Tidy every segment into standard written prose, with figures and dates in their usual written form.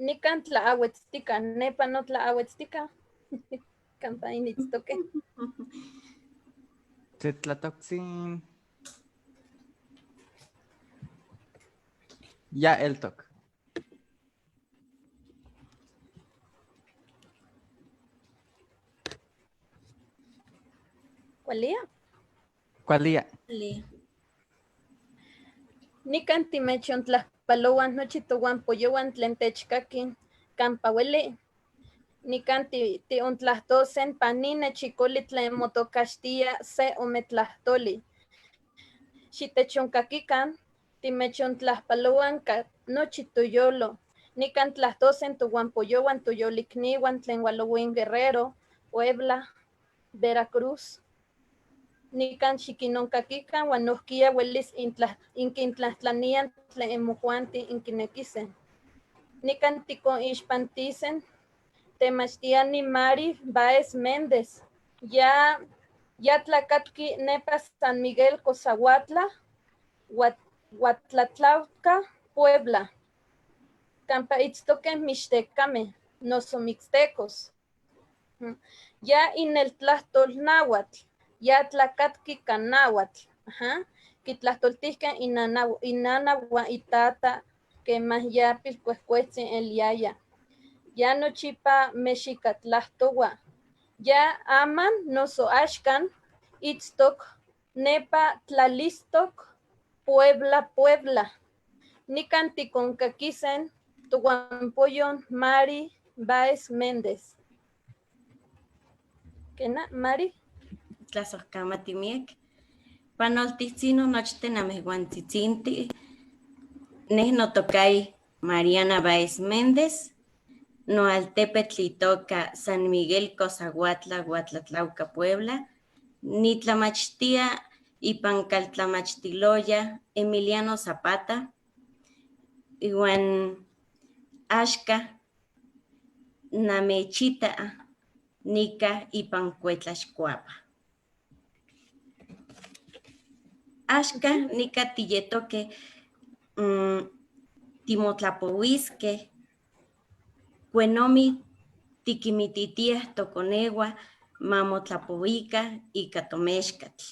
Nican tlaahuetztica, nepa no tlaahuetztica. Campa initztoque. Tlatoctzin. Ya eltoc. ¿Cualía? Cualía. Nican timechontlajpalohuan nochi tohuampoyohuan tlen techcaquin campa hueli. Nican tiontlahtosen panine chicoli tlen motocaxtia se ometlahtoli. Xitechoncaquican timechontlajpalohuan ka nochi toyolo. Nican tlahtosen tohuampoyohuan toyolicnihuan tlen hualohuen Guerrero, Puebla, Veracruz. Nican xiquinoncaquican huan nohquia huelis inquintlajtlanian tlen imojuanti inquinequisen. Nican ticonixpantisen temachtiani Mari Báez Méndez. Ya tlacatqui nepa San Miguel Cosahuatla, Huatlatlauca, Puebla. Campa itztoque mixtecame, noso mixtecos. Ya ineltlahtol náhuatl, ya tlacatqui canáhuatl. Ajá. Quitlahtoltihque inana huan itata quemah ya pilcuejcuetzin eliaya. Ya nochipa mexicatlahtohua. Ya aman noso axcan itztoc nepa tlalistoc Puebla, Puebla. Nican ticoncaquisen tohuampoyon Mari Báez Méndez. ¿Quena, Mari? Tlazohcamatimiec. Panoltihtzino nochten amehuantzitzinti. Neh notocai Mariana Báez Méndez. Noaltepetl itoca San Miguel Cosahuatla, Huatlatlauca, Puebla. Nitlamachtia ipan caltlamachtiloya Emiliano Zapata. Iwan axca namechita nica ipan Cuetlaxcoapa. Axca nica tiyetoque timotlapohuisque cuenomi tiquimititia toconehua mamotlapohuica ica tomexcatl.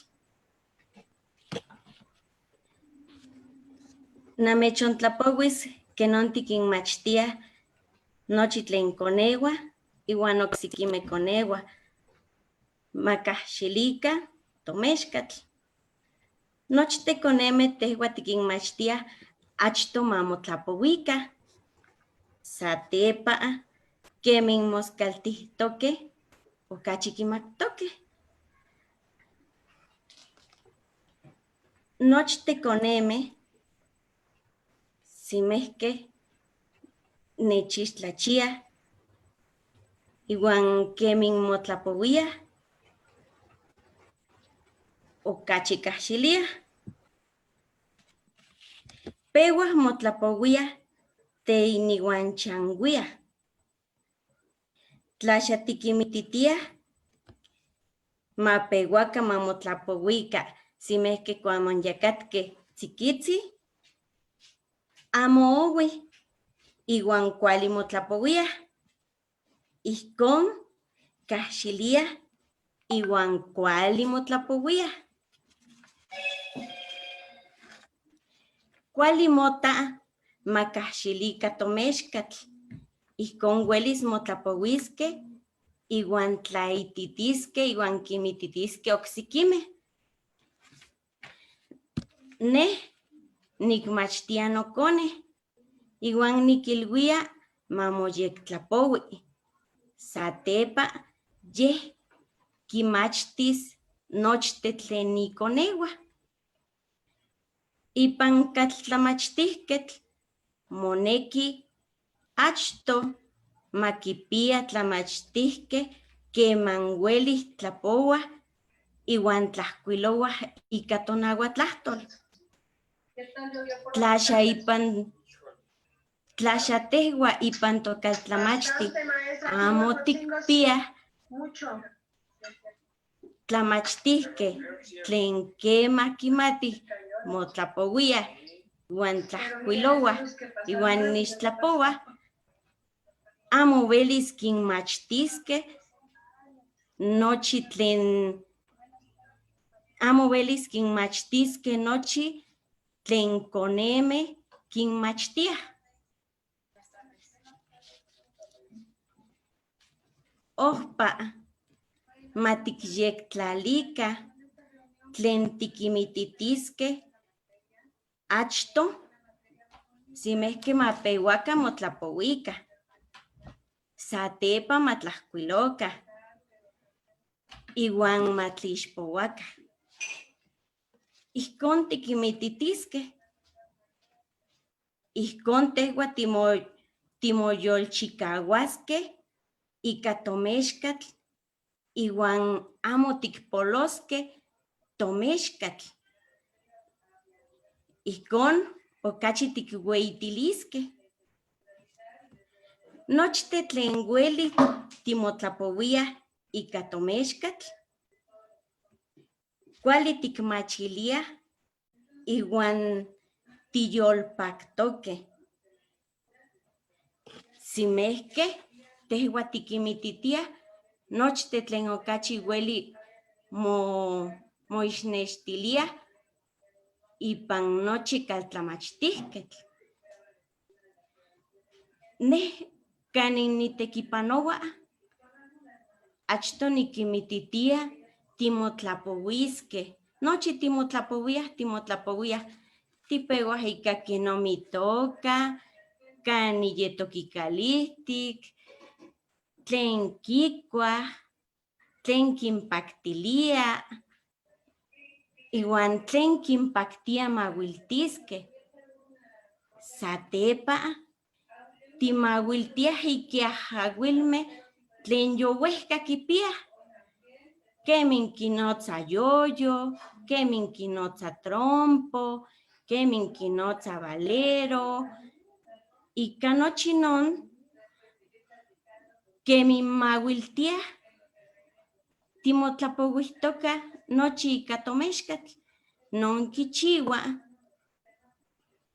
Namechontlapowis kenon tiquinmachtia nochi tlen conehua iwan oksekimeh conehua makahxilica tomexcatl. Nochten conemeh tehua tiquinmachtia achto mamotlapohuica. Satepa kemin moskaltihtoque okachi kimactoque. Nochten conemeh simehque nechixtlachia iwan kemin motlapowia okachi kahxilia. Peuah motlapowia teiniuanchanguia. Tla xa tiquimititia mapeuaca mamotlapowika simehque cuamonyacatque tziquitzi amo oui iwan kuali motlapowia. Ijkon kahxilia iwan kuali motlapowia. Kuali mota makahxilika tomexcatl. Ijkon uelis motlapowiske iwan tlaititisque iwan quimititisque oksekimeh. Neh nikmachtia nocone iwan niquilhuia mamoyektlapoui. Satepa yeh quimachtis nochte tlen iconehua. Ipan caltlamachtihquetl moneki achto makipia tlamachtihque queman uelih tlapouah iwan tlahcuilouah ika tonahuatlahtol. Tla xa ipan tla xa tehua ipan tocaltlamachti amo tikpiah tlamachtihque tlen quema quimatih motlapouiah iwan tlahcuilouah iwan nixtlapouah. Amo welis kinmachtiskej nochi tlen amo welis kinmachtiskej nochi tlen koneme kinmachtiaj. Ojpa ma tikyektlalica tlen tikimititiskej achto simejke ma pewaka motlapowika, satepa ma tlajkuiloka iwan ma tlixpowaka. Ijkon tikimititiskej. Ijkon tehua timoyolchikawaskej ika tomexkatl iwan amo tikpoloskej tomexkatl. Ijkon okachi tikweyitiliskej. Nochte tlen weli timotlapowiaj ika tomexkatl, kuali tikmachiliaj iwan tiyolpaktokej. Simejkej tehua tikimititiaj nochte tlen okachi weli moixnextiliaj ipan nochi kaltlamachtijketl. Nej kanin nitekipanowa achto nikinmititia timotlapowiskej, nochi timotlapowiaj, timotlapowiaj, tipewaj ika kenomi itoka, kani yetok ikalihtik, tlen kikuaj, tlen kinpaktilia, iwan tlen kinpaktia mawiltiskej. Satepa timawiltiaj ikiajawilmej tlen yowejka kipiaj, kemin kinotza yoyo, kemin kinotza trompo, kemin kinotza valero, ika nochi non kemin mawiltiaj timotlapowijtoka nochi ika tomexkatl, non kichiwa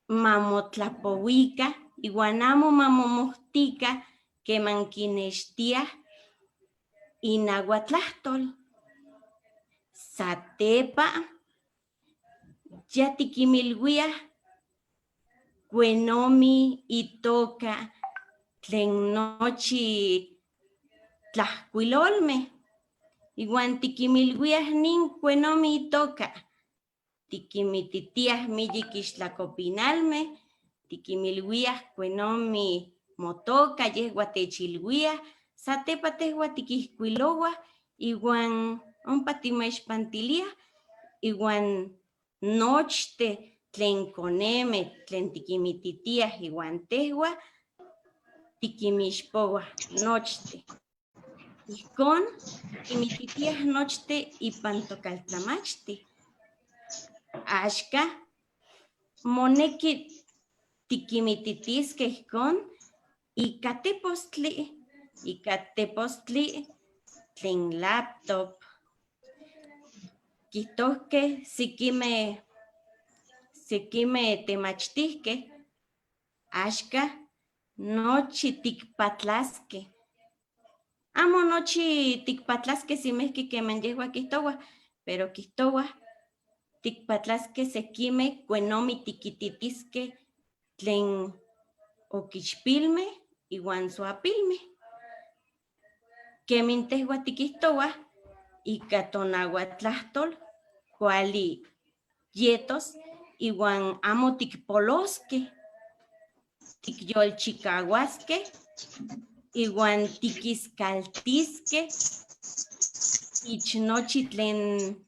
mamotlapowika iwan amo mamomohtika keman kinextiaj inahuatlahtol. Satepa ya tikinmilwiaj kuenomi itoka tlen nochi tlajkuilolmej, iwan tikinmilwiaj nin kuenomi itoka, tikinmititiaj miyek ixtlakopinalmej, tikinmilwiaj kuenomi motoka, yehua techilwiaj, satepa tehua tikijkuilowaj iwan ompa timoixpantiliaj iwan nochte tlen konemej tlen tikinmititiaj iwan tehua tikinmixpowaj nochte. Ijkon tikinmititiaj nochte ipan tokaltlamachti. Axka moneki tikinmititiskej ijkon ika tepostli, ika tepostli tlen laptop. Kijtohkej sekimej temachtijkej, axka nochi tikpatlaskej. Amo nochi tikpatlaskej simejki keman yehua kijtowaj, pero kijtowaj tikpatlaskej sekimej kuenomi tikititiskej tlen okichpilmej iwan soapilmej. Kemin tehua tikijtowaj ika tonahuatlahtol kuali yetos iwan amo tikpoloskej, tikyolchikawaskej iwan tikiskaltiskej ich nochi tlen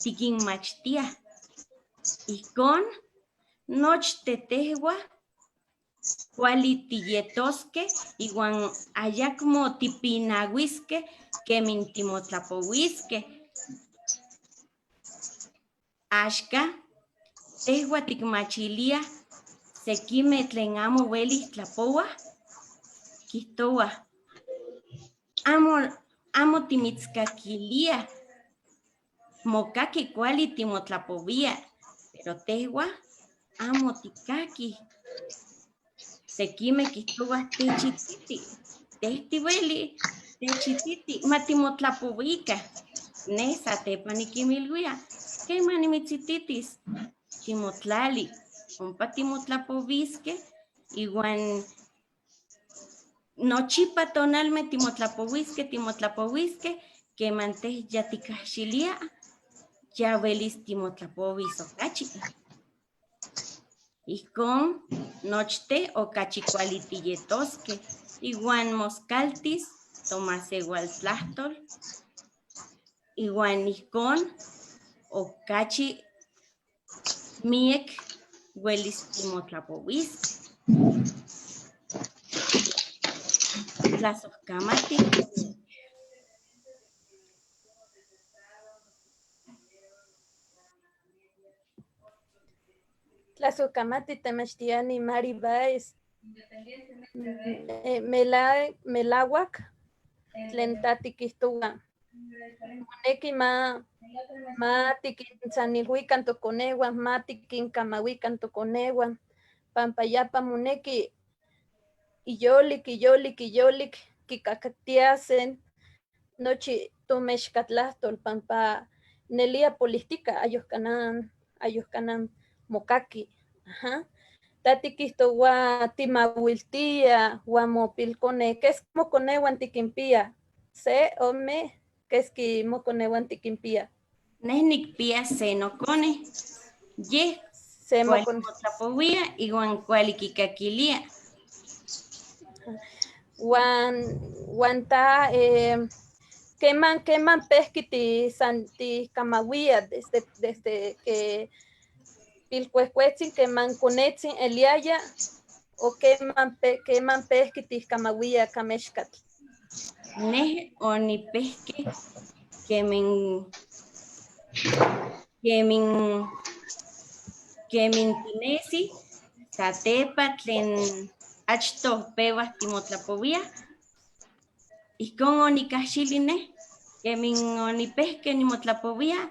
tikinmachtiaj. Ijkon nochte tehua kuali tiyetoskej iwan ayakmo tipinawiskej kemin timotlapowiskej. Axka tehua tikmachiliaj sekimej tlen amo welij tlapowaj, kijtowaj amo timitzkakiliaj, mokaki kuali timotlapowia, pero tehua amo tikakij. Sekimej kijtowaj techititi. Tej tiweli, techititi, matimotlapowica. Neh satepa nikinmilwia, quema nimitzititis, ximotlali, ompa timotlapowiskeh iwan nochipa tonalmeh timotlapowiskeh, timotlapowiskeh, keman tej ya tikahxilia, ya welis timotlapowis okachi. Ijkon nochteh okachi kuali tiyetoskeh iwan moskaltis tomasewaltlahtol iwan ijkon okachi miek welis timotlapowiskeh. Tlasojkamati. Tlasojkamati temachtiani Mary Báez. Melawak tlen ta tikihtowa. Moneki ma tikintsanilwikan tokonewan, ma tikinkamawikan tokonewan, pampa yapa moneki iyolik, iyolik, iyolik kikaktiasen nochi tomexkatlahtol pampa nelia polihtika ayohkanan mokaki. Ajá. Ta tikihtowa timawiltia uan mopilkone, keski mokoneuan tikinpia? Se, ome, keski mokoneuan tikinpia? Neh nikpia se nokone, yeh Se kuali mokone. motlapowia iwan kuali kikakilia. Uan ta keman pehki san tikamawia desde que pilkuejkuetzin, keman konetzin eliaya, o keman pehki tihkamawia kamexkatl? Neh onipehki kemin tinesi, satepa tlen achtoh pewah timotlapowiah, ijkon onikahxili neh, kemin onipehke nimotlapowia,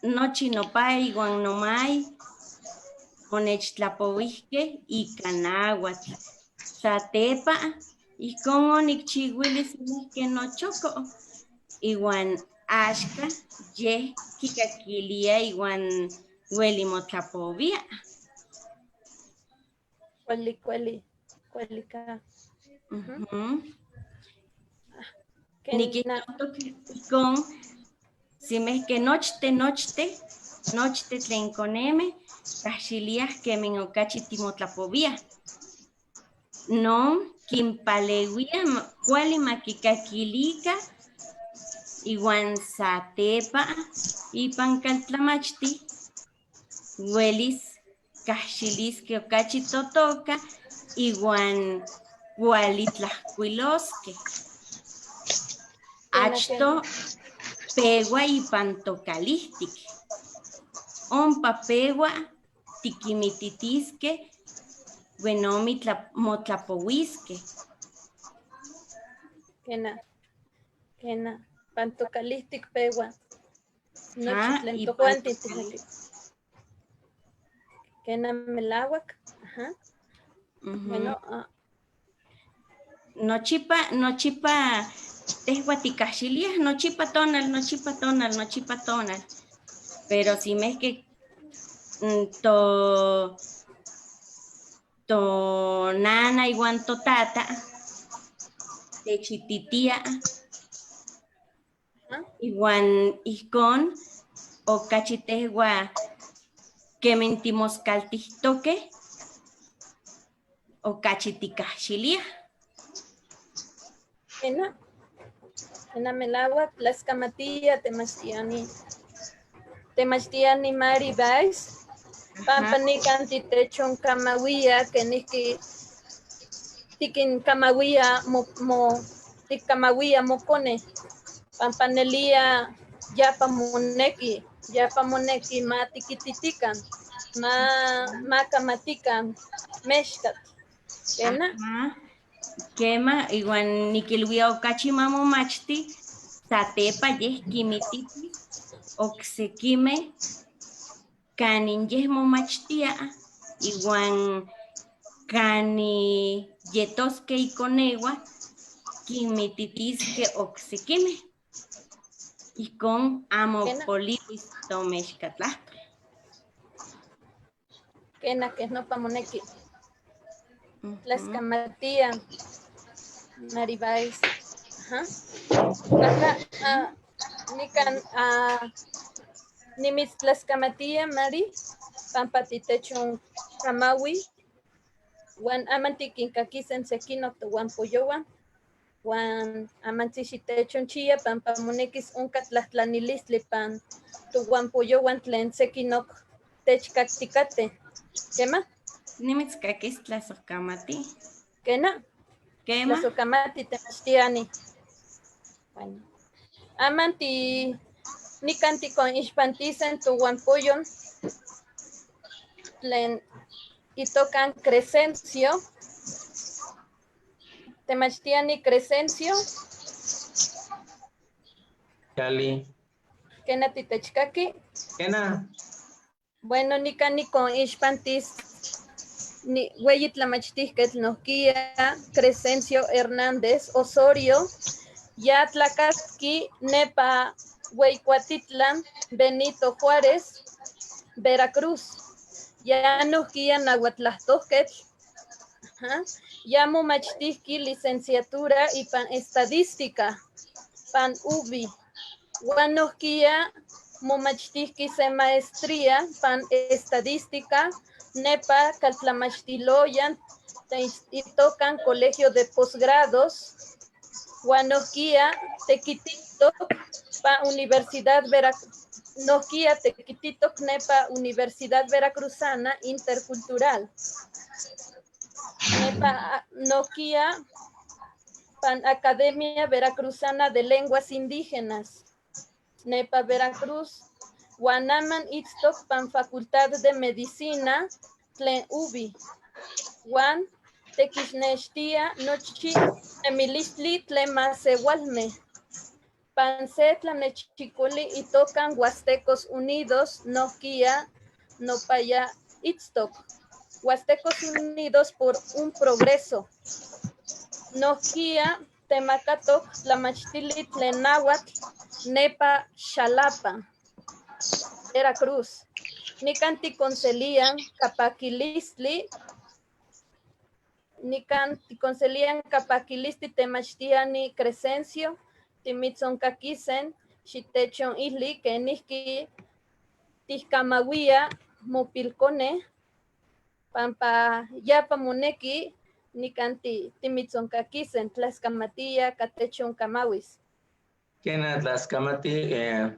nochi nopay iwan nomay onechtlapowihkeh ika náhuatl. Satepa ijkon onikchiwili simehke nochoko iwan axka yeh kikakilia iwan weli motlapowia. Kuali, kuali, kuali ka. Kena. Nikihtotok ijkon simehke nochte, nochte, nochte tlen konemeh kahxiliah kemin okachi timotlapowiah. Non kinpalewia kuali makikakilika iwan satepa ipan kaltlamachti welis kahxiliskeh okachi totoka iwan kuali tlahkuiloskeh. Achto pewa ipan tokalihtik. Ompa pewa tikimititiskeh wenomi motlapowiskeh. Kena, kena, pan tokalihtik pewa. Nochi Ah, tlen ipan tojuanti tokalihtik. Kena melawak. Ajá. Bueno, ah. Nochipa, nochipa tehua tikahxiliah, nochipa tonal, nochipa tonal, nochipa tonal. Pero si mehke, to nana iwan totata techititia iwan ijkon okachi tehua kemin timoskaltihtokeh okachi tikahxiliah. Kena, kena melawak, tlaxkamatia, temachtiani. Temachtiani Mary Báez, pampa nikan titechonkamawia, kenijki tikinkamawia mo, mo, tikkamawia mokone, pampa nelia yapa moneki, yapa moneki ma tikititikan, ma kamatikan mexkatl. Kena? Ajá. Kema, iwan nikilwia okachi mamomachti, satepa yeh kimititis oksekimeh kanin yeh momachtia iwan Kani yetoske ikonewa kinmititiske oksekimeh. Ijkon amo Kena. Poliwis tomexkatlahtol. Kena, kej nopa moneki. Tlaxcamatia, Maribáez. Ajá. Ajá, ah, nikan, ah, nimitztlaxcamatia, Mari, pampa titechon kamaui, huan aman tikinkakisen sekinok tohuampoyowan, huan amantzi xitechonchia pampa monekis onka tlajtlanilistli pan tohuampoyowan tlen sekinok techkaktikatej. ¿Quema? Nimitzkakis tlasojkamati. Kena? Kema. Tlasojkamati temachtiani. Bueno. Aman ti nikan tikonixpantisen tohuampoyon tlen itokan Crescencio. Temachtiani Crescencio. Cali. Kena titechkaki. Kena. Bueno, nikan nikonixpantis ni hueyi tlamachtijketl nohkia Crescencio Hernández Osorio, ya tlacatqui nepa Hueycuatitlan, Benito Juárez, Veracruz. Ya nohkia nahuatlahtojketl. Ajá. Ya momachtijqui licenciatura ipan estadística, pan UBI. Huan nohkia momachtijqui se maestría pan estadística, nepa caltlamachtiloyan itokan Colegio de Posgrados. Huan nohkia tequititok pa Universidad Veracruz. Nohkia tequititok nepa Universidad Veracruzana Intercultural. Nepa nohkia pan Academia Veracruzana de Lenguas Indígenas. Nepa Veracruz. Huan aman itztok pan Facultad de Medicina tlen UBI. Huan tequixnextia nochi nemilistli tlen masewalme. Pan se tlanechicoli itokan Huastecos Unidos, nohkia nopaya itztok. Huastecos Unidos por un Progreso. Nohkia temakatok tlamachtili tlen náhuatl nepa Xalapa, Veracruz. Nikan tikonselian kapakilistli, nikan tikonselian kapakilistli temachtiani Crescencio, timitzonkaquisen, xitechon ili kenijki tihkamauia mopilkone, pampa yapa moneki nikan timitzonkaquisen, tlaxkamatia katechon kamauis. Kena tlaskamati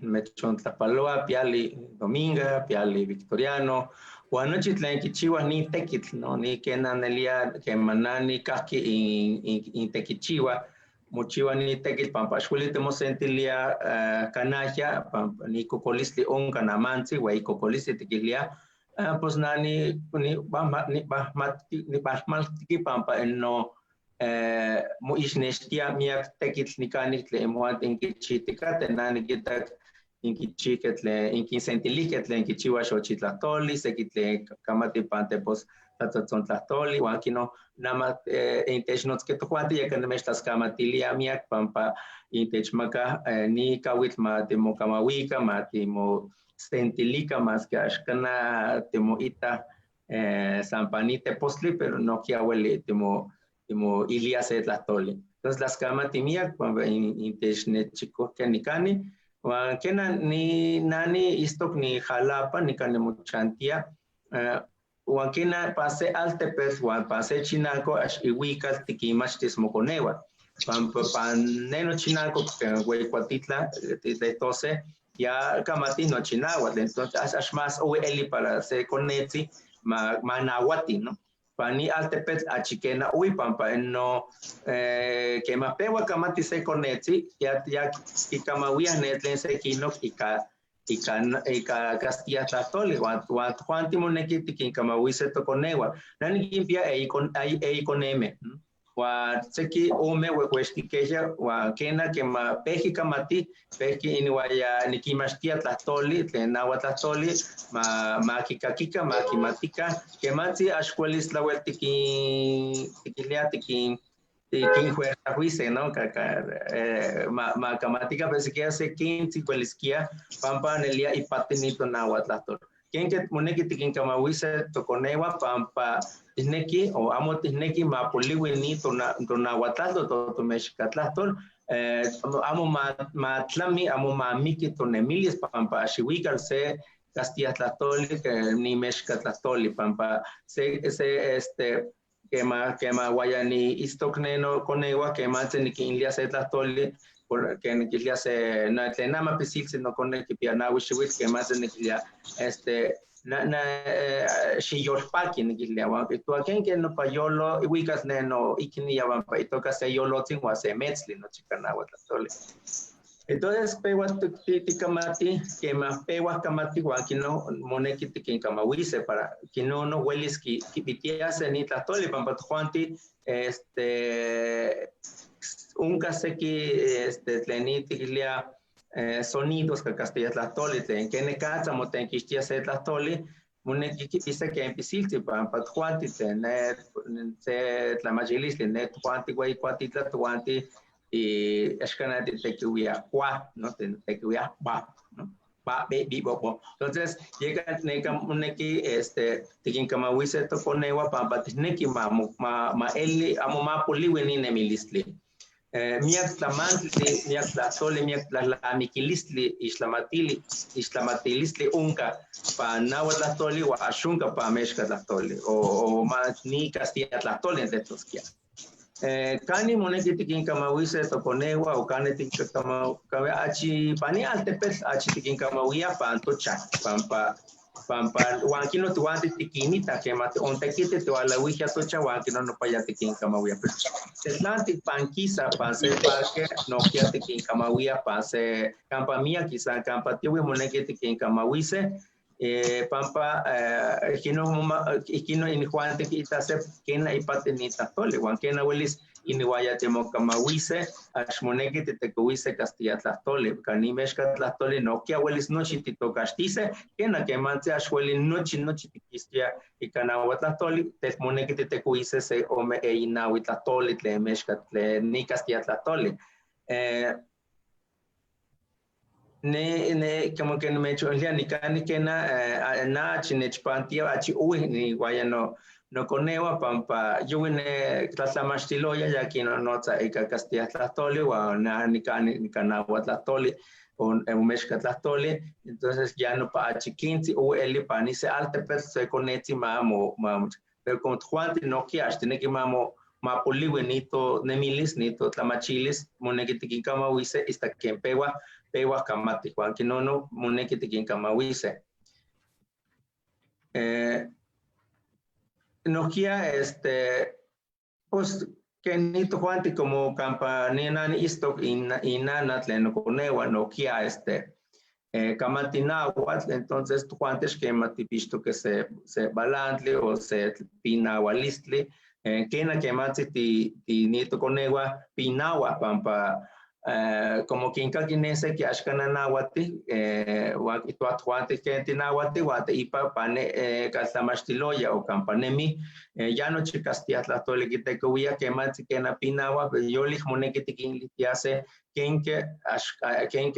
mechontlapaloa piali Dominga, piali Victoriano, huan nochi tlen kichiuaj ni tekitl, no? Ni kena nelia kemanani kajki intekichiua, mochiua ni tekitl pampa axueli timosentilia kanahya, pampa ni kokolistli onka namantzi, huan kokolistli tikilia, pues nani ni ni pampa no moixnextia miak tekitl nikani tlen mojuanti inkichijtikateh, na nikitak inkichijkeh tlen inkinsentilijkeh tlen kichiua xochitlahtoli, seki tlen kamati pan tepostlatzotzontlajtoli, huan kino nama intechnotzkeh tojuanti yeka nimechtlaskamatilia miak pampa intechmaka ni kawitl ma timokamauika, ma timosentilika, maski axkana timoita san pan ni tepostli, pero nohkia ueli timo ilia se tlahtoli. Entonces tlaskamati miak pampa intechnechikojkeh nikani, huan kena ni nani istok ni Jalapa, nikan nimochantia, huan kena pa se altepetl huan pa se chinalco ax ihuikal tikinmachtis mokoneua. Pampa pan ne nochinalco Hueycuatitla, titlehtose, ya kamati nochi náhuatl, entonces ax más ohui eli para se konetzi ma nahuati, no? Pani altepetl achikena ohui pampa no kema peua kamati se konetzi, ya kikamauiaj ne tlen sekinok ika Castilla tlahtoli, huan tojuanti moneki tikinkamauise tokoneua. Na nikinpia eikoneme. Huan seki ome huehuextiqueya huan kena kema pejki kamati, pejki inihuaya nikinmachtia tlahtoli, tlen nahuatl ma kikakika, ma kimatika, kemantzi ax uelis tlawel tiquilia tiquinjuerzajuise, ¿no? Ma kamatika, pero siquiera se quintzi uelisquia, pampa nelia ipati ni tonahuatlahtol. Kenke moneki tikinkamahuise tokoneua pampa tihneki o amo tihneki ma poliui ni tonahuatlahtol, totomexicatlahtol, amo ma tlami, amo ma miki tonemilis pampa axihuical se castilla tlahtoli, ni mexicatlahtoli, pampa se quema guayani istok neno koneua, quema se nikinlia se tlahtoli, porque niquilia se na tlen nama pisiltzi nokone kipia nahui xiuitl, quema se niquilia na na xiyolpaki niquilia, huan kihtowa kenke nopa yolo ihuikatl ne no ikni pampa itoka se yolotzin huan se metzli nochi ica nahuatl. Entonces peua tikamati, quema peua kamati huan kino moneki tikinkamahuise para kino no uelis kipitiase ni tlahtoli pampa tojuanti unka seki tlen ni tiquilia sonidos ka castilla tlahtoli tlen kenekatza motenkixtia se tlahtoli moneki kipise ken pisiltzi pampa tojuanti tlen ne se tlamachilistli ne tojuanti hueyi cuatitla tojuanti y axkanati tequiuia cua, ¿no? Tequiuia ba, ¿no? Ba, be, bi, bo, bo. Entonces, llega neka moneki tikinkamahuise tokoneua pampa tihneki ma eli amo ma poliui ni nemilistli. Miak tlamantli, miak tlahtoli, miak tlalamiquilistli, ixtlamatilistli unka pa náhuatl tlahtoli o axunka pa mexca tlahtoli o ma ni castilla tlahtoli entletoskia. Kani moneki tikinkamahuise tokoneua o kani tikinkamahuia achi pani altepetl achi tikinkamahuia pan tocha pampa pampa huan kino tihuanti tikinita kema ontekiti tihualauijia tocha huan kino nopa ya tikinkamahuia. Tetlanti pankisa pan se parque nohkia tikinkamahuia pan se kampa mia quizá kampa tiuih moneki tikinkamahuise pampa ikino inijuanti kiitase kena ipati ni tlahtoli huan kena uelis inihuaya timokamahuise ax moneki titekohuise castilla tlahtoli kani mexca tlahtoli nohkia uelis nochi titokaxtise kena kemantzi ax ueli nochi tikistia ika nahuatl tlahtoli tel moneki titekohuise se ome eyi nahui tlahtoli tlen mexca tlen ni castilla tlahtoli. Ne como que me echo ni kani kena na achi nechpantia achi uwi ni guaya no koneua pampa yuwi ne tlatlamachtiloya ya kino notza ika castilla tlahtoli huan na nikani ika nahuatl tlahtoli o mexca tlahtoli, entonces ya no pa achi quintzi uwi eli pani se altepetl se konetzi ma mo pero como tojuanti nohkia axtineki ma mo mapoliui ni to nemilis ni to tlamachilis moneki tikinkamahuise hasta ken peua peua kamati huan kinono moneki tikinkamahuise. Nohkia pues ken ni tojuanti como kampa ni nani istok inana tlen nokoneua nohkia kamati náhuatl, entonces tojuanti xkematipixtoke se balantli o se pinahualistli, kena kematzi ti ni tokoneua pinaua pampa como kinkaki ne seki axkana nahuatl huan kihtowa tojuanti ken tinahuatl huan teipa pane kaltlamachtiloya o kampa nemi ya nochi castilla tlahtoli kitekowia kematzi kena pinaua, pero yolik moneki tikinlihtiase kenke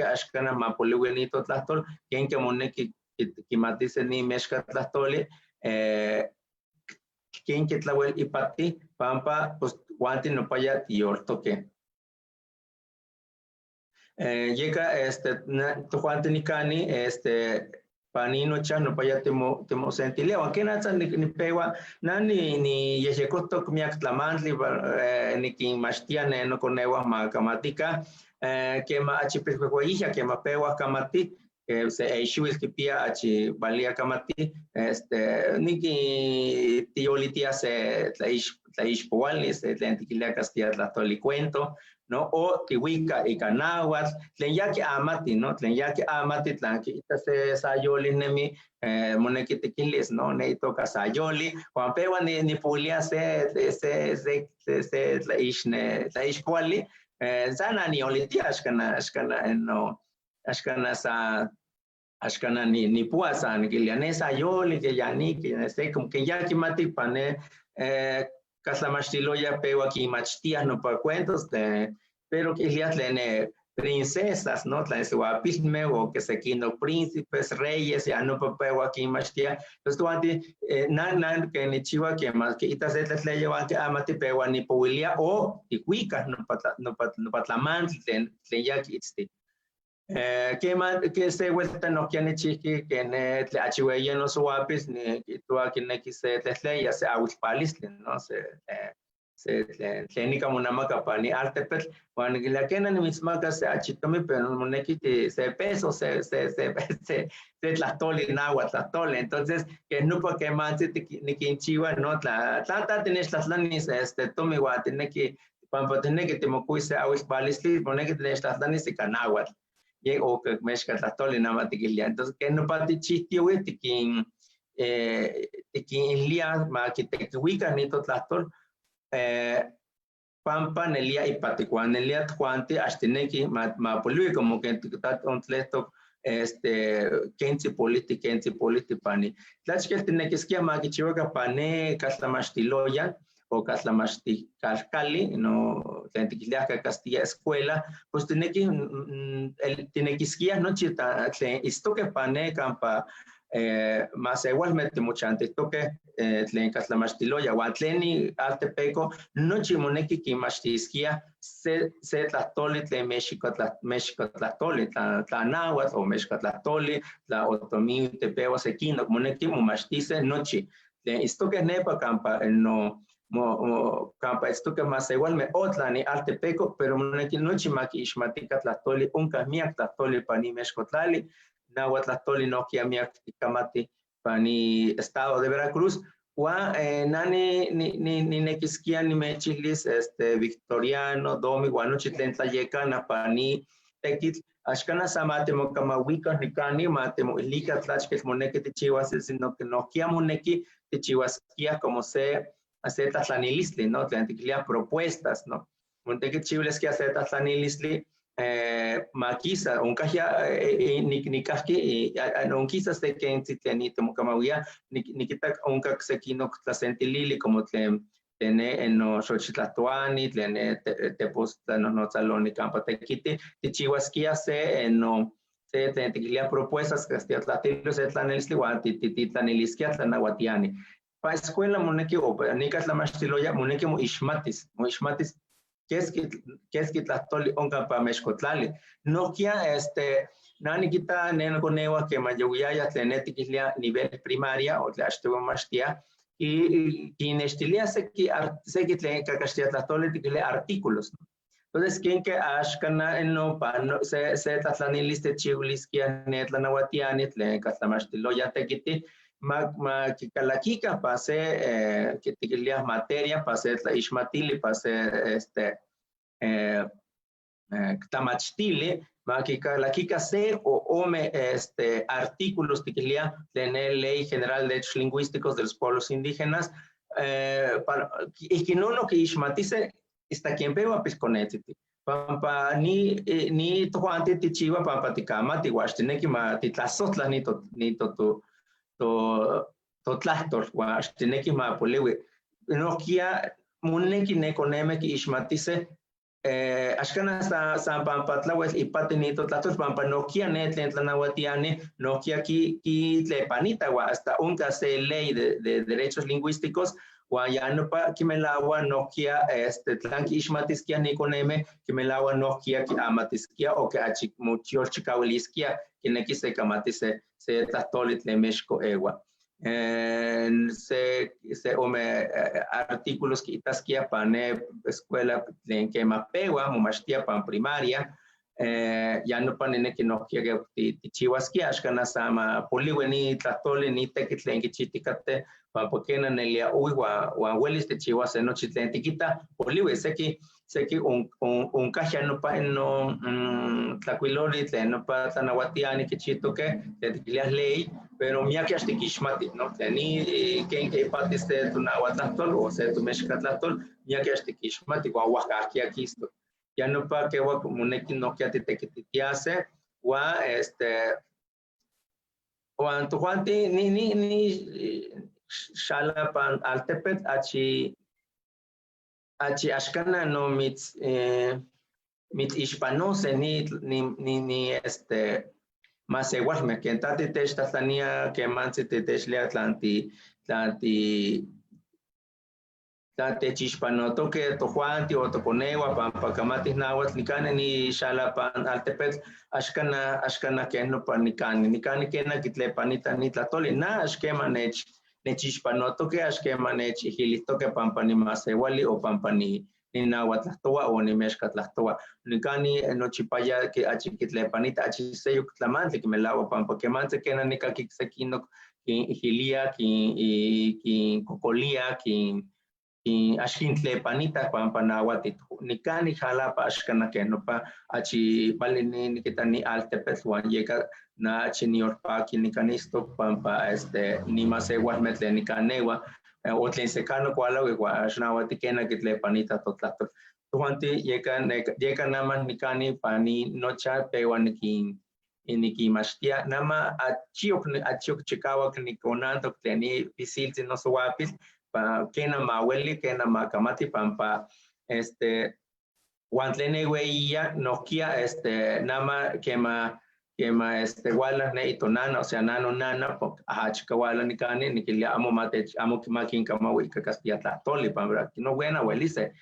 axkana mapoliui ni totlahtol, kenke moneki kimatise ni mexca tlahtoli, kenke tlawel ipati pampa pues huanti nopaya tiyoltoke. Yeka tojuanti nikani pani nocha nopaya timosentilia huan kenatza nipeua na ni yehyekohtok miak tlamantli nikinmachtia ne nokoneua ma kamatika kema achipilhuehueyijia kema peua kamati Se eixiuitl kipia achi valia kamati, niki tiyolitia se tlaixpoali, se tlen tiquilia castilla tlahtoli cuento, ¿no? O kiwika ika náhuatl, tlen ya kiamati, ¿no? Tlen ya kiamati, tlan kiita se sayoli nemi, moneki tiquilis, ¿no? Ne itoka sayoli, huan pewa nipulia se tlaixpoali, sana niolitia axkana, axkana, no, axkana sa, axkana nipua sa niquilia ne sayoli, que ya ni, que se, como que ya kimati pa ne, katlamachtiloya pewa kinmachtiah nopa cuentos, pero kilia tlen princesas, ¿no? Tlen sihuapilmeh o que sequino príncipes, reyes, ya nopa pewa kinmachtia. Entonces toanti, nan que nichiwa que más que ita se tletleya huan que amati pewa nipowilia o ticuicah nopa tlamantli tlen ya kiitzti. Que se vuelta nohkia nichihki que ne tle achiueya nosiuapil nikihtowa kineki se tletleya se awilpalistli, ¿no? Se tlen nika monamaka pani altepetl, huan niquilia quena nimitzmaka se achitomi, pero moneki se peso, se tlahtoli, náhuatl tlahtoli. Entonces, que nopa quemantzi nikinchiwa, ¿no? Tla ta tinechtlahtlanis, tomi huan tineki, pampa tineki timokuis se awilpalistli, moneki tinechtlahtlanis ika náhuatl. Ye, o que mexca tlahtoli nada más tiquilia. Entonces, que nopa tichihtiuih tiquinlia ma kitequiuica ni totlahtol, pampa nelia ipati, cuan nelia tjuanti axtineki ma poliui, como que ontlehtok, kentzi politi, kentzi politi pani. Tlachkel tinekiskia ma kichiuaca pane kaltlamachtiloyan o kaltlamachtikalkali, no, tlen tiquiliah Castilla escuela, pues tineki, tinekiskia nochi tlen istoque pane kampa, masewalmeh timochantihtoqueh, tlen kaltlamachtiloya huan tlen altepeko nochi moneki kinmachtiskia se tlahtoli tlen mexicatlahtoli, tla náhuatl o mexicatlahtoli, tla otomí tepewa sequino, moneki momachtise nochi. Tlen istoqueh nepa kampa no, mo, mo, kampa istoqueh masewalmeh o tla ni altepeko, pero moneki nochi ma kiixmatika tlahtoli, onkah miak tlahtoli pani mexcotlali, náhuatl tlahtoli nohkia miak tikamati pani estado de Veracruz, huan nani ninekiskia nimechihlis, Victoriano, Domi, huan nochi tlen tlayekana pani tekitl, axkana sa ma timokamauikan nikani, ma timoilika tlachkel moneki tichiwas, sino que nohkia moneki tichiwaskia como se tlatlanilistli, ¿no? Tlen tiquilia propuestas, ¿no? Moneki tichiwileskia se tlatlanilistli, makisa, onkahya, nikahki, onkisa se kentzi tlen nitomokamauia, nikitak onkak sekinok tlasentilili como tlen tlen no xochitlahtoani, tlen tepos tlanonotzaloni kampa tekiti, tichiwaskia se no se tlen tiquilia propuestas castia tlahtilo se tlanilistli huan titlaneliskia tlanahuatiani. Pa escuela moneki o pa nika tlamachtiloya moneki moixmatis, moixmatis keski tlahtoli onka pa mexcotlali. Nohkia, na nikita ne nokoneua que mayowiaya tlen ne tiquilia nivel primaria o tlen achtohui momachtia, y kinextilia seki tlen kakaxtia tlahtoli tiquilia artículos, ¿no? Entonces, quien que axkana no pa no, se tlatlaniliste chiuliskia ne tlanahuatiani tlen katlamachtiloya tekiti, ma kikalakika pa se, que tiquilia materia, pa se tlaixmatili, pa se, tamachtili, ma kikalakika se o ome, artículos tiquilia tlen Ley General de Derechos Lingüísticos de los Pueblos Indígenas, para, y que no no que ixmatise, hasta quien pewa pisconetziti. Pampa ni tojuanti tichiwa pampa tikamati, huaxtineki ma titlasotla ni to, ni to, to, to, totlahtol, huaxtineki ma poliwi. Nohkia moneki nekoneme kiixmatise, axkana sa pampa tlawel ipati ni totlahtol, pampa nohkia ne tlen tlanahuatiani, nohkia ki tlepanita, hua hasta onka se ley de derechos lingüísticos, huan ya nopa kimelaua nohkia, tlan kiixmatiskia nikoneme, kimelaua nohkia kiamatiskia o que mochiolchikauiliskia, kineki se kamati se tlahtoli tlen mexco ewa. Se ome artículos kiitaskia pa ne escuela tlen kema pewa, momachtia pan primaria, Ya nopa nineki nohkia tichihuaskia axkan sama poliui ni tlahtoli ni tekitl tlen kichihtikateh pampa kena nelia ohui uan uelis tichihuase nochi tlen tikita poliui seki onkahya nopa inon tlakuiloli tlen nopa tlanauatiani kichihtoke tlen tikiliah ley, pero miaki ax tikixmati, no? Tlen ni ken ipati se tonahuatlahtol o se tomexikatlahtol, miaki ax tikixmati uan huajkajkia kistok. Ya nopa kewa moneki nohkia titekititiase uan uan tojuanti ni xalapan altepetl achi achi axkana no mitz mitzixpanose ni masewalmeh ken ta titechtlajtlania kemantzi titechlia tlan ti tlan ti tlan techixpanotoke tojuanti o tokoneuan pampa kamatih nahuatl nikani ni xalapan altepetl axkana axkana ken nopa nikani nikani kena kitlepanita ni tlahtoli na ax kema nechixpanotoke ax kema nechijilihtoke pampa nimasewali o pampa ninahuatlahtoua o nimexkatlahtouah nikani nochipaya achi kitlepanita achi seyok tlamantli kimelaua pampa kemantzi kena nikaki sekinok kin'ijilia kinkokolia kin ax kintlepanita pampa nahuati nikani jalapa axkana ken nopa achi vali nikita ni altepetl uan yeka na achi niolpaki nikanistok pampa nimasewalmeh tlen nikaneua o tlen sekano kualaui uan ax nahuati kena kitlepanita totlahtol. Tojuanti yeka nama nikani pani nocha peua nikinmachtia nama achiok achiok chikauak nikonantok tlen ni pisiltzi nosouapil pa kena ma ueli kena ma kamati pampa uan tlen neweyia nohkia nama kema kema wala ne itonana, osea na nonana, achika wala nikani nikilia amo matech amo makinkamaui ika castilla tlahtoli pampa no buena uelise.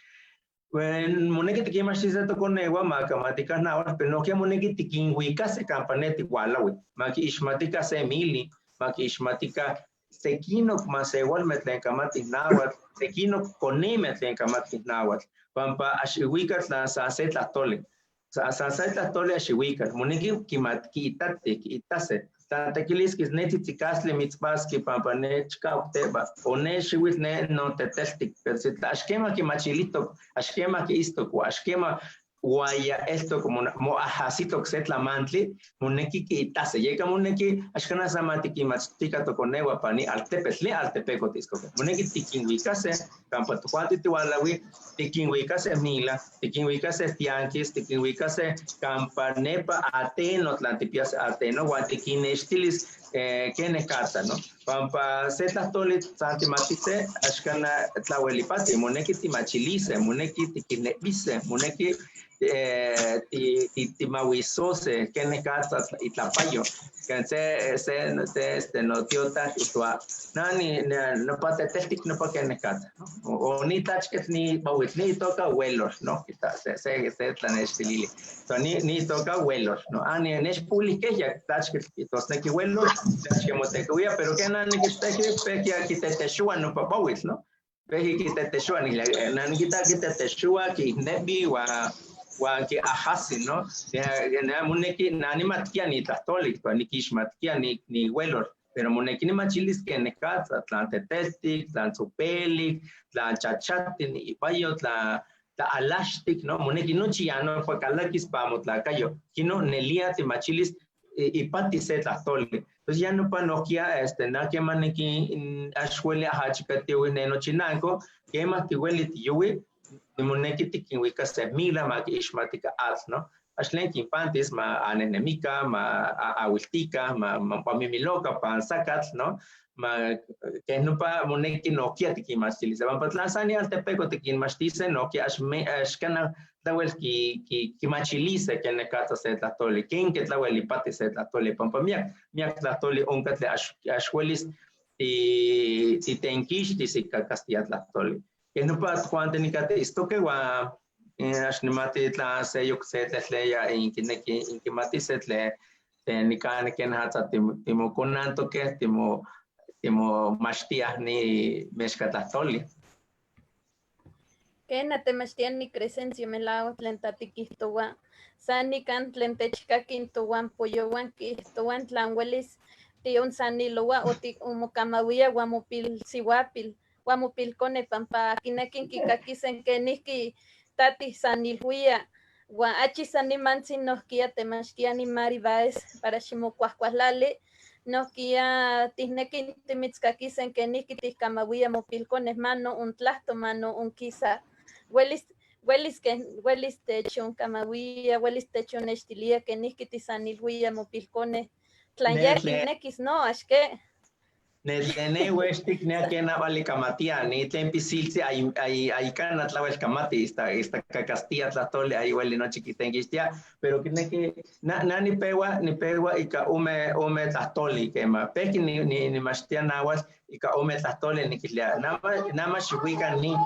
Moneki tikinmachtise tokoneuan makamatikah nahuatl, pero nohkia moneki tikinwikase kampa ne tiwalaui, makiixmatika se mili, makiixmatika sekinok masewalmeh tlen kamatih nahuatl, sekinok konemeh tlen kamatih nahuatl, pampa ax iwikatl tlan san se tlahtoli. San se tlahtoli ax iwikatl, moneki kiitatih, kiitase. Tlan tekiliskis ne tzitzikastli mitzpaski pampa ne chikauak teba, o ne xiuitl ne noteteltik, pero si tla ax kema kimachilihtok, ax kema kiistok, o ax kema uaya eltok moajasitok se tlamantli, moneki kiitase. Yeka moneki axkan san ma tikinmachtika tokoneuan pani altepetl, ne altepeko tiistoke. Moneki tikinwikase kampa tojuanti tiwalaui, tikinwikase mila, tikinwikase tianquis, tikinwikase kampa nepa ateno tlan tipias ateno, uan tikinnextilis kenih katza, no? Pampa se tlahtoli san timatise, axkan tlauelipati, moneki timachilise, moneki tikinnebise, moneki timahuisose kenih katza itlapayo. Ken se notiota itoa nani nopa teteltik nopa kenih katza, no? O ni tlachketl ni bauitl ni itoka huelor, no? Kita se tlanextilili. So ni itoka huelor, no? Ah, ni nechpulihkeh tlachketl kitosneki huelor, tlachke motekowia, pero kena nikitzteji pehki kitetexoa nopa bauitl, no? Pehki kitetexoa, nanikita kitetexoa, kinebi, uan kiajasi, no? Moneki nanimatkia ni tlahtoli, nikixmatkia ni huelor, pero moneki nimachilis kenih katza, tlan teteltik, tlan tzopelik, tlan chachati ni ipayo, tlan alaxtik, no? Moneki nochi ya nopa kalakis pa motlakayo, kino nelia timachilis ipati se tlahtoli. Entonces ya nopa nohkia, na kema niki ax ueli ajachikatiui ne nochinanko, kema tiueli tiyui, moneki tikinwikase mila ma kiixmatika atl, no? Ax tlen kinpantis ma anenemika, ma awiltika, ma mimiloka pan sakatl, no? Ma ken nopa moneki nohkia tikinmachtilise. Pampa tlan san altepeko tikinmachtise, nohkia ax kana tlauel kimachilise kenih katza se tlahtoli, ken ke tlauel ipati se tlahtoli, pampa miak tlahtoli onka tlen ax uelis titenkixtis ika castilla tlahtoli. Ken nopa tojuanti nikatiistoke uan ax nimati tlan seyok se tletleya inkineki inkimatise tlen nikani kenijatza timokonantokeh, timomachtiah ni mexkatlahtoli. Kena temachtiani Crescencio melahua tlen tatiquihtohua. San nican tlen techcaquin tohuampoyohuan quiihtohuan tlan uelis tionsaniloua o timocamauia uan mopilsihuapil uan mopilcone pampa quinequin quicaquisen quenijqui tatihsanilhuia uan achi san nimantzi nohquia temachtiani Mari Báez para ximocuajcualali nohquia tijnequin timitzcaquisen quenijqui tihcamauia mopilcone mano ontlahto mano onkisa uelis uelis que uelis techoncamauia uelis techonextilia quenijqui tisanilhuia mopilcone tlan ya quinequis no axque. Ne tlen huextic nea kena valicamatia, ni tlen pisiltzi ay ay ay cana tlawel kamati ista cacastilla tlahtoli ay ueli nochi kitenquixtia, pero kineki na nipewa ika ome tlahtoli kema pejqui nimachtia nahuatl ika ome tlahtoli niquilhia nama xihuica ni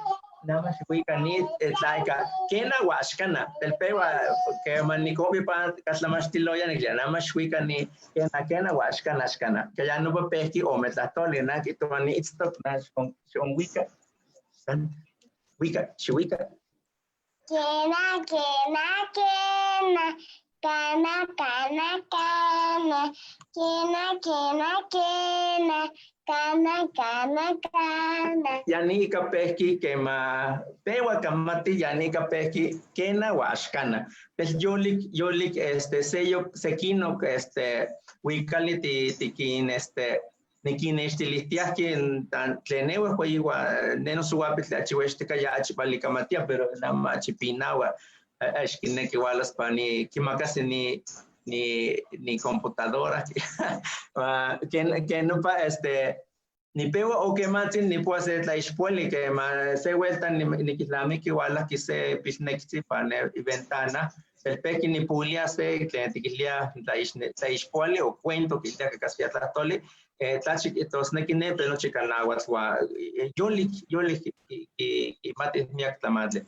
nama xihuica ni tla ika kena ua axcana telpewa kema nicomi pa catlamachtiloya niquilhia nama xihuica ni kena kena ua axcana axcana que ya nopa pejqui ome tlahtoli na quihtowa niitztoc na xonhuica huica xihuica. Kena, kena, kena, kana, kana, kana, kena, kena, kena, kana, kana, kana. Ya ni ika pejqui kema pewa kamati ya ni ika pejqui kena ua axcana. Pel yolik yolik este seyo sequinoc este huicali tiquin este niquinextilihtiahqui tlen ne huejueyi ua ne nosihuapil tlen achi huextica ya achi valicamatia pero nama achi pinaua axquinequi walas pa ni quimacasi ni computadora ken nopa este nipewa o quematzin nipoa se tlaixpueli quema se vuelta niquilnamiqui walajqui se pilnectzi pa ne ventana telpejqui nipulia se tlen tiquilhia tlaixpuali o cuento quilhia cacasquia tlahtoli tlachi quihtosnequi ne pero nochi ica nahuatl ua yolik yolik quimatih miac tlamantli.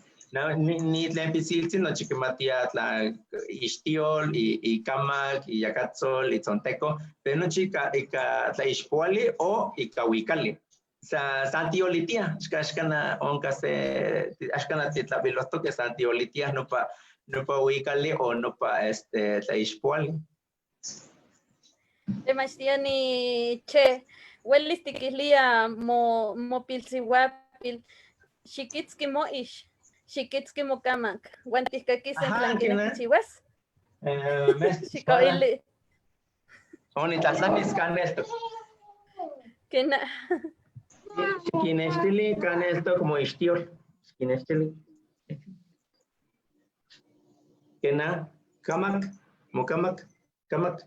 Ni tlen pisiltzi nochi quimatia tla ixtiol, icamac, iyacatzol, itzonteco, pero nochi ika tlaixpoali o ika huicali. San tiolitia, axcana onca se, axcana titlapilohtoque san tiolitia nopa huicali o nopa este tlaixpoali. Temachtiani che, uelis tiquilhia mopilsihuapil, xiquitzqui moix, xiquitzqui mocamac, uan tihcaquisen tlan kena. quinequi chihuas. Xicoili. Onitlatlanis caneltoc. Kena. Xiquinextili caneltoc moixtiol. Xiquinextili. Kena, camac, mocamac, camac.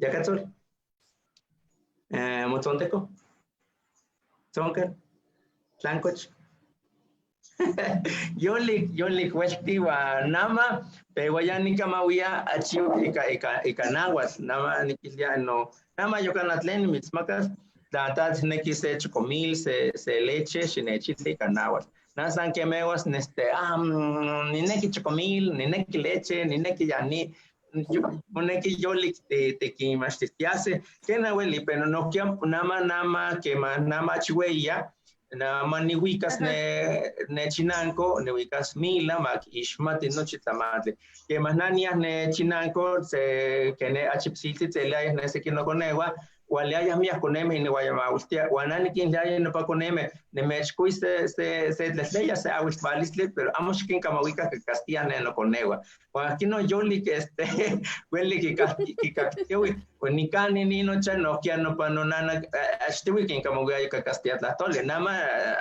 Yacatzol. Motzonteco. Tzoncal. Tlancoch. Yolik, yolik, huelti ua nama, pero ya nicamauia achiu ika nahuatl, nama niquilhia no, nama yocana tlen mitzmacas, tla tneki se chocomil, se leche, xinechili ika nahuatl. Na san quemehuas, neste, nineki chocomil, nineki leche, nineki ya ni, moneki yolik tequimachtistiase, kena ueli, pero no nama, nama, quema, nama chihueya, nama nihuicas ne chinanco, nihuicas mila, mac ixmati nochi tlamantli. Quema nanias ne chinanco, se, que ne achipsiltzi, tzelia ne sequinoconeua, ualiayas mias coneme y nihuayamauiltia, uan niquinliaya nopa coneme, nemechcui se tlehleya, se ahuiltvalistli, pero amo xiquincamahuica que castilla ne noconeua. Uan aquí no yolik, este, hueli kikaktiui, uan nicani ni nocha nohkia nopa nonana, achtiui quincamauia ika castilla tlahtoli, nama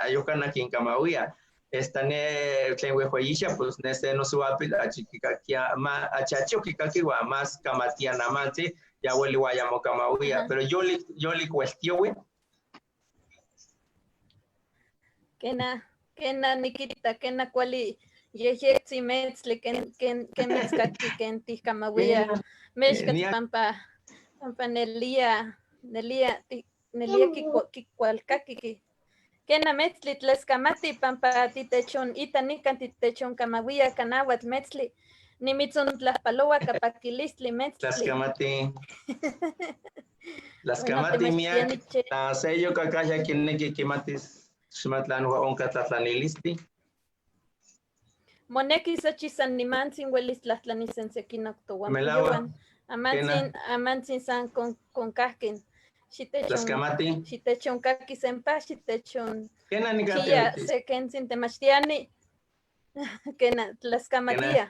ayocana quincamauia. Esta ne tlen huejueyixia, pues ne se nosihuapil achi kikakia, ma, achi achio kikaki ua mas kamatia namantzi, ya hueli guayamocamauia, pero yolik hueltioui. Kena, kena nikita, kena kuali yejyetzi metzli, ken mitzkaki, ken tihkamauia, mexkatl pampa, pampa nelia, nelia, nelia kikualkaki, kena metzli tleskamati, pampa titechon ita nikan titechon kamauia kanahuatl metzli, nimitzontlajpaloua kapaquilistli metzli. Tlaskamati. Tlaskamati Bueno, miak, temachtiani che. tla seyo kakaya kineki kimatis ximatlan ua onka tlatlanilisti. Moneki xochi san nimantzin uelis tlajtlanis n sekinok Melahuac. tohuampoyoan. Amantzin, amantzin san konkajkin. Xitechon, Tlaxcamati. xitechonkaki sempa, xitechon Kena nikan chia te- se kentzin temachtiani. Kena, tlaxcamatia.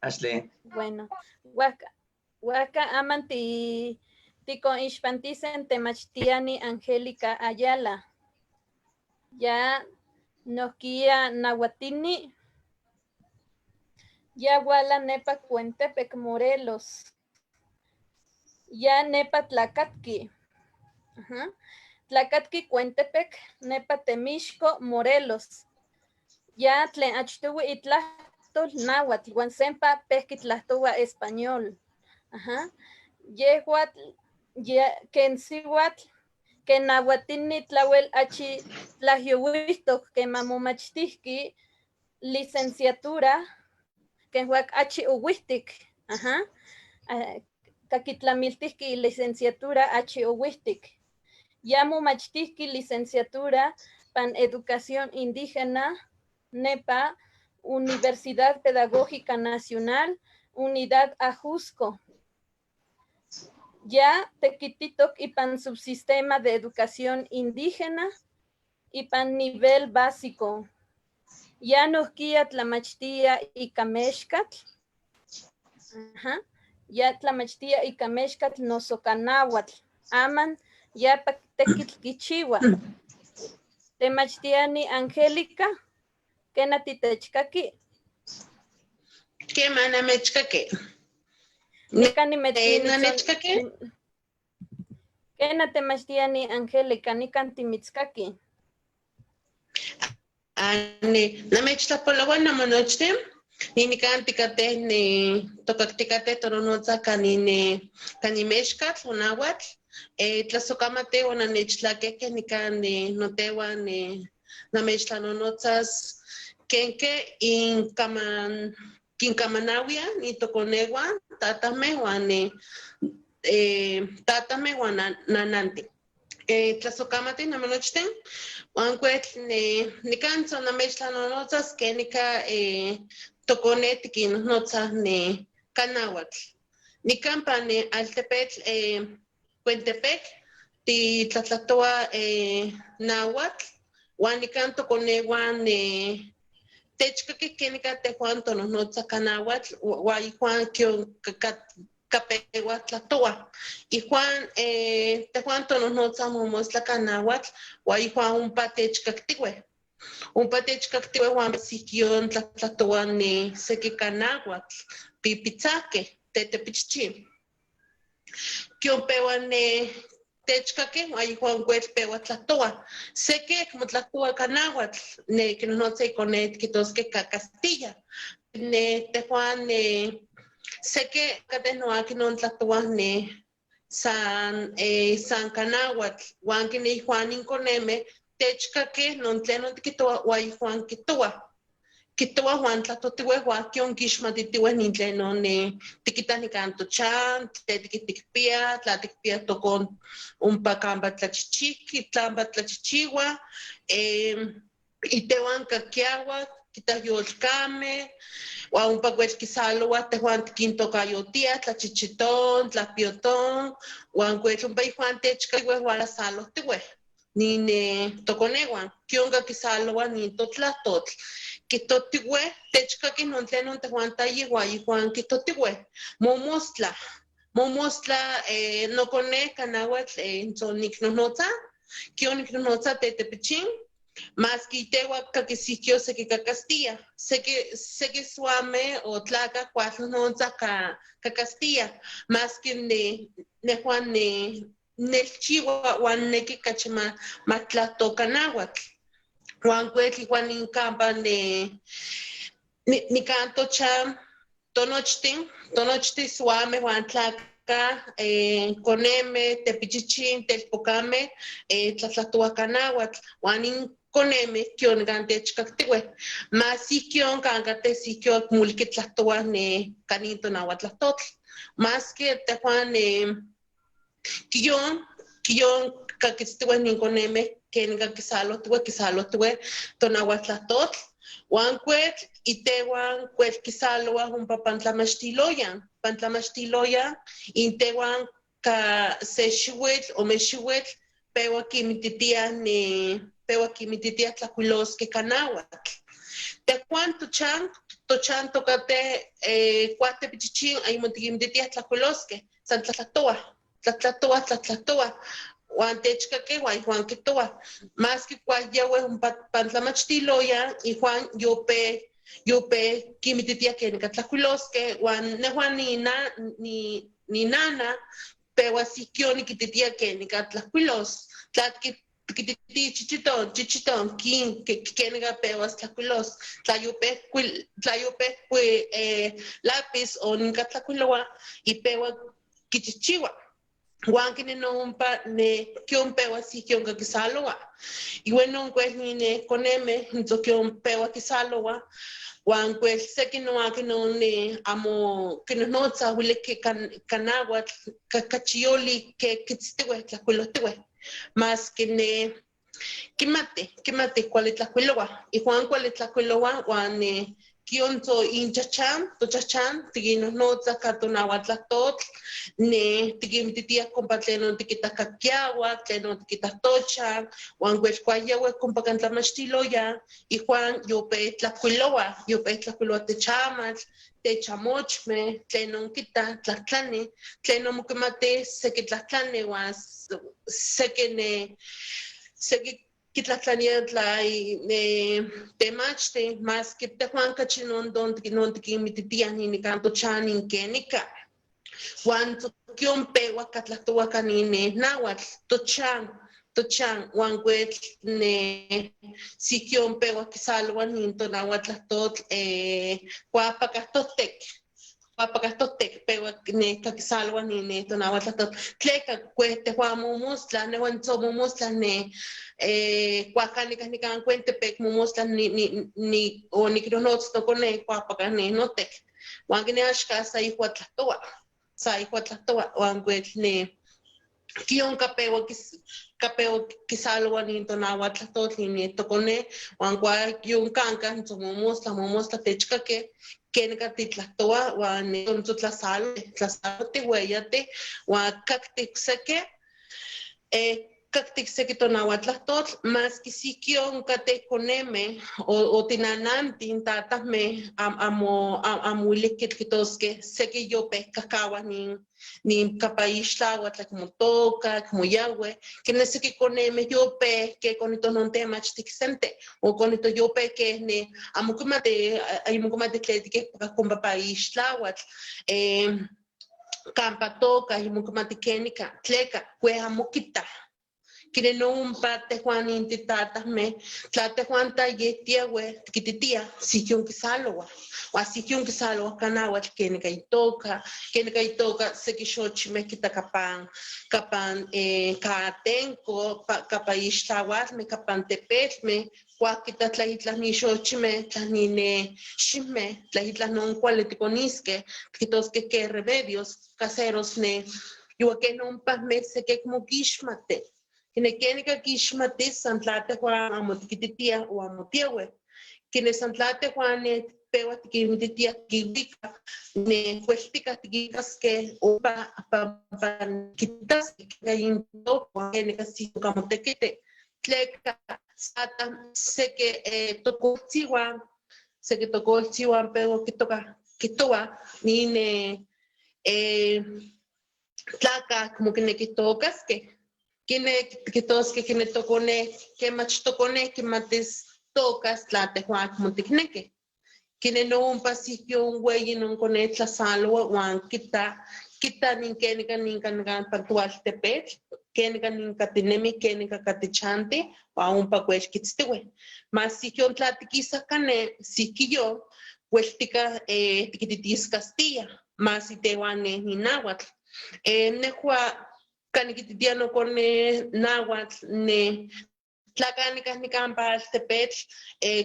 Ashley. Bueno, huaca, huaca aman ti tikonixpantisen temachtiani Angélica Ayala. Ya nohkia nahuatini. Ya wala nepa Cuentepec, Morelos. Ya nepa Tlacatqui. Ajá. Tlacatqui, Cuentepec, nepa Temixco, Morelos. Ya tlen achtohui itlahtol náhuatl, huan sempa pejqui tlahtohua español. Ajá. Yehuatl, ya, ken sihuatl, ken nahuatini tlauel achi tlajyouihtok quema momachtihqui licenciatura, ken huac achi ohuihtic. Ajá. Kakitlamiltihqui licenciatura achi ohuihtic. Ya momachtihqui licenciatura pan educación indígena, NEPA, Universidad Pedagógica Nacional, Unidad Ajusco. Ya tequititok ipan subsistema de educación indígena ipan nivel básico. Ya nohkia tlamachtia ika mexcatl. Ajá. Ya tlamachtia ika mexcatl noso kanáhuatl. Aman ya tekitl kichiwa. Temachtiani Angélica, kena titechkaki. Kema namechkaki. Nikan nimetzin- Nanechkaki? Kena temachtiani Angélica, nikan timitzkaki. Ani, namechtlapoloua namonochtin. Nikan tikateh ni tokaktikateh toronotza kanin kanimexkatl o náhuatl. Tlasocamati onanechtlakehkeh nikan ni notehuan ni namechtlanonotzas kenke inkaman kinkamanauiah ni tokoneuan tatameh uan ni tatameh uan nanantin. Tlasocamati namonochtin uan kuetl ni nikan son namechtlanonotzas kenika tokone tikinnohnotzah ni kanáhuatl. Nikan pan ni altepetl Cuentepec titlatlahtoa náhuatl uan nikan tokoneuan techkakih kenika tehuan tonohnotza kanáhuatl uan ijuan kion kapeua tlahtoua. Ijuan tehuan tonohnotza momostla kanáhuatl uan ijuan ompa techkaktiueh. Ompa techkaktiueh uan sikion tlahtlahtoua ni seki kanáhuatl pipitzakeh tetepichchin. Kion peua ne techkakeh uan ijuan kuetl peua tlahtoua. Seki motlahtoua kanáhuatl ne kinohnotza ikone tikihtoskeh ka Castilla. Ne tehuan ne seki kateh noaki non tlahtoua ne san kanáhuatl uan kini ijuan inkonemeh techkakeh non tlenon tikihtoua uan ijuan kihtoua. Kihtoua uan tlahtohtiueh uan kion kixmatitiueh nin tlenon ne tikitah nikan tochan, tlen tikpiah, tla tikpiah tokon ompa kampa tlachichiki, tlampa tlachichiuah, itehuan kakiauak, kitah yolkameh, uan ompa kuetl kisalouah tehuan tikintokayotiah tlachichiton, tlapioton, uan kuetl ompa ijuan techkakiueh uan salohtiueh nin tokoneuan, kionka kisalouah nin totlahtotl. Kihtohtiueh, techkakih non tlenon tehuan tayih uan ijuan kihtohtiueh. Momostla, momostla nokone kanáhuatl son niknohnotza, kion niknohnotza tetepichin, maski iteua kakisihkio seki ka Castilla, seki suameh o tlakah kualnohnotza ka Castilla, maski nehuan nelchiua uan neki kachi matlahtoka náhuatl. Uan kuetl ijuan inkampa nikan tochan tonochtin, tonochtin suameh uan tlakah, konemeh, tepichichin, telpokameh, tlahtlahtouah kanáhuatl, uan inkonemeh kion kan techkaktiueh. Mas ihkion kan kateh sihkio mulki tlahtoua ne kanin tonahuatlahtotl. Maski tehuan kion Kakitztiwe nin koneme kenika kisalojtiwe kisalojtiwe tonahuatlahtotl huan kuetl itehuan kuetl kisaloa ompa pantlamachtiloyan, pantlamachtiloyan intehuan ka se xihuitl ome xihuitl pewa kinmititia ne pewa kinmititia tlakuiloskeh ka nahuatl. Tejuan tochan, tochan tokateh kuahteh pichichín ayemo tikinmititia tlakuiloskeh, san tlatlahtowa, tlatlahtowa, tlatlahtowa, huan techkakeh huan ijuan kihtowa, maski kuahyaweh ompa pantlamachtiloyan ijuan yope yope kinmititia kenika tlakuiloskeh huan nehua ninana pewa sikio nikititia kenika tlakuilos, tla tikititi chichiton, chichiton, kin, kenika pewas tlakuilos, tla yopehkui lápiz o ninka tlakuilowa y pewa kichihchiwa. Huan kini no ompa ne kion pewa sikion ka kisalowa. Y bueno, kuel ni ne koneme, kion pewa kisalowa, huan kuel seki no akin no ne amo kinonotza wiliki kanahuatl kachioli ke kitztiwe tlakuilohtiwe. Más que ne kimati, kimati kuali tlakuilowa. Y Juan kuali tlakuilowa huan ne kionto inchachan, tochachan, tikinonotza ka tonahuatlahtotl, ne tikinmititia kompa tlenon tikitahkakiawa, tlenon tikitahtocha, huan kuelkuayawe kompa kan tlamachtiloya, y Juan yope tlakuilowa, yope tlakuilowa techamatl, techamochme, tlenon kita tlahtlani, tlenon mokimati seki tlahtlani, huan seki ne, seki kitlahtlania tla temachti, mas que tejuan kachi non don non tikinmititiah nikan tochan kenika. Huan kion pewa katlahtowa kanin nahuatl, tochan, tochan, huan kuetl ne sikion pewa kisalowa nin tonahuatlahtotl kuapakahtotek, kuapakahtotek pewa ne kakisalowa nin ne tonahuatlahtotl. Tleka kue tejuan momostla, nehuan tzomomostla ne kuakanikah nikan Cuentepec momostla ni o niknonotz tokone kuapakah ne notek. Huan kine axka sa ihua tlahtowa, sa ihua tlahtowa, huan kuetl ne kion kapewa kapewa kisalowa nin tonahuatlahtotl nin tokone, huan kua kion kanka tzomomostla, momostla techkake, kenika titlahtowa, huan tlasalo, tlasalo tihueyate, huan kaktik seke, kaktik seki tonahuatlahtotl, mas que sikion kateh koneme o tinanantin tatahmeh amo amo wilihkeh kihtoskeh seki yope kahkawah nin kapaixtlauatl como toka, como yahue, kene seki koneme yope ke konito non temach tiksente, o konito yope ke ne amo kimati, amo kimati tlen tikehpakah kompa paixtlauatl, kampa toka, amo kimati kenika, tleka, kue amo kitah. Kine no ompa tejuan intitatahmeh, tla tejuan tayehtiaue tikititia sikion kisalowa, huan sikion kisalowa kanahuatl kenika itoka, kenika itoka seki xochimeh kita kapan, kapan katenko, kapa ixtlaualmeh, kapan tepelmeh, kuak kita tla itlah ni xochimeh, tla ni ne ximeh, tla itlah non kuali tikoniskeh, tikihtoskeh ke remedios caseros ne, iwan keh nompahmeh seki mokixmati. Kine kenika kixmati san tla tejuan amo tikititiah o amo tiaue. Kine san tla tejuan ne pewa tikinmititia kiwika ne kueltika tikinkaskeh ompa pampa kitaskeh intoka kenika sikonka motekiti. Tleka sata seki tokoltziwan, seki tokoltziwan pewa kitoka kihtowa nin tlakah como kinekih tokaskeh. Kine kihtoskeh kine tokone, kemach tokone kimatis tokas tla tejuan como tiknekih. Kine no ompa sikion weyi non kone tlasalowa huan kita, kita nin kenika nin nikan pantualtepetl, kenika nin katinemi, kenika katichanti, huan ompa kuel kitztiwe. Mas sikion tla tikisah kane, sikiyo, kueltika tikititis Castilla, mas itehuan neh ni nahuatl. Nehua kanikititia nokone nahuatl ne tlakanikah nikan paltepetl,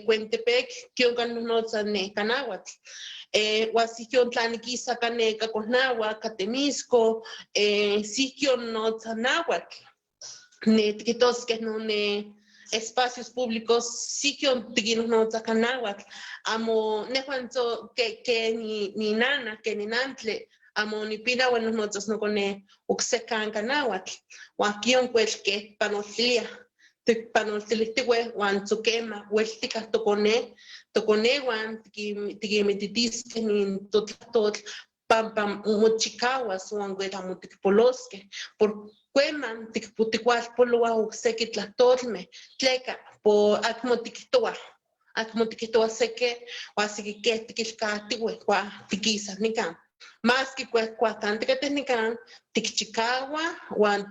Cuentepec, kion kanonotza ne kanahuatl. Huan sikion tla nikisa kaneka Cuernahua, Catemisco, sikion notza nahuatl. Ne tikitoskeh non ne espacios públicos sikion tikinnohnotza ka náhuatl, amo nehua tzo ke ni nana, ke ninantle, amo nipinaua nohnotzas nokone oksekan ka náhuatl, huan kion kuel ke panoltilia, tikpanoltilijtiue huan tzokema ueltikah tokone, tokonehuan tikinmititiskeh nin totlahtol pampa mochikawas huan wel amo tikpoloskeh, por kueman tikualpoloa okseki tlahtolmeh, tleka por acmo tikihtowa, acmo tikihtowa seki huan seki keh tikilkahtiue kua tikisah nikan. Maski kuahkan tikateh nikan, tikchikauah huan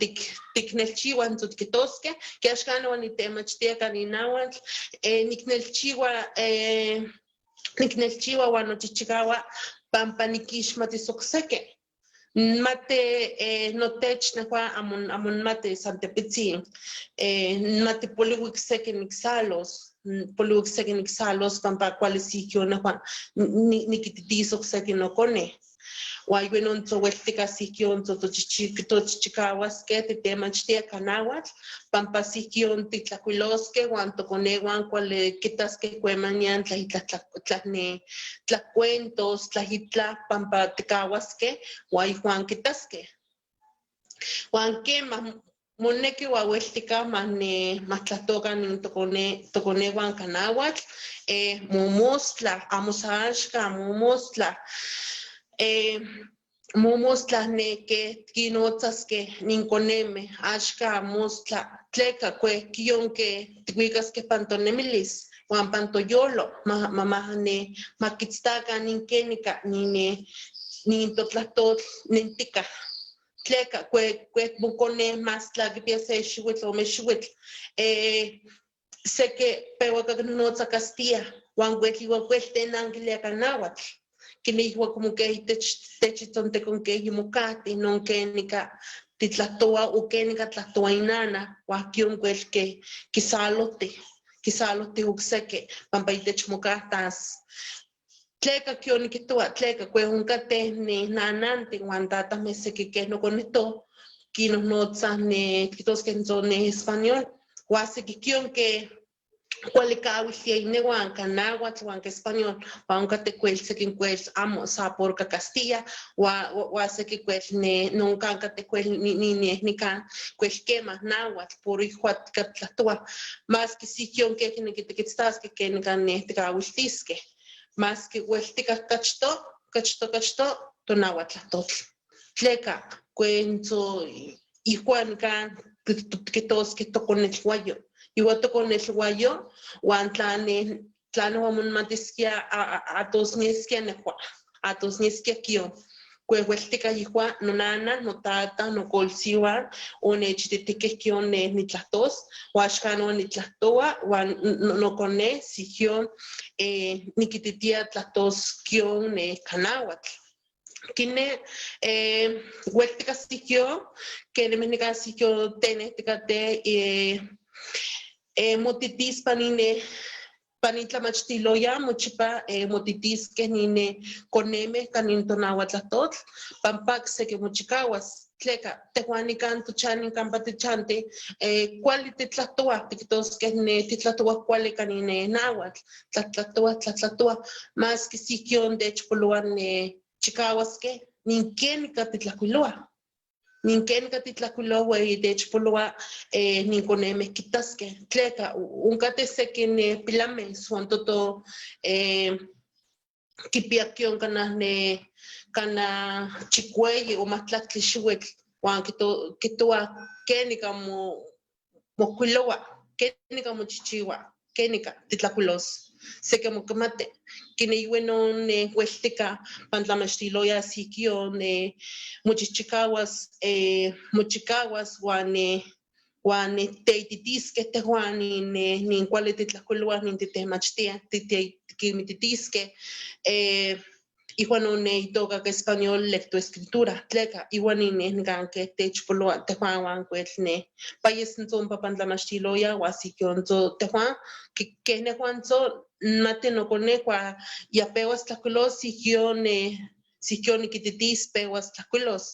tiknelchiuah noso tikihtoskeh, ke axkan noa nitemachtia ka ninahuatl, niknelchiua niknelchiua huan nochichikaua pampa nikixmatis okseki. Nmati notech nehua amo nmati san tepitzin, nmati poliui seki niksalos, poliui seki niksalos pampa kuali sikio nehua nikititis okseki nokone. Huan iuenon tzoueltika sikion tochichikawaskeh titemachtia ka náhuatl, pampa sikion titlakuiloskeh huan tokoneuan kuali kitaskeh kuemanian tla itlah tlacuentos, tla itlah pampa tikawaskeh huan ihuan kitaskeh. Huan kemah moneki uan ueltika matlahtokan nin tokoneuan ka náhuatl, momostla, amo sa axkan, momostla, momostla ne ke tikinotzaskeh nin konemeh, axkan mostla, tleka kue kion ke tikuikaskeh pan tonemilis huan pan toyolo, makitztakan nin kenika nin nin totlahtol nentikah. Tleka kue mokone mas tla kipia se xiuitl ome xiuitl, seki pewa kaknonotza Castilla, huan kuel iuan kuel tenankilia ka náhuatl. Kinihua como ke itech techitzontecon ke yimokahti non kenika titlahtoa o kenika tlahtoa inana, huan kion kuel ke kisaloti, kisaloti okseki pampa itech mokahtas. Tleka kion nikihtowa, tleka kue onkateh ne nanantin huan tatahmeh seki keh nokonehto kinohnotzah ne tikihtoskeh noso ne español, huan seki kion ke kuali kawiltia ineuan ka náhuatl huan ka español, huan onkateh kuel seki kuel amo sa por ka Castilla, huan seki kuel ne nonkan kateh kuel ni nikan kuel kemah náhuatl por ihua tlahtowa, maski sikion ke kineki tikitztaskeh kenika ne tikawiltiskeh, maski ueltika kachto, kachto, kachto tonahuatlahtotl. Tleka kuentzo ihua nikan tikihtoskeh tokonetluayo, iua tokonetluayo huan tla nehua monmatiskia atosneskia nehua, atosneskia kion, kue ueltika ihua nonana, notata, nokolsiuan onechititikeh kion neh nitlahtos, huan axkan noa nitlahtoa huan nokone sikion nikititia tlahtos kion neh ka náhuatl. Kine ueltika sikion, kenemeh nikan sikion tenehtikateh motitis panine panitlamachtiloya mochipa motitiskeh nine konemeh kanin tonahuatlahtotl pampa seki mochikawas, tleka tehuan nikan tochan nikan pa tichanti kuali titlahtowa, tikihtoskeh ne titlahtowa kuali kanin ne náhuatl, tlatlahtowa, tlatlahtowa, maski sikion techpoloa ne chikawaskeh nin kenika titlahkuiloa, nin kenika titlahkuiloa techpoloa nin konemeh kitaskeh, tleka onkateh seki ne pilameh son toto kipia kion kanah ne kanah chikueyi o mahtlaktli xiuitl huan kihtowa kenika mokuilowa, kenika mochichiwa, kenika titlahkuilos, seki amo kimati, kine iuenon ne ueltika pantlamachtiloya sikion ne mochichikawas, mochikawas huan ne huan teititiskeh tehuan nin kuali titlahkuiloah nin titehmachtiah, tikinmititiskeh, ihuan non ne itoka ka español lectoescritura, tleka iuan nin nikan ke techpoloa tehuan huan kuel ne payes ntzompa pantlamachtiloya huan sikion tzo tehuan keh nehuan tzo nmati nokone kua ya pewas tlahkuilos sikion ne Sihkio nikititis pewas tlajkuilos.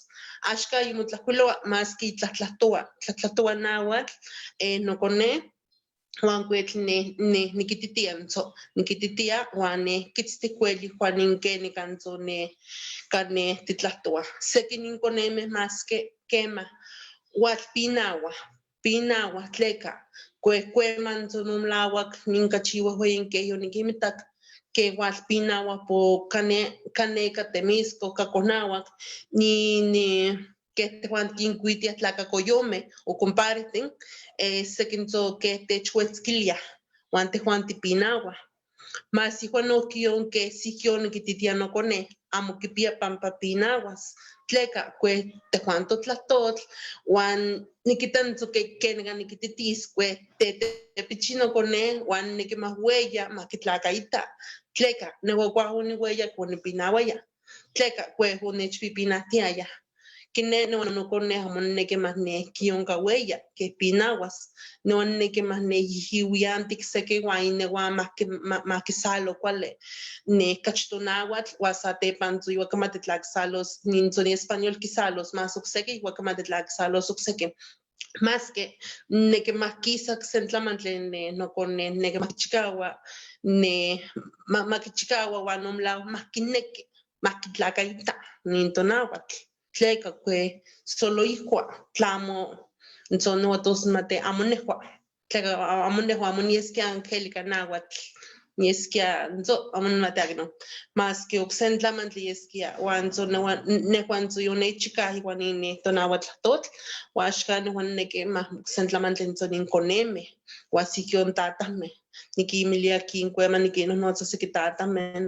Axka yimotlajkuiloa maski tlajtlajtoua, tlajtlajtoua náhuatl, nokone, huan kuetl ne nikititia ntzo, nikititia huan ne kitztikueli huan ninkenik antzo ne kane titlahtoa. Seki ninkonemeh maske kema hualpinawa, pinawa tleka, kuehkueman tzonomlawak ninkachiwa hueyin keh yonikimitak ke hualpinawa po kane kaneka Temisco kakonawak ni keh tehuan kinkuitiah tlakakoyomeh o compadrehtin, seki tzo keh techuetzkiliah huan tehuan tipinawah. Mas ihua nohki keh sikio nikititia nokone amo kipia pampa pinawas, tleka kue tehuan totlahtotl huan nikita ntzo kenika nikititis kue tetepichin nokone huan nikimahueya makitlakaita, tleka nehua kuaj oniweyak onipinawaya, tleka kue onechpipinahtiaya. Kine nehua nokone amo niki mas ne kionkaueya keh pinawas, nehua niki mas ne yihiwiantik seki uan inehuan makisalo kuali ne kachi tonahuatl uan satepan iwa kimati tla kisalos nin tzon español kisalos mas okseki iwa kimati tla kisalos okseki. Maske niki makisak sen tlamantli ne nokone niki makichikawa ne makichikawa uan omlawa makineki makitlakaita nin tonahuatl. Tleka kue solo ihua tlamo ntzon nehua tos mate amo nehua, tleka amo nehua amo nieskia Angélica náhuatl, nieskia ntzo amo nimati akinon, maske okse tlamantli yeskia uan tzo nehua ntzo yonechikaj iwan inin tonahuatlahtotl uan axkan nehua nineki ma okse tlamantli ntzo ninkonemeh uan sikion tatajmeh, nikinmilia kinkuema nikinnohnotza seki tatajmeh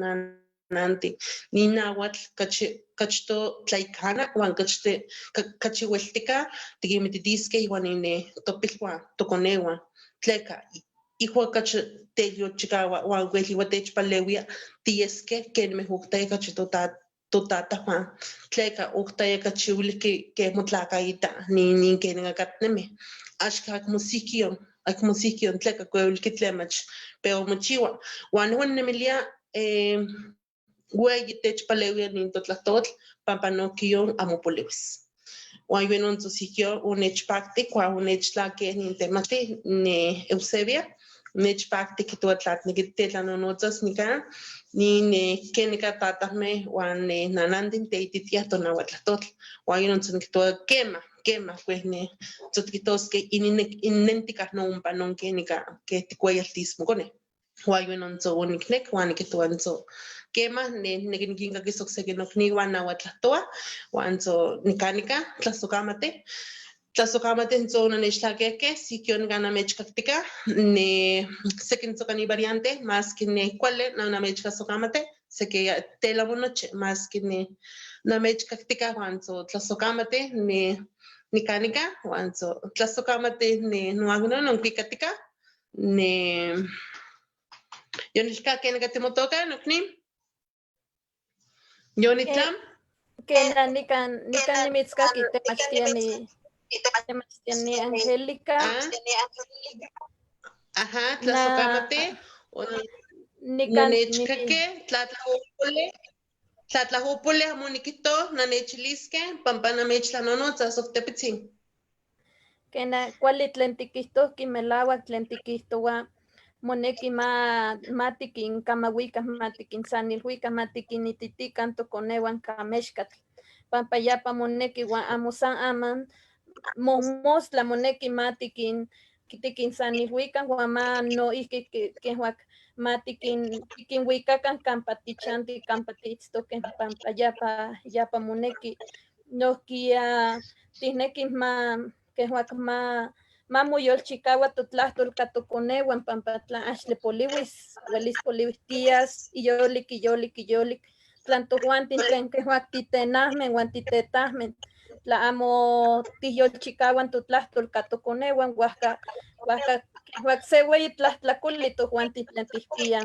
nanantin, nin náhuatl kachi kachto tlaikana uan kachi weltika tikinmititiskeh iwan inin topilwan, tokoneuan, tleka ihua kachi teyolchikaua uan wel iwa techpalewia tiyeskeh kenimeh oktaya kachi totatahuan, tleka oktaya kachi wiliki keh motlakaita nin kenin akatnemih, axkan acmo sikion, acmo sikion tleka kue wiliki tlen mach pewa mochiwa, uan nehua ninemilia weyi techpalewia nin totlahtotl pampa nohkion amo poliwis. Uan yenon tzosikio onechpakti kuan onechtlakeh nin temachti ne Eusebia, nechpakti kihtowa tla tikneki tetlanonotzas nikan nin kenika tatajmeh uan nanantin teititiah tonahuatlahtotl, uan yenon tzonikihtowa kema, kema kue ne tzotikihtoskeh innentikah noompa non kenika keh tikueyaltis mokone. Uan yenon tzo oniknek uan nikihtowa ntzo kema ne niki nikinkakis okseki nokniwan nahuatl uan tzo nika tlasokamati. Tlasokamati ntzo onanechtlakehkeh sikio nikan namechkaktika ne seki ntzo kani variante maski ne kuali namechkasokamati seki telamonochi maski ne namechkaktika uan tzo tlasokamati ne nika uan tzo tlasokamati ne noagno nonkuikatika ne yonilka kenika timotoka nokni Yonitlam. Kena nikan nimitzkaki temachtiani temachtiani Angélica. Ajá, tlasokamati. Nikan Nanechkake, tlatlajopole, tlatlajopole amo nikihto, nanechiliskeh, pampa namechtlanonotzas oktepitzin. Kena kuali tlen tikihtohki melawak tlen tikihtowa moneki ma tikinkamawikah, ma tikinsanilhuikah, ma tikinititikan tokoneuan kamexkatl, pampa yapa moneki uan amo san aman mojmostla moneki ma tikinsanilhuikan uan ma noihki kejuak ma tikinwikakan kampa tichanti, kampa tiitztokeh, pampa yapa moneki. Nohkia tiknekih ma kejuak ma moyolchikaua totlahtol ka tokoneuan pampa tla axtle poliwis, welis poliwis tias iyolik, iyolik, iyolik, tlan tojuantin tlen kejuak titenahmeh uan titetajmeh, tla amo tihyolchikauan totlahtol ka tokoneuan, huajka kejuak se weyi tlahtlakoli tojuantin tlen tihpiah.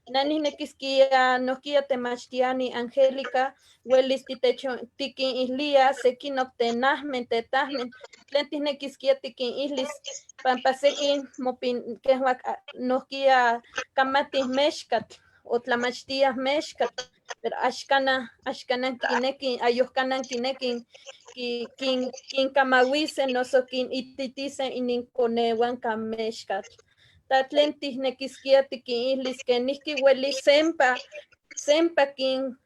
Neh niknekiskia nohkia temachtiani Angélica welis tikinihlia sekinok tenahmeh, tetajmeh, tlen tiknekiskia tikinihlis pampa sekin kejuak nohkia kamatih mexkatl, otlamachtiaj mexkatl, pero axkana, axkana kinekin, ayohkana kinekin kinkamahuisen noso kinititisen ininkonehuan kamexkatl. Ta tlen tijnekiskia tikinihlis kenijki uelis sempa, sempa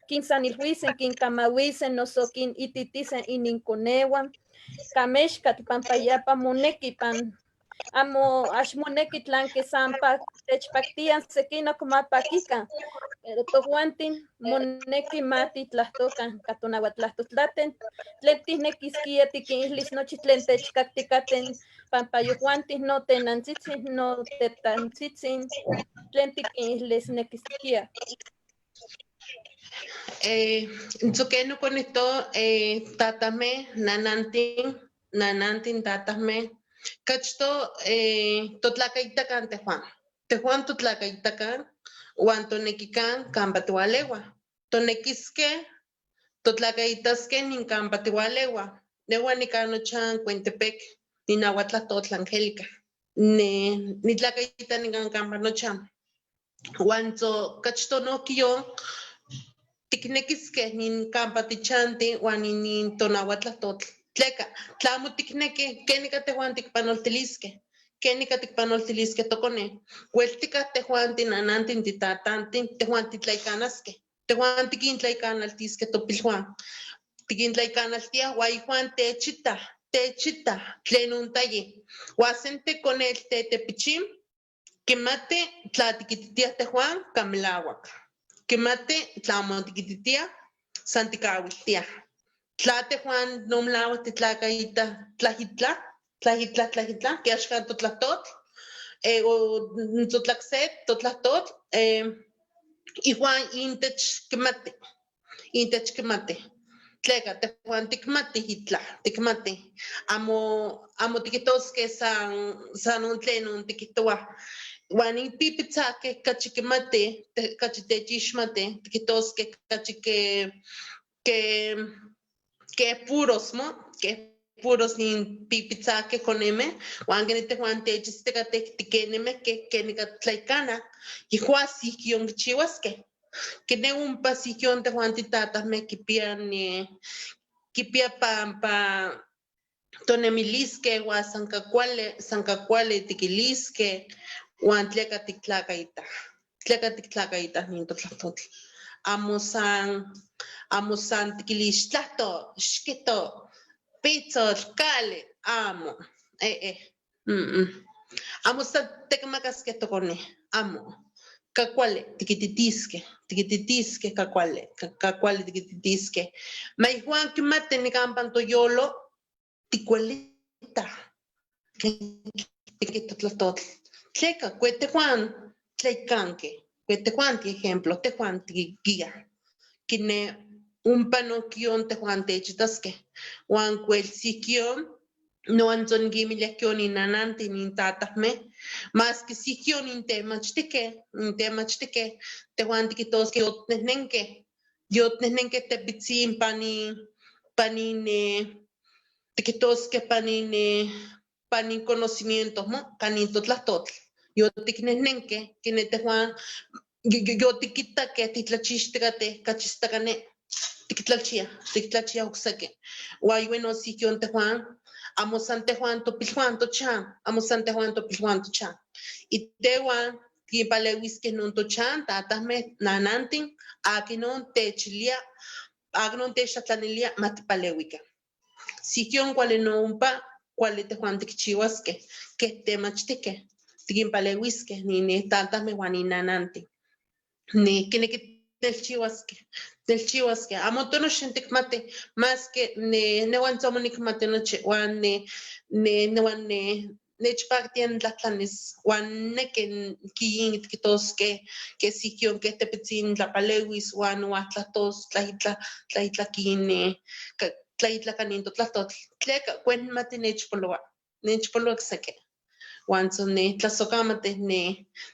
kinsanilhuisen, kinkamahuisen noso kinititisen ininkonehuan kamexkatl pampa yapa moneki pan amo ax moneki tlanke san techpaktian sekinok ma pakikan, pero tojuantin moneki ma titlahtokan ka tonahuatlahto. Tlaten tlen tijnekiskia tikinihlis nochi tlen techkaktikaten pampa yojuantin no tenantzitzin no tetantzitzin tlen tikinihlisnekiskia. Ntzoke nokonihto tatahmeh, nanantin, nanantin tatahmeh, kachto totlakaitakan tejuan. Tejuan totlakaitakan uan tonekikan kampa tiwalewah. Tonekiskeh totlakaitaskeh nin kampa tiwalewah. Nehua nikan nochan Cuentepec, ninahuatlahtotl Angélica. Nitlakaita nikan kampa nochan. Uan tzo kachto nohki yon tiknekiskeh nin kampa tichanti uan inin tonahuatlahtotl. Tleka, tlamo tiknekih kenika tejuan tikpanoltiliskeh, kenika tikpanoltiliskeh tokoneh. Ueltikah tejuantin nanantin titatantin, tejuan titlaikanaskeh, tejuan tikintlaikanaltiskeh topilhuan. Tikintlaykanaltiah uan ijuan techitah, techitah tlen ontayi. Uan sente konetl tetepichin kimati tla tikititiah tejuan kamilawak. Kimati tla amo tikititiah san tikawiltiah. Tla tejuan no mlawak titlakaitah tlajitla, tlajitla, tlajitla, ke axkan totlahtotl, o totlakset, totlahtotl, ijuan intech kimati, intech kimati. Tleka tejuan tikmatih itlah, tikmatih. Amo, amo tikihtoskeh san on tlenon tikihtowa. Uan in pipitzakeh kachi kimatih, kachi techixmatih, tikihtoskeh kachi ke puros, mo? Ke puros nin pipitzakeh konemeh, uan keni tejuan techitztikateh tikenemeh ke kenika tlaikana, yehua sihkion kichiwaskeh. Kene ompa sihkion tejuan titatajmeh kipia kipia pampa tonemiliskeh uan san kakuali, san kakuali tikiliskeh, uan tleka tiktlakaitah, tleka tiktlakaitah nin totlahtotl. Amo san, amo san tikilixtlahto, xkito, pitzotl, kali, amo, Amo san tekmakaskeh tokoneh, amo. Kakuali tikititiskeh, tikititiskeh kakuali, kakuali tikititiskeh. Ma ijuan kimati nikan pan toyolo tikuelitah tikitotlahtotl. Tleka kue tejuan tlaikankeh, kue tejuan ti ejemplo, tejuan tikikiah. Kine ompa nohkion tejuan techitaskeh. Uan kuel sihkion noan tzonquimiliah kion inanantin intatahmeh, maski sihkion intemachtikeh, intemachtikeh, tejuan tikihtoskeh yotnehnenkeh, yotnehnenkeh tepitzin panin tikihtoskeh panin conocimiento, mo, kanin totlahtotl. Yotiknehnenkeh, kine tejuan yotikitakeh titlachixtikateh kachistakane, tiktlalchiah, tiktlalchiah okseki. Uan bueno sihkion tejuan, amo san tejuan topilhuan tochan, amo san tejuan topilhuan tochan. Itehuan kinpaleuiskeh non tochan, tatahmeh, nanantin, akin non techilia, akin non techtlatlanilia ma tipaleuikan. Sihkion kuali no ompa, kuali tejuan tikchiwaskeh, keh temachtikeh, tikinpaleuiskeh nin tatahmeh uan ninanantin. Kineki telchiwaskeh, telchiwaskeh. Amo tonoxin tikmatih, maski nehuan amo nikmati nochi, uan nehuan nechpaktia nitlahtlanis, uan neki kiyin tikihtoskeh ke sihkion keh tepitzin tlapalewis uan noahtlahtos tlahitla, tlahitla kin tlahitla kanin totlahtotl. Tleka kuenmati nechpoloa, nechpoloa okseki. Uan tzon tlasokamatih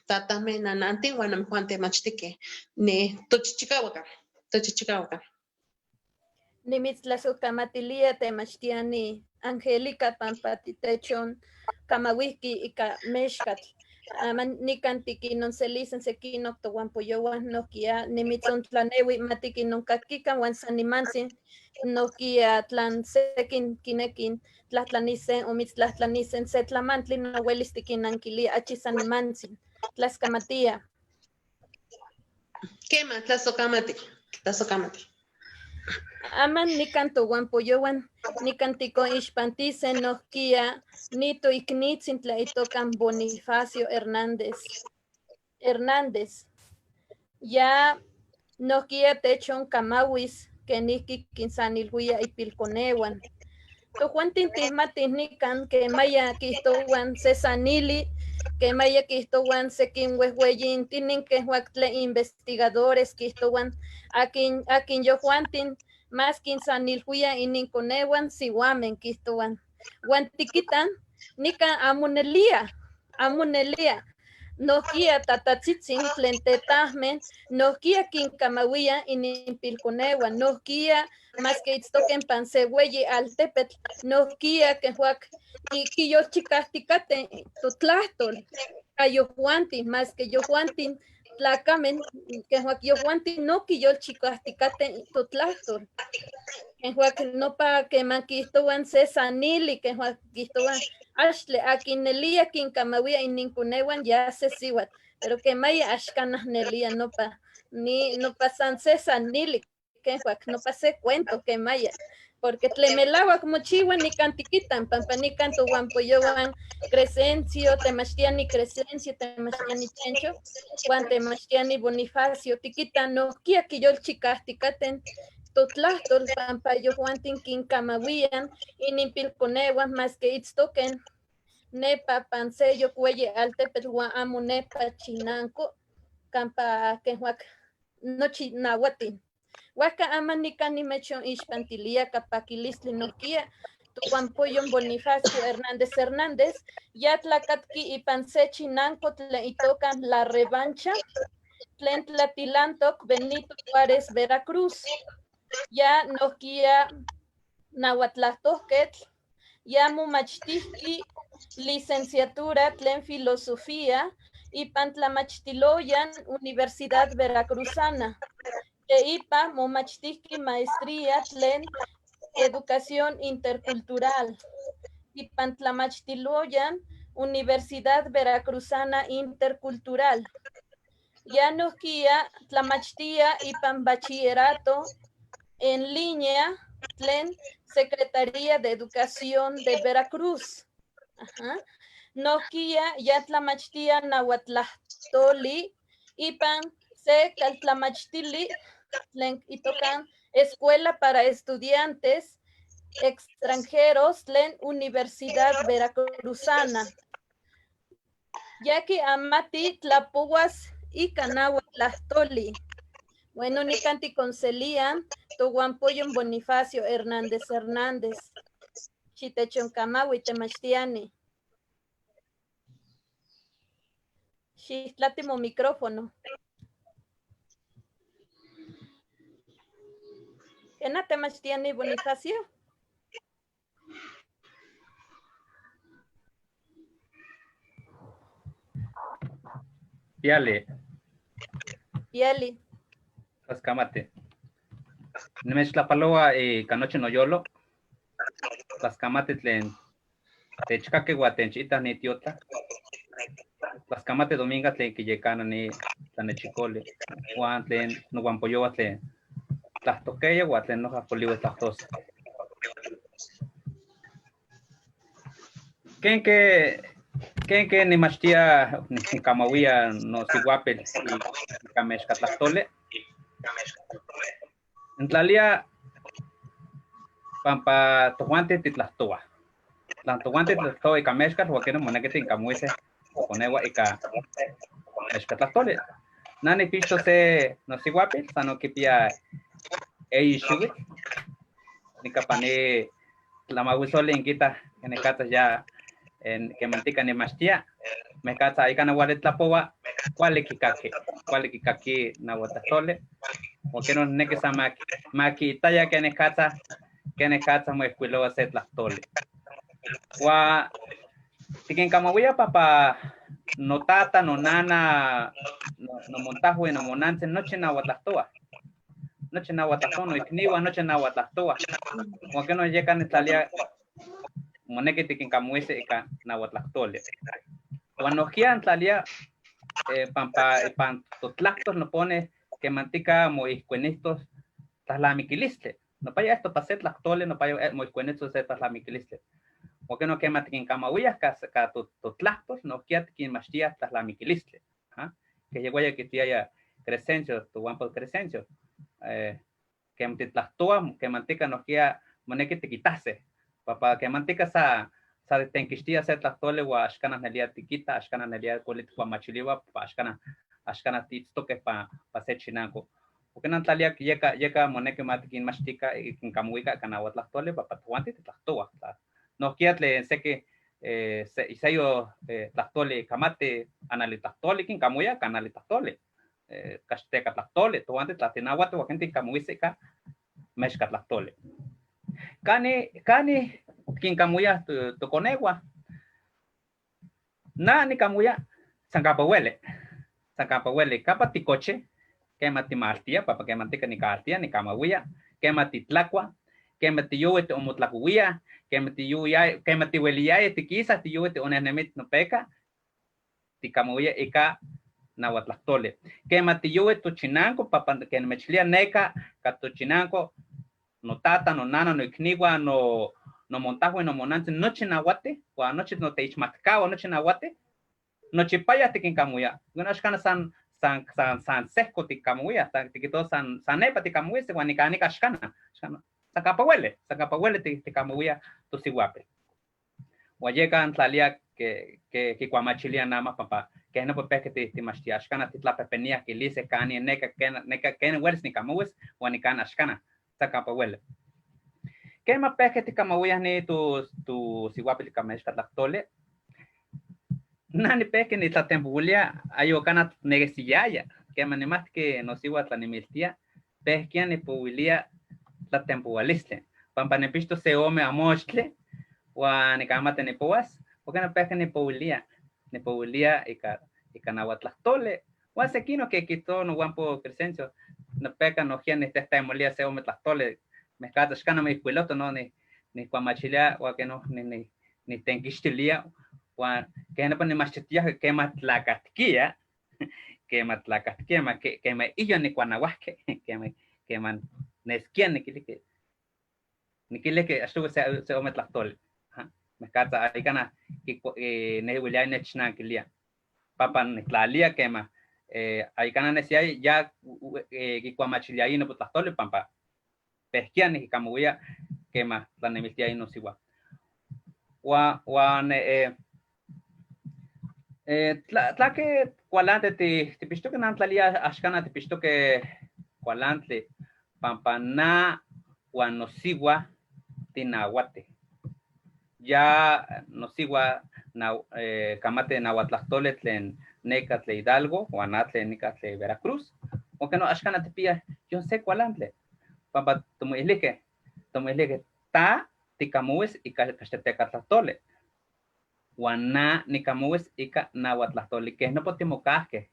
tatahmeh nanantin uan amejwan temachtikeh tochichikawakan, tochichikawakan. Nimitztlasojkamatilia temachtiani Angélica pampa titechon kamauihki ika mexkatl. Aman nikan tikinonselisen sekinok tohuampoyohuan nohkia nimitzontlaneui ma tikinonkakikan huan san nimantzin nohkia tlan sekin kinekin tlajtlanisen o mitztlajtlanisen se tlamantli no uelis tikinnankilia achi san nimantzin. Tlaxcamatia. Quema, tlazokamati, tlazokamati. Aman nikan tohuampoyohuan, nikan tikoixpantisen nohkia nito iknitzin tla itokan Bonifacio Hernández. Hernández. Ya nohkia techon kamauis kenijki kinsanilhuia ipilkonehuan. Tojuantin tihmatih nikan kemaya kihtowan se sanili, kemaya kihtowan sekin huehueyintinin kehuak tlen investigadores kihtowan akin yojuantin más kinsanilhuia ininkonehuan sihuamen kihtowan. Huan tikitan nikan amo nelia, amo nelia. Nohkia tatatzitzin tlen tetahmen, nohkia kinkamauia ininpilkonehuan, nohkia maski itztoken pan se ueyi altepetl, nohkia kehuak kiyolchikajtikaten totlahtol, ayojuantin, maski yojuantin tlakamen, kehuak yojuantin no kiyolchikajtikaten totlahtol. Kehuak nopa keman kihtowan se sanili, kehuak kihtowan axtle, akin nelia kinkamauia ininkonehuan ya se sihuatl, pero kemaya axkanaj nelia nopa, ni nopa san se sanili, kehuak nopa se cuento kemaya, porque tlen melauak mochiua nikan tikitan, pampa nikan tohuampoyohuan Crescencio, temachtiani Crescencio, temachtiani Chencho, huan temachtiani Bonifacio, tikitan nohkia kiyolchikajtikaten totlahtol, pampa yojuantin kinkamauian ininpilkonehuan maski itztoken nepa pan seyok ueyi altepetl huan amo nepa Chinanco, kampa kehuak nochi nahuatin. Huajka aman nikan nimechonixpantilia kapakilistli nohkia tohuampoyon Bonifacio Hernández Hernández, ya tlakatki ipan se Chinanco tlen itoka La Revancha, tlen tlatilantok Benito Juárez, Veracruz. Ya nohkia nahuatlahtohketl, ya momachtijki licenciatura tlen filosofía ipan tlamachtiloyan Universidad Veracruzana. Teipa momachtijki maestría tlen educación intercultural. Ipan tlamachtiloyan Universidad Veracruzana Intercultural. Ya nohkia tlamachtia ipan bachillerato en línea tlen Secretaría de Educación de Veracruz. Ajá. Nohkia ya tlamachtia nahuatlahtoli ipan se kaltlamachtili tlen itokan Escuela para Estudiantes Extranjeros tlen Universidad Veracruzana. Yaki amati tlapowas ika nahuatlahtoli. Bueno, nikan tikonselian tohuampoyon Bonifacio Hernández Hernández. Xitechonkamauij temachtiani. Xixtlati momicrófono. ¿Kena temachtiani Bonifacio? Piali. Piali. Tlaxcamati. Nimechtlapaloa ika nochi noyolo. Tlaxcamati tlen techkaki uan techita ni tiotla. Tlaxcamati dominga tlen kiyekana ni tlanechicoli. Uan tlen nohuampoyohua tlen tlahtokeya uan tlen noja poliui tlahtosa. Kenke nimachtia nikamauia nosihuapil ika mexkatlahtoli. Intlalia pampa tojuanti titlahtoa. Tlan tojuanti titlahtoa ika mexkatl, huan keno moneki tinkamuise tokoneua ika mexkatlahtoli. Na nipixto se nosihuapil, san okipia eyi xiuitl. Nikapani tlamahuisoli inkita kenekatza ya en kemantika nimachtia, mekatza ika nahuali tlapoua, kuali kikaki, kuali kikaki nahuatlahtoli. Huan keno neki san makiitaya kenekatza moijkuiloua se tlahtoli. Huan tikinkamauia pampa Notata, nonana, nomontajue, nomonantzi, nochi nahuatlahtoa. Nochi nahuatlahtoa, noikniwa, nochi nahuatlahtoa. Huan keno yeka nitlalia moneki tikinkamuise ika nahuatlahtoli. Huan nohkia ntlalia pampa ipan totlahtol nopone kemantika moijkuenihtos tlahlamiquilistli. Nopaya esto pa se tlahtoli, nopaya moijkuenihtos se tlahlamiquilistli. Huan keno kema tikinkamahuiyah ka totlahtol, nohkia tikinmachtiah tlahlamiquilistli. Que yehuaya kitiaya Crescencio, tohuampo Crescencio. Kema titlahtoa, kemantika nohkia moneki tikitase. Papa kemantika sa tenkixtia se tlahtoli huan axkanah nelia tikita, axkanah nelia kuali tikuamachiliwa, pa axkanah tiitztoque pa se chinanco. Porque nan tlalia yeka moneki ma tikinmachtika ikinkamuika ika nahuatlahtoli, papa tojuanti titlahtoa. Nohkia tlen seki seyo tlahtoli kamati analitlahtoli kinkamuia ika analitlahtoli. Kaxtecatlahtoli, tojuanti tlatinahuatl huan ken tinkamuise ika mexcatlahtoli. Kani kinkamuia tokoneua. Na nikamuia san campa huele. San campa huele. Kapa tikoche, kema timaltia, papa kemantika nikaltia, nikamawia, kema titlacua, kema tiyuwe tiomotlacuia, kema tiyuya, kema tihueliaya tikisa, tiyuwe tionehnemit nopeka, tikamuia ika nahuatlahtoli. Kema tiyuwe tochinanco, papa kenemechilia neka, ka tochinanco, notata, nonana, noikniwa, no nomontajue, nomonantzi, nochi nahuati, huan nochi noteixmatkaua, nochi nahuati, nochipaya tikinkamuia. Bueno, axkan san sehko tikamuia, tikito san nepa tikamuise, huan nika axkana, axkana, san campa huele, san campa huele tikamuia tosihuapil. Huan yeka tlalia que kikuamachilia nama pampa que no pehke timachtia axkana titlapepenia kilise kani neka neka ken huelis nikamuis huan nikan axkana san campa huele. Kema pehke tikamauiah ni tu sihuapil ika mexcatlahtoli. Nani pehke nitlatempohuilia ayokana negesiyaya. Kema nimatki nosiua tlanimiltia pehkia nipohuilia tlatempohualistli. Pampa nipixto se ome amochtli huan nikamati nipohuas. Porque no pehke nipohuilia. Nipohuilia ika nahuatlahtoli. Huan sekino que quitó nohuampo Crescencio. No pehka nohkia nihtehtemolia se ome tlahtoli. Mezcata xcana me ijkuiloto, no, ni kuamachilia, huan que no, ni tenquixtilia, huan que no nimachtitia kema tlacatquia, ma kema iyo ni kuanahuasque, kema nesquia nikilike, nikilike axtuvo se ome tlahtoli. Mezcata aikana nehuilia nechnanquilia. Papa nitlalia kema aikana nesia ya kikuamachilia ino tlahtoli pampa pehkia nijikamuia kema tlanemiltia ino siwa. Huan tlake kualante tipixtoque nan tlalia axkana tipixtoque kualantli pampa na huan nosiwa tinahuate. Ya nosiwa kamate nahuatlahtoli tlen neka tle Hidalgo huan na tlen nika tle Veracruz. Huan no axkana tipia yon se kualantli. Pampa tomoilike ta tikamuis ika kaxtetecatlahtoli. Huan na nikamuis ika nahuatlahtoli, que no potimocahque.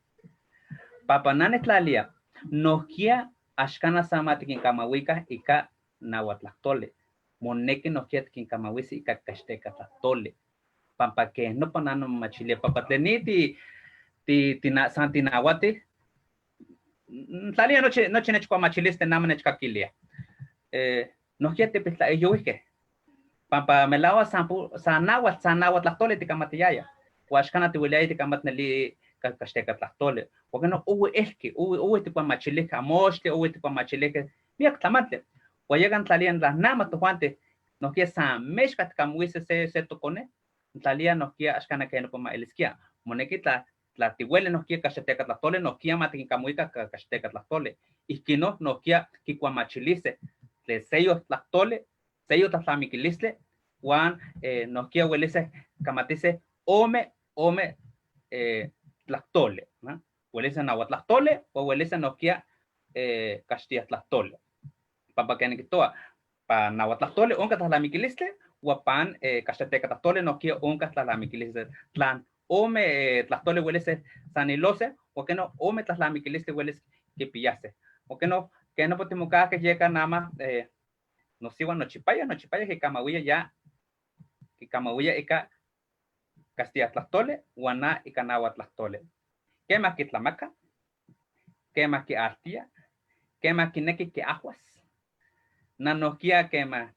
Papa na nitlalia, nohkia axkana sama tikinkamahuika ika nahuatlahtoli. Moneki nohkia tikinkamahuisi ika kaxtecatlahtoli. Pampa que no panano machilia, pampa tlen ni san tinahuati, tlalia nochi nechkuamachiliste nama nechkakilia. Nohkia tipitlaijyouihque. Pampa melaua san nahuatlahtoli tikamatiyaya. Huan axkana tihueliaya tikamatneli kaxtecatlahtoli. Porque no hubo elki, hubo tikuamachilihque amochtli, hubo tikuamachilihque miak tlamantli. Huan yekan tlalia tla nama tojuanti nohkia san mexka tikamuise se tokone, tlalia nohkia axkana ke nopa maeliskia. Moneki tla tihuele nohkia kaxtecatlahtoli, nohkia ma tikinkamuika kaxtecatlahtoli. Ihkino nohkia kikuamachilise tlen seyo tlahtoli, seyo tlatlamiquilistli, huan nohkia huelise kamatise ome tlahtoli, ¿no? Huelise nahuatlahtoli o huelise nohkia kaxtiatlahtoli. Pampa que nikitoa, pa nahuatlahtoli onka tlatlamiquilistli, huan pan kaxtetecatlahtoli nohkia onka tlatlamiquilistli tlan Ome tlahtoli welise sanilose, o que no ome tlahlamiquilistli welis quipiyase. O que no, que no potimocahque yeka nama nosiwa nochipaya, nochipaya kikamawiya ya, kikamawiya ika Castilla tlahtoli, huan na ika náhuatl tlahtoli. Quema kitlamaka, quema kiartia, quema kineki kiajuas, nanohkia quema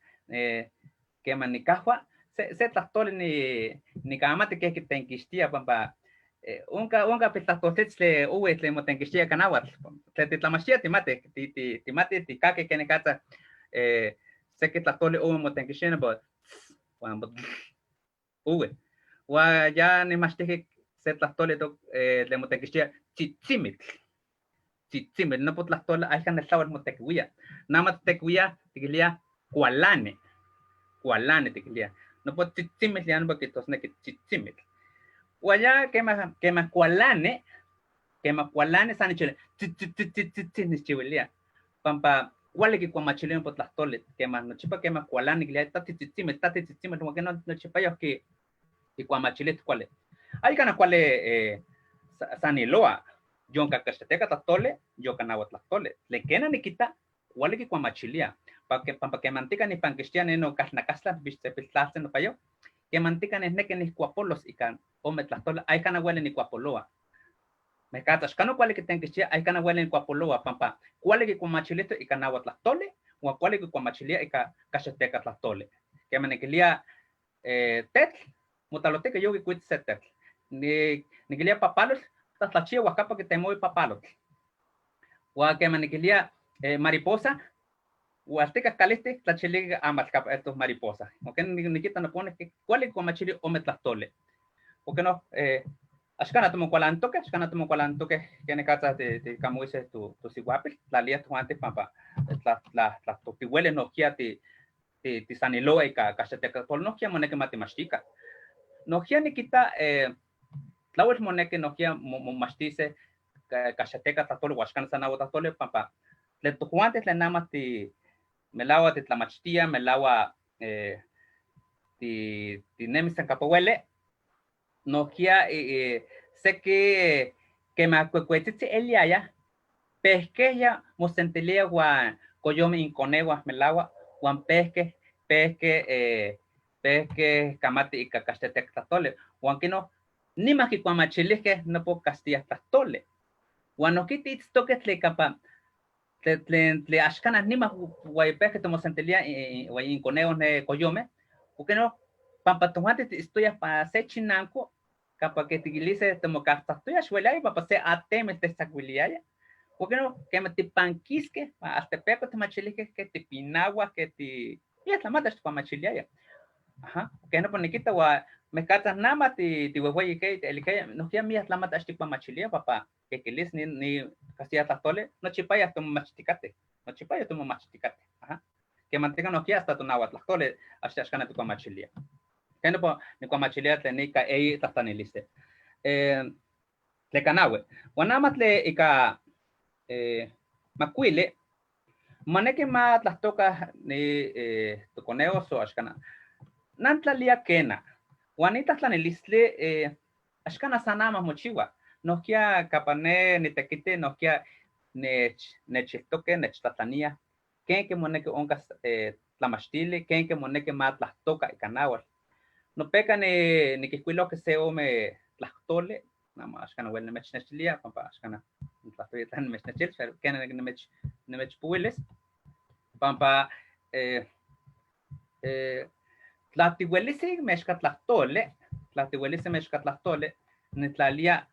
quema nikajua, se tlahtoli nikamati keh kitenkixtia pampa onka piltlahtoltzitzi owi tlen motenkixtia ika náhuatl, tlen titlamachtia timati, timati tikaki kenikatza seki tlahtoli owi motenkixtia nopa huan owi. Huan ya nimachtijki se tlahtoli tlen motenkixtia tzitzimitl. Tzitzimitl, nopa tlahtoli axkan neltlawel motekiuia. Nama titekiuia tikilia kualani, kualani tikilia. Nopa tzitzimitl ya nopa kijtosneki tzitzimitl. Huan ya quema kualani, quema kualani san nichilia tzitzitzitzitzitzi nechchiuilia. Pampa kuali kikuamachilia nopa tlahtoli, quema nochipa quema kualani kilia tati tzitzimitl, tati tzitzimitl, huan que nochipa yohki kikuamachilit kuali. Ay kana kuali saniloa, yonka kaxteteca tlahtoli, yoka náhuatl tlahtoli. Tlen kena nikita, kuali kikuamachilia. Pampa kemantika nipankixtia neno kalnakastla, vixtepiltlaltzi nopayo, kemantika nehneki nihkuapolos ika ome tlahtoli, ay kana ueli nikuapoloa. Mekatza, axkano kuali kitenkixtia, ay kana ueli nikuapoloa, pampa kuali kikuamachilihto ika náhuatl tlahtoli, huan kuali kikuamachilia ika kaxteteca tlahtoli. Kema nikilia tetl, motalotika yo kikuitzi se tetl. Nikilia papalotl, tlatlachia huajkapa kitemowi papalotl. Huan kema nikilia mariposa, hualtika kalihtik tlachili amatl kapa estos mariposa. Ok, nikita nopone que kuali kikuamachili ome tlahtoli. Ok, no, axkana tomokualantoque, axkana tomokualantoque, kenikatza tikamuise tu sihuapil, tlalia tojuanti pampa tlahtotiuele nohkia tisaniloa ika kaxteteca, nohkia moneki ma timachtika. Nohkia nikita tlawel moneki nohkia momachtise kaxteteca tlahtoli, huan axkana san náhuatl tlahtoli, pampa tlen tojuanti tlen nama ti melaua titlamachtia, melaua tinemis san kapauele, nohkia seki quema kuekuetzitzi eliaya, pehkeya mosentilia huan koyomi inkoneua melaua, huan pehke, pehke pehke kamati ika kaxteteca tlahtoli, huan kino nima kikuamachilihkeh nopo Castilla tlahtoli. Huan nohki tiitztoque tlen kampa tlen axkana nima huayipehke tomosentilia huan inkoneu ne koyome, porque no pampa tojuanti tiitztoyaj pa se chinanko, kampa ke tikilise tomokajtzajtoya xweliaya pampa se atemil techtzakuiliaya, porque no kema tipankiske, pa altepeko timachilihkeh ke tipinauaj, ke ti miak tlamantli axtikuamachiliaya. Ajá, que no nikita huan mekatza nama tihuehueyi ke elikaya, nohkia miak tlamantli axtikuamachilia pampa kekilis ni Castilla tlahtoli, nochipaya tomomachtikateh, nochipaya tomomachtikateh. Ajá. Kemantika nohkia hasta tonáhuatl tlahtoli axkana tikuamachilia. Que no nikuamachilia tlen ika eyi tlahtlanilistli. Tleka nahui. Huan nama tlen ika makuili, moneki ma tlahtoka ni tokoneo so axkana. Nan tlalia kena. Huan ni tlahtlanilistli axkana san ama mochiwa. Nohkia kapa ne nitekiti, nohkia nechiltoke, nechtlatlania, kenke moneki onkas tlamachtili, kenke moneki ma tlahtoka ika náhuatl. Nopeka nikijkuilohke se ome tlahtoli, nama axkana ueli nimechnextilia, pampa axkana ntlahtolia tlan nimechnextilis, pero kena nimechpuilis, pampa tlatiuelisi mexkatlahtoli, tlatiuelisi mexkatlahtoli, nitlalia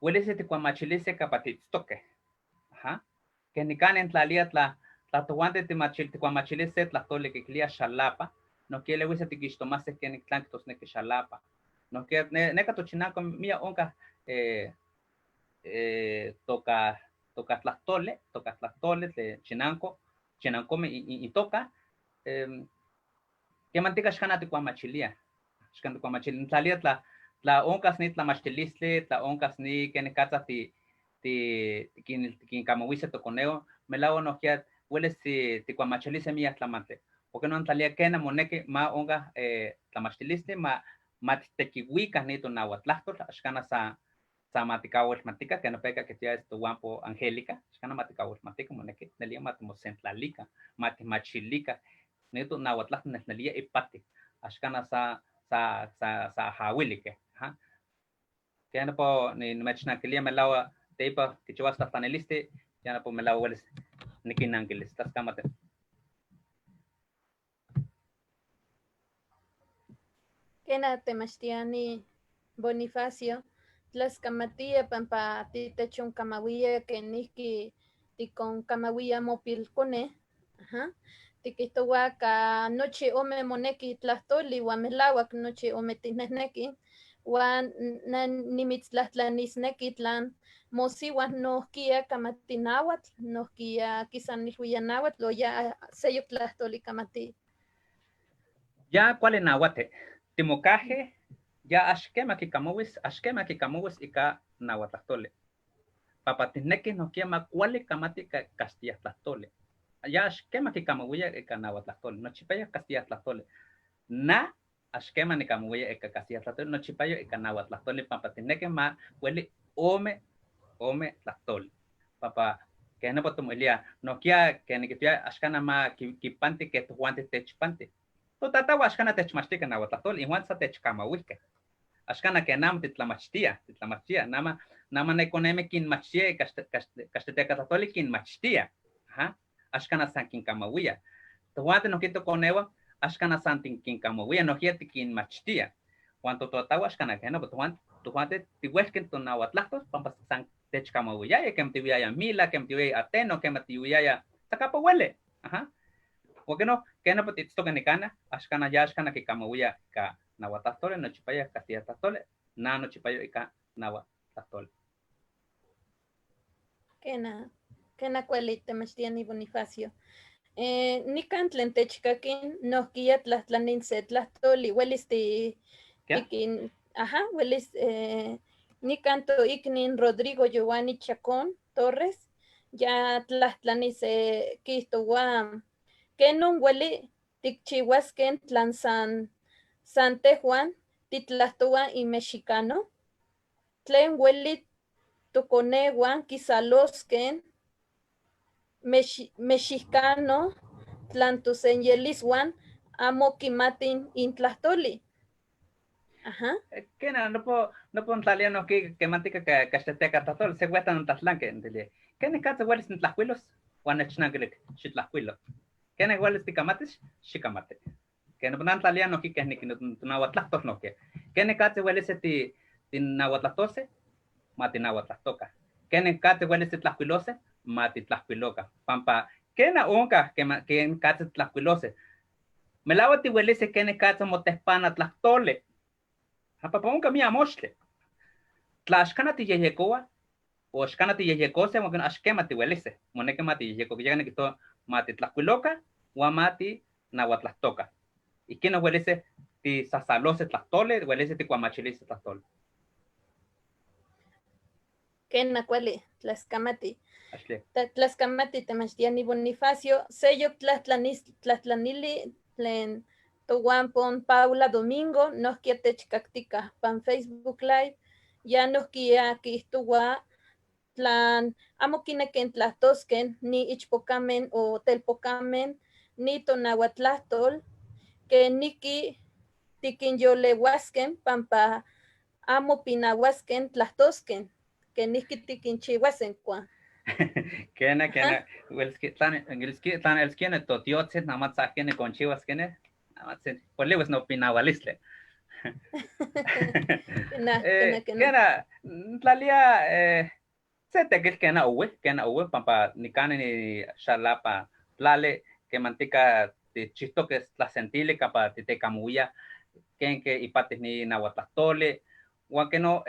uelisi tikuamachilise kapa tiitztoque. Ajá. Que nikan nintlalia tlatojuanti tikuamachilise tlahtoli kikilia xalapa, nohkia lewisa tikixtomase kenik tlan kijtosneki xalapa. Nohkia neka tochinanko mia onka toka tlahtoli, toka tlahtoli tlen chinanko, chinankome itoka, kemantika axkana tikuamachilia, axkana tikuamachilia, nintlalia tla onkas ni tlamachtilistli, tla onkas ni kenikatza tikinkamauise tokoneo, melaua nohkia uelis tikuamachilise miak tlamantli. Porque no ntlalia kena moneki ma onka tlamachtilistli, Matitequihuica ni tonahuatlahtol, axcana sa sa maticauelmatica, que no peca que tia esto guampo Angélica, axcana maticauelmatica, moneki, nelia matimosentlalica, matimachilica, ni tonahuatlahtol nelnelia ipati, axcana sa sa sa sa jawilike, ajá. Que no po ni mechnanquilia melaua teipa kichihuas tlahtlanilisti, ya no po melaua huelis niquinanquilis, tlascamate. Kena temachtiani Bonifacio, tlascamatia pampa titechonkamauia kenijki tikonkamauia mopilkone, ajá. Tikihtowa ka nochi ome moneki tlahtoli uan melauak nochi ome tijnejneki, uan nimitztlahtlanisneki tlan mosiua nohkia kamati náhuatl, nohkia kisanilhuia náhuatl o ya seyok tlahtoli kamati. Ya kuali nahuate, timokaje, ya axkema kikamowis, axkema kikamowis ika nahuatlahtoli. Papa tijneki nohkia ma kuali kamati ka castilla tlahtoli. Ya axkema kikamowia ika nahuatlahtoli, nochipa castilla tlahtoli. Na axkema nikamowia ika castilla tlahtoli, nochipa ika nahuatlahtoli, pampa tijneki ma kuali ome, ome tlahtoli. Papa que no potomoilia, nohkia que nikitia axkana ma kipanti que tojuanti techpanti. Totatawa axkana techmachtika nahuatlahtoli, ihuan sa techkamauihke. Axkana que nama titlamachtia, titlamachtia, nama, nama nekoneme kinmachtia, kaxtetekatlahtoli kinmachtia. Ajá. Axkana san kinkamauia. Tojuanti nohkia tokoneua, axkana san tinkinkamauia, nohkia tikinmachtia. Huan totatawa axkana que no, tojuanti tihuelken tonahuatlahtol, pampa san techkamauiaya, kemtiuiaya mila, kemtiuiaya ateno, kemtiuiaya tlacapa huele. Ajá. Porque no, que no titztoque nikana, axkana ya axkana kikamauia ka nahuatlahtoli, nochipaya castilla tlahtoli, na nochipayo ika nahuatlahtoli. Kena, kena kuali temachtiani Bonifacio. Nikan tlen techkakin nohkia tlahtlanin se tlahtoli, huelis ti tikin, ajá, huelis nikan toiknin Rodrigo Giovanni Chacón Torres, ya tlahtlani se kihtowa kenon hueli tikchihuasken tlan san san tejuan titlahtowa in mexicano, tlen hueli tokoneuan kisalosken mexicano tlan tosenyeliswan amo kimatin intlahtoli. Ajá. Kena, no puedo, no puedo ntlalia no que mantica que caxteteca tlahtoli, se cuesta ntlatlanque, entendí. ¿Qué katze huelis ntlajuilos? Huan nechnanquilik, xitlajuilo. ¿Qué huelis ticamatis? Xicamate. Que no ntlalia no que ni nahuatlahtol no que. ¿Qué katze huelis ti nahuatlahtose? Ma ti nahuatlahtoca. ¿Qué katze huelis titlajuilose? Ma titlajuiloca. Pampa, ¿qué na onca que katze tlajuilose? Melaua tihuelise que katze motehpana tlahtole. Pampa onca mia moxtle. Tlaxcana tiyehyekoa, o axcana tiyehyekose, o axquema tihuelise. Moneke ma tiyehyekoca, ya nekito ma titlajuiloca, uan ma tinahuatlahtoca. Y que no huelise tisasalose tlahtole, huelise ticuamachilise tlahtole. Kena kuali, tlaskamati. Tlaskamati temachtiani Bonifacio, seyok tlahtlanili tlen tohuampon Paula Domingo, nohkia techkaktika pan Facebook Live, ya nohkia kihtowa tlan amo kineken tlahtosken ni ichpokamen o telpokamen ni tonahuatlahtol, que niki tikinyolewasken pampa amo pinahuasken tlahtosken, que niki tikinchihuasen kua. Kena, kena, tlan elskiene totiotzin, namatzahkene conchihuaskene, namatzin, poliwis no pinahualistle. Kena, kena, kena. Kena, tlalia, se tekil kena uwe, pampa nikani ni xalapa tlale, que mantica tichihtoques tlasentili, capa titecamuya, kenke ipatis ni nahuatlahtoli, huan que no,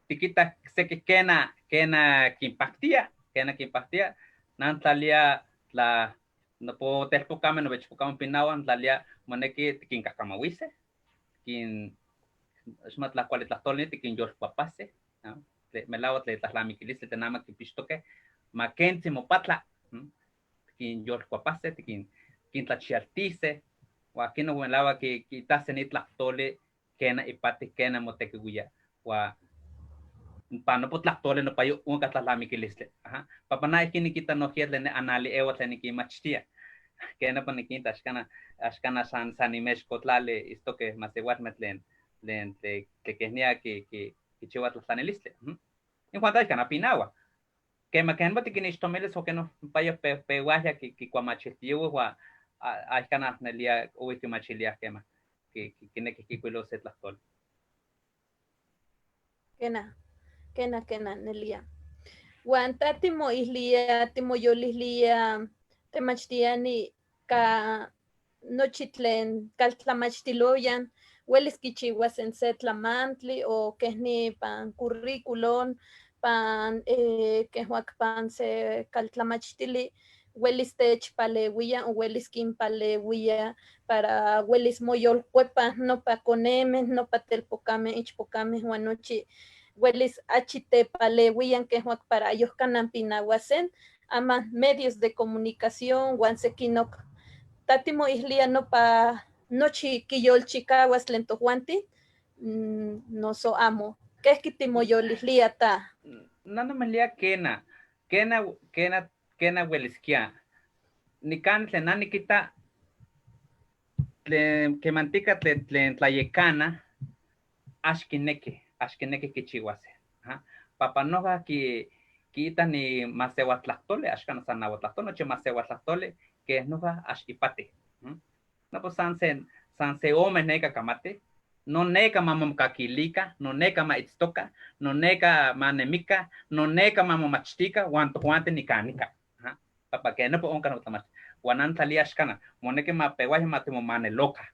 tikita seki kena, kena kimpaktia, nan tlalia tla no po telpocame, no bechpocame pinawan, tlalia moneki tikinkahkamauise, kin xmatlakualitlahtoli tikinyolkuapase, ¿no? Melaua tletlahlamiquilistli tenama kipixtoque, makentzi mopatla, tikinyolkuapase, tikin kintlachialtise, Huan aquino melahua quiitase ni tlahtoli kena ipati kena motequihuia. Huan pa nopa tlahtoli nopa onka tlalnamiquilistli. Ajá. Pampa na ihquin niquita nojquiya tlen anali ewa tlen niquinmachtia. Kena pa niquinta axcana san imexcotlali itztoque masehualme tlen quejnia quichihua tlatlanilistli. Injuan axcana pinahua. Quema quema tiquinixtomilis o que no payo pehuahya kikuamachiltiyohui huan axcana nelia ohui quimachiliah quema quinequih quicuilos se tlahtoli. Kena, kena, kena, nelia. Huan ta timoihlia, timoyolihlia, temachtiani ka nochi tlen kaltlamachtiloyan, huelis kichihuas en se tlamantli o kehni pan currículum, pan kehuak pan se kaltlamachtili, huelis techpaleuia o huelis kinpaleuia para huelis moyolkuepa nopa konemeh, nopa telpokameh, ichpokameh huan nochi huelis achi tepaleuian kehuak para ayojkanan pinauasen, ama medios de comunicación huan sekinok ta timoihlia nopa nochi kiyolchikahuas tlen tojuantin, noso amo. Kejki timoyolihlia ta? No, no me kena, kena, kena, kena hueliskia. Nikan tlen na nikita tlen kemantika tlen tlayekana axkineki kichihuase. Pampa noja kiita ni maseuatlahtoli, axkan san nahuatlahtoli, nochi maseuatlahtoli, que noja ax ipati. No pues san se ome neka kamati, no neka mamomkakilika, no neka ma itztoka, no neka manemika, no neka mamomachtika, huan tojuanti nikanika. Pampa que no onka no tlamachti. Huan antlalia axkana, moneki ma pehuaje ma timomaneloka.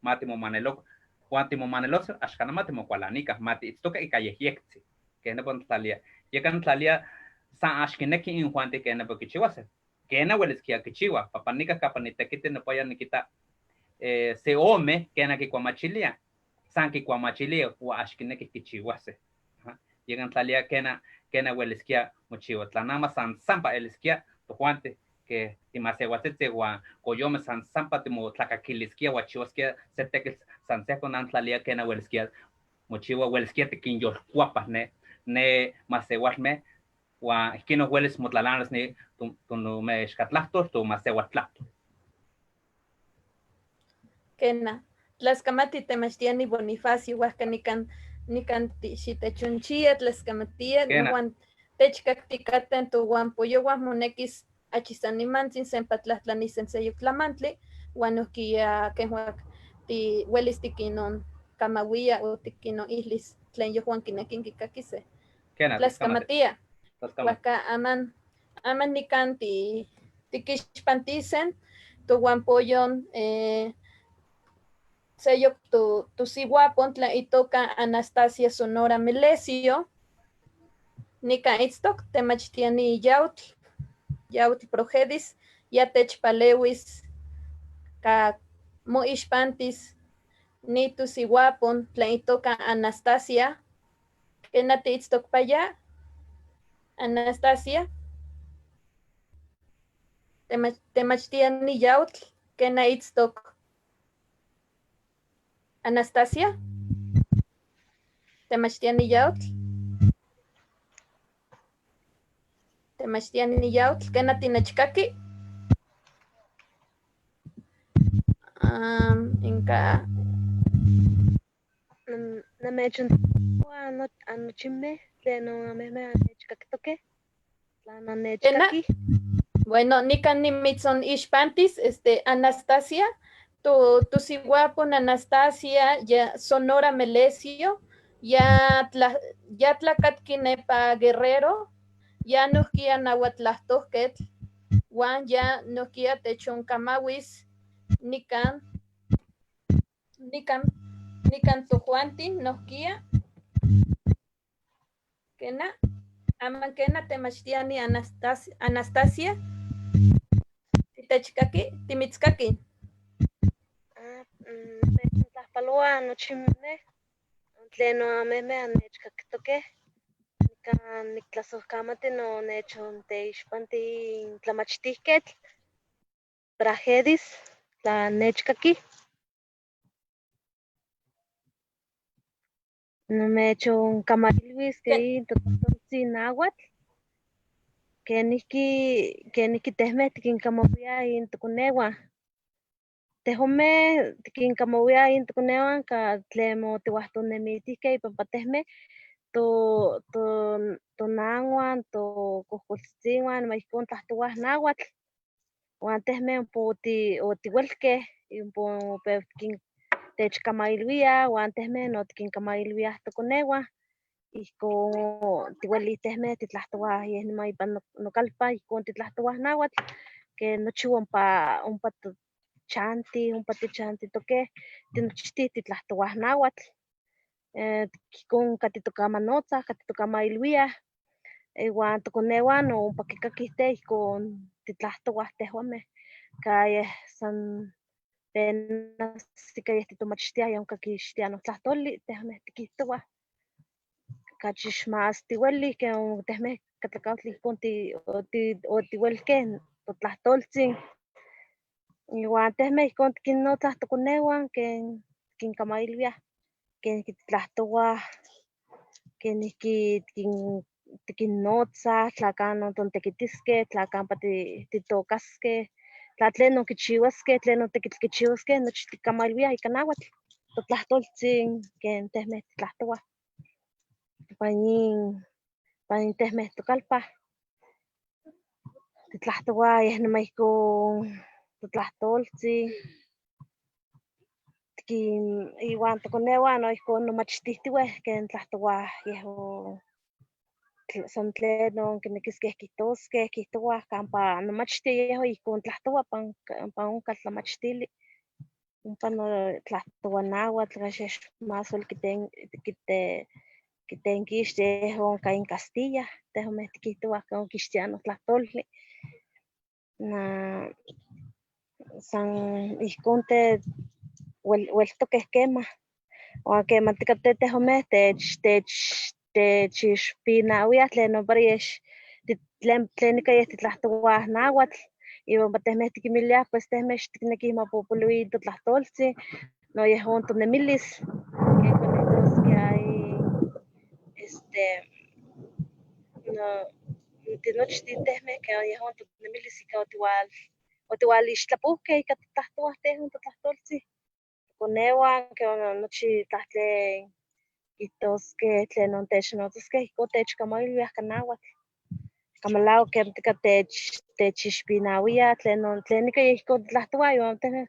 Ma timomaneloka. Huan timomanelos, axkana ma timokualanika, ma tiitztoka ika yejyektzi. Que no tlalia. Yekan tlalia san axkineki injuanti que no kichihuase. Kena hueliskia kichiwa, pampa nika kapa nitekiti nopoya nikita se ome kena kikuamachilia, san kikuamachilia huan axkineki kichihuase. Yekan tlalia kena hueliskia mochiwa. Tlanama san sampa eliskia tojuanti que timaseuatzitzi huan koyome san sampa timotlakakiliskia huan chihuaskia se tekitl san sejco nan tlalia kena hueliskia mochiwa, hueliskia tikinyolkuapas ne maseualme huan ihquin huelis motlalanas ni tonomexcatlahtol tomaseuatlahtol. Kena, tlaskamati temachtiani Bonifacio, huajca nikan xitechonchia, tlaskamatia, huan techkaktikaten tohuampoyohuan monekis achi san nimantzin sempa tlahtlanisen seyok tlamantli, huan nohkia kehuak ti huelis tikinon kamauia o tikinon ihlis tlen yojuan kinekin kikakise. Kena, Tlaskamatia. Tlaskamati. Huajca aman nikan tikixpantisen tohuampoyon seyok tusihuapon tlen itoka Anastasia Sonora Melesio, nikan itztok temachtiani yautl Progedis, ya techpalewis ka moixpantis ni tusihuapon tlen itoka Anastasia, kena tiitztok pa ya, Anastasia, temachtiani yautl, kena itztok Anastasia, temachtiani yautl, temachtiani yautl, kena tinechkaki? Inka. Namechontiwa anochimeh tlen amehmeh annechkaktokeh, tlan annechkakih. Bueno, nikan nimitzon ixpantis, Anastasia, tu sihuapon Anastasia, ya Sonora Melesio, ya tlakatki nepa Guerrero, ya nohkia nahuatlahtohketl, huan ya nohkia techonkamauis nikan tojuantin nohkia. Kena, aman kena temachtiani Anastasia, titechkaki, timitzkaki. Tlajpaloa nochimeh, tlen amehmeh annechkaktokeh, nikan niktlasojkamati nonechon teixpanti in tlamachtijketl, Pragedis, Tla nechkakij. Namechonkamahilhuis que in totlajtoltzin náhuatl, kenijki tehmeh tikinkamauiah in tokoneuan. Tehomeh tikinkamauiah in tokoneuan ka tlen motiuajtonemitihkeh ipampa tehmeh tonanuan, tokohkoltzitzinwan ma ihkon tlahtohuah náhuatl, uan tehmeh ompa otiuelkeh, ompa opew techkamailhuiah uan tehmeh no tikinkamahilhuiah tokoneuan, ihkon tiuelij tehmeh titlahtohuah yeh niman ipan nokalpa ihkon titlahtohuah náhuatl, ke nochi ompa chanti, ompa tichantitokeh, tinochtih titlahtohuah náhuatl, ihkon katitokamanotzah, katitokamailhuiah, iwan tokoneuan no ompa kikakij te ihkon titlahtohuah tehuameh, ka yeh san penas ika yeh titomachtiah yeh onka kixtiah notlahtoli tehmeh tikihtowah, kachi mas tiuelij ke tehmeh katlakautli ihkon otiuelkeh totlahtoltzin, iwan tehmeh ihkon tikinnotzah tokoneuan ken tikinkamailhuiah, kenijki titlahtohuah, kenijki tikinnotzah, tla kanon tontekitiskeh, tla kampa titokaskeh, tla tlenon kichiwaskeh, tlenon tekitl kichiwaskeh, nochi tikamailhuiah ika náhuatl, totlahtoltzin ken tehmeh titlahtohuah, pan nin tehmeh tokalpa, titlahtohuah yeh niman ihkon totlahtoltzin, iwan tokoneuan no ihkon nomachtihtiueh ken tlahtohuah yehon san tlenon kinekiskeh kihtoskeh, kihtowah kampa nomachti yehua ihkon tlahtowa pan onka tlamachtili, ompa no tlahtowa náhuatl, axan mas wel kitenkixti yehua onka in Castilla, tehomeh tikihtowah kixtia notlahtolli, na san ihkon te ueltokeh kemah, uan keman tikateh tehomeh techixpinauiah tlenon para yex tlen ika yeh titlahtohuah náhuatl, iwan tehmeh tikinmiliah pues tehmeh xtiknekih ma popoliui totlahtoltzin, no yehon tonemilis, ken konihtoskia no tinochtin tehmeh ke yehon tonemilis ika otiualixtlapohkeh ika titlahtohuah tehun totlahtoltzin, tokoneuan ke nochi tlahtlen kihtoskeh tlenon technotzaskeh ihkon techkamailhuiah ka náhuatl, kamalawak keman techixpinauiah tlen ika ihkon titlahtohuah iwan tehmeh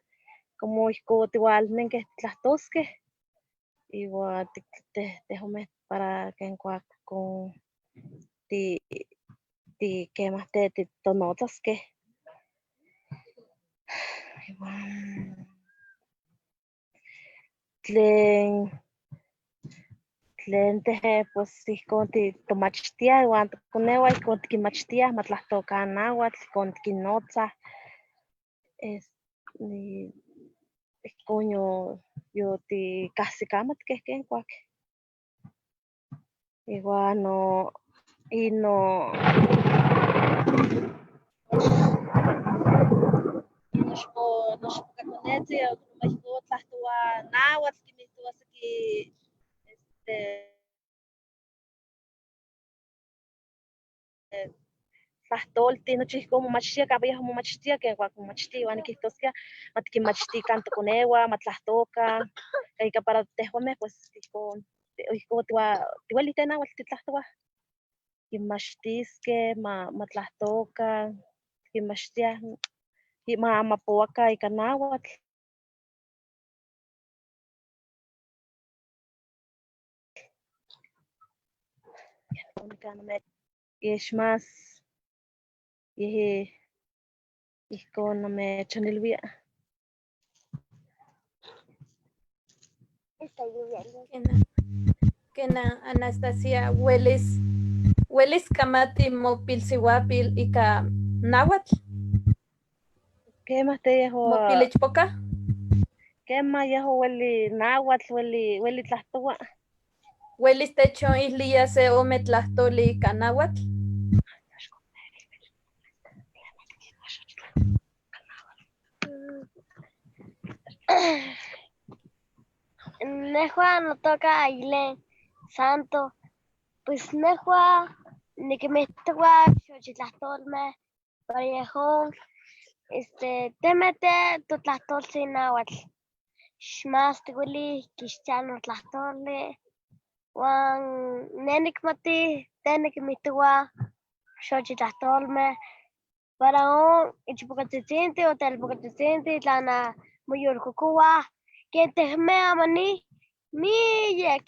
como ihkon tiualnenkeh titlahtoskeh, iwan tehomeh para ken kuak ihkon kemah te titonotzaskeh, iwan tlen teh pues ihkon titomachtiah iwan tokoneuan ihkon tikinmachtiah ma tlahtokan náhuatl, ihkon tikinnotzah, ihkon yotikahsikamatkeh ken kuak, iwan no ino noxpokakonetzi ihkon tlahtowa náhuatl kinmihtowa seki tlahtoltih nochi ihkon momachtia kampa yeh momachtia ken kuak momachtia iwan nikihtoskia ma tikinmachtikan tokoneuan, ma tlahtokan, ika para tehuameh pues ihkon tiuelij te náhuatl titlahtohuah, kinmachtiskeh ma tlahtokan, tikinmachtiah ma mapowaka ika náhuatl. Yex mas yeh ihkon namechonilhuia. Kena Anastasia, welis kamati mopilsiuapil ika náhuatl? Kemah te yehua Mopilichpoka? Kemah yehua ueli náhuatl, ueli tlahtowa. Welis techonihlia se ome tlahtoli ika náhuatl? Nejua notoka Ailén Santo. Pues nejua niquimihtoua xochitlahtolmeh para yejón temete totlahtoltzin náhuatl. Más tiuelij kixchano tlahtoli uan ne nikmati tlen nikinmihtoua xochitlahtolmeh para on ichpocatzitzintih o telpocatzitzintih tlana moyolkokouah ken tehmeh amani miyek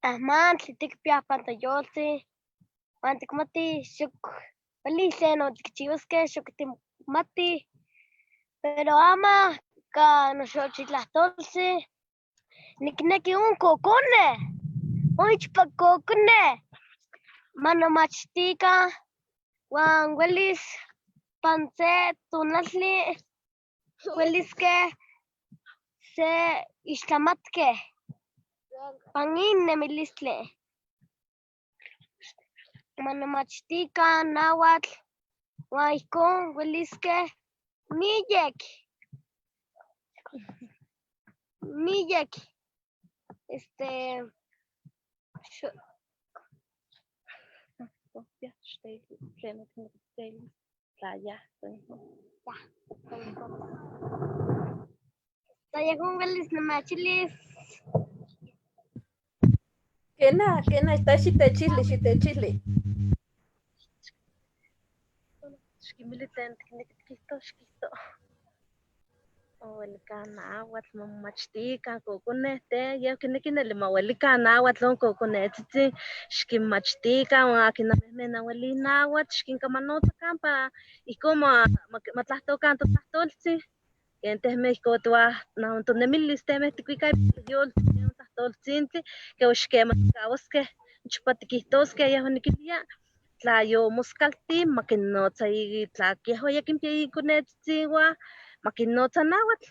tlamantli tikpiah pan toyoltzin uan tikmatih xok uelij tlenon tikchiuaskeh xok tikmatih, pero ama ka noxochitlahtoltzin nikneki on kokoneh, on ichpokokoneh manomachtikan uan uelis pan se tonaltli ueliskeh se ixtlamatkeh pan in nemilistli. Manomachtikan náhuatl uan ijkon ueliskeh miyek, miyek Tla yejón uelis nemachilis. Kena, kena, está xitechili, xitechili. Xquimili tlen tikneki tikihtos, xquihto. Mawelikan náhuatl, mamomachtikan kokoneh te, yeh kineki neli mawelikan náhuatl on kokonetzitzin, xkinmachtikan uan akin amehmeh nanwelij náhuatl xkinkamanotzakan pa ihkon matlahtokan totlahtoltzin, ken tehmeh ihkon toah naon tonemilis tehmeh tikuikah ipan toyoltzin on tlahtoltzintli ke oxkema tikawaskeh, nochipa tikihtoskeh yehua nikilia tla yomoskalti makinnotza tla yehua ya kinpia inkonetzitzinwan makinnotza náhuatl,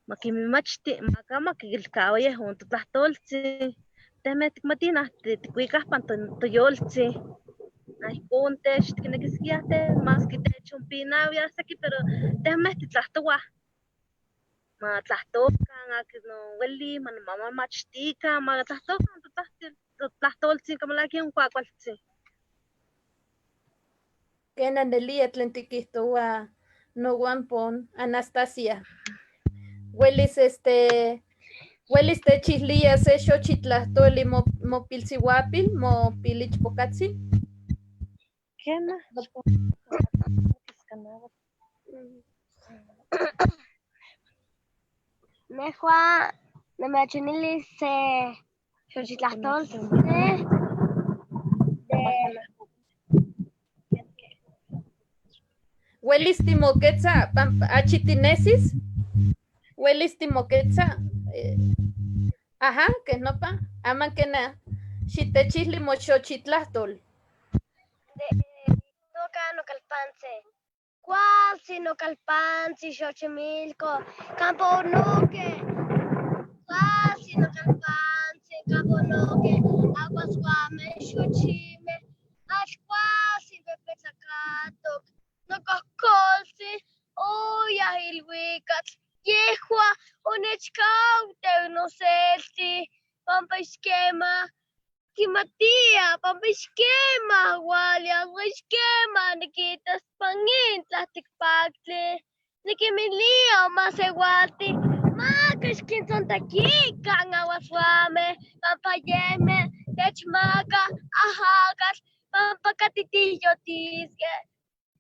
makinmachti, maka makilkawa yehon totlahtoltzin, tehmeh tikmatih nah tikuikah pan toyoltzin, nah ihkon tech tiknekiskiah te maski techonpinawiah seki pero tehmeh titlahtowah, matlahtokan akin non welih mamamachtikan, matlahtokan totlahtoltzin kamalaki on kuakualtzin. Kena nelia tlen tikihtoua nohuampon Anastasia. Welis welis techihlia se xochitlahtoli mopilsiuapil, mopilichpokatzin. Kena. Nejua nemechonilis se xochitlahtoltli de Welis timoketza pampa achi tinesis. Welis timoketza. Ajá, que nopa. Aman kena xitechili moxochitlahtol. Toka nocalpantzi. Kualtzi nocalpantzi Xochimilco, campo onoque. Kualtzi nocalpantzi, campo onoque, aguas guame, xochime, axkualtzi pepetlakatok, nocohcoltzi, oyah ilhuicatl, yehua onechcauteu noselti, pampa ixquema, kimatia, pampa ixquema, hualia, ixquema, niquitas pan in tlaltikpaktli, niquimilia omaseualti, maka ixquintzontaquican aguasuameh, pampa yehmeh techmaka ajakatl, pampa katitiyotiskeh,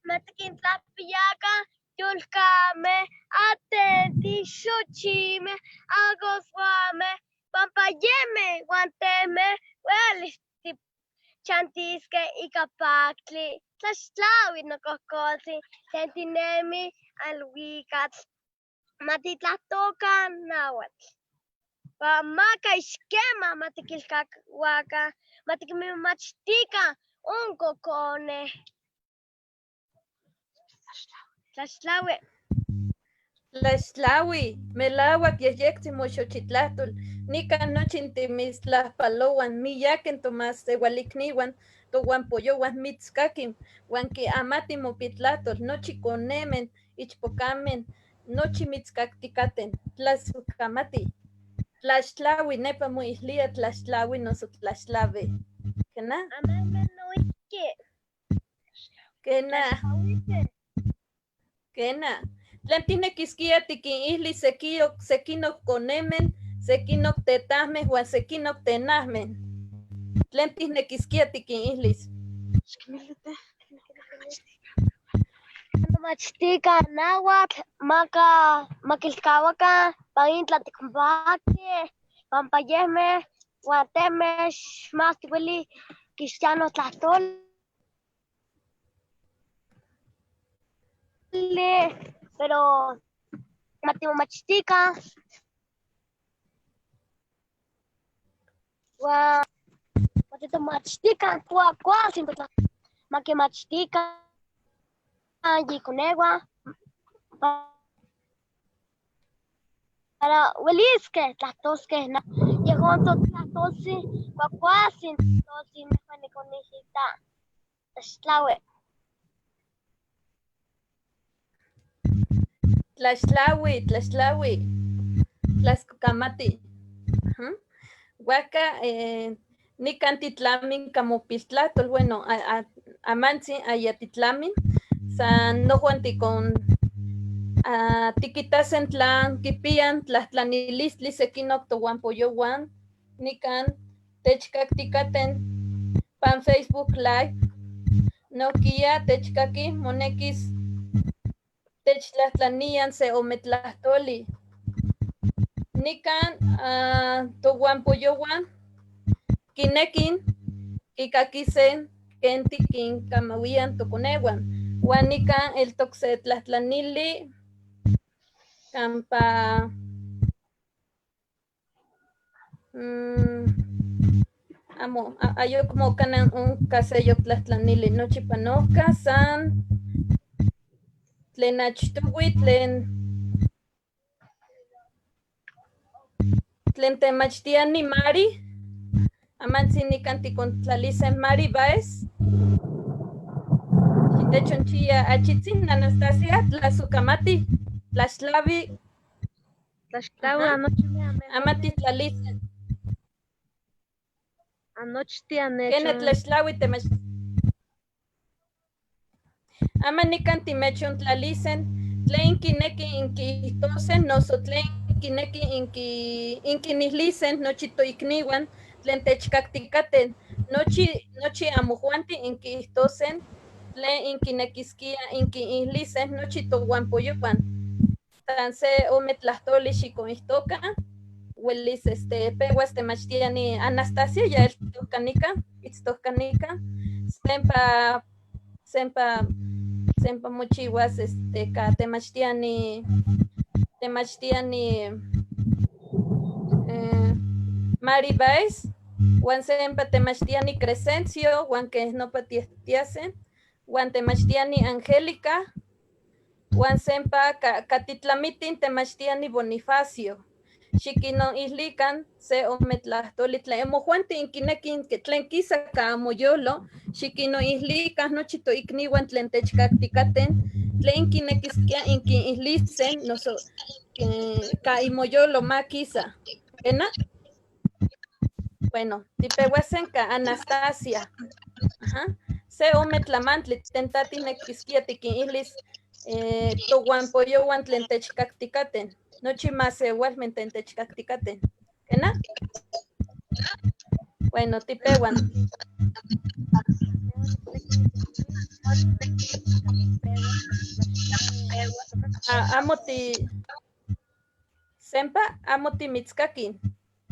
matiquintlapiakan yolkameh, atenti, xochimeh, agosguameh, pampa yehmeh uan tehmeh uelis tichantiskeh ika paktli, tlaxtlaui nocohcoltzin tlen tinemi alhuicatl, matitlahtokan náhuatl, uan maka ixquema matikilkauakan, matikinmachtikan on kokoneh. Tlaxtlaui. Tlaxtlaui, melauak yehyektzi moxochitlahtol, nikan nochin timitztlajpalohuan, miyakin tomaseualikniuan, tohuampoyohuan mitzkakin, uan kiamati mopitlahtol, nochi konemen, ichpokamen, Nochi mitzkakticaten, tlazokamati. Tlaxtlaui, nepa moihlia tlaxtlaui noso tlaxtlavi. Kena? Ameme noijki. Kena. Tlaxtlauise. Kena. Tlen tiknekiskia tikinihlis sekinok konemen, sekinok tetajmeh uan sekinok tenajmeh. Tlen tiknekiskia tikinihlis. Machtikan náhuatl, maka makilkahuakan pan in tlatikpakej, pampa yejmej uan temej más tiuelij kixtiano tlajtoli, pero matimomachtikan uan matitomachtikan kuakualtzin makimachtikan yikoneuan para ueliskej tlahtoskej yejón totlahtoltzin kuakualtzin tlahtoltzin nejua nikonijita. Tlaxtlaui. Tlaxtlaui, tlaxtlaui, tlaxkokamati. Huaca nikan titlamin kamopiltlahtol, bueno, amantzin ayatitlamin, san nojuan tikon tikitasen tlan kipian tlahtlanilistli sekinok tohuampoyowan, nikan techkaktikaten pan Facebook Live, nohkia techkaki monekis techtlatlanian se ometlahtoli. Nikan tohuampoyowan kinekin kikakisen ken tikinkamawian tokoneuan. Uan nikan eltok se tlahtlanili kampa amo ayokmo kanan onka seyok tlahtlanili nochi panohka san tlen achtoui tlen temachtiani Mari, amantzin nikan tikontlalisen Mari Baez. Xitechonchia achitzin Anastasia tlazokamati, tlaxtlavi. Tlaxtlaui anochi Ama titlalisen. Anochti Kena anechon. tlaxtlaui temach. Ama nikan timechontlalissen tlen kineki inkiihtosen noso tlen kineki inkinilisen nochi toikniuan tlen techkaktikaten nochi amojuanti inkiihtosen tlen inkinekiskia inkiihlisen nochi tohuampoyowan. San se ome tlahtoli xikoihtoka, uelis pehuas temachtiani Anastasia ya eltohkanika, itztohkanika, sempa mochiwas ka temachtiani Mari Baez, uan sempa temachtiani Crescencio, uan keh nopa tiestiasen, uan temachtiani Angélica, uan sempa katitlamitin temachtiani Bonifacio. Xikinon ihlikan se ome tlahtoli tlen mojuanti inkinekin tlen kisa ka amoyolo, xikinon ihlikan nochi toikniuan tlen techkaktikaten, tlen kinekiskia inkiihlisen noso ka imoyolo ma kisa. ¿Ena? Bueno, tipeuasen ka Anastasia. Ajá. Se ome tlamantli tentatinekiskia tikinihlis tohuampoyowan tlen techkaktikaten. Nochi masewalmen tlen techkaktikaten. ¿Ena? Bueno, tipeuan. Amo ti sempa, amo ti mitzkakin.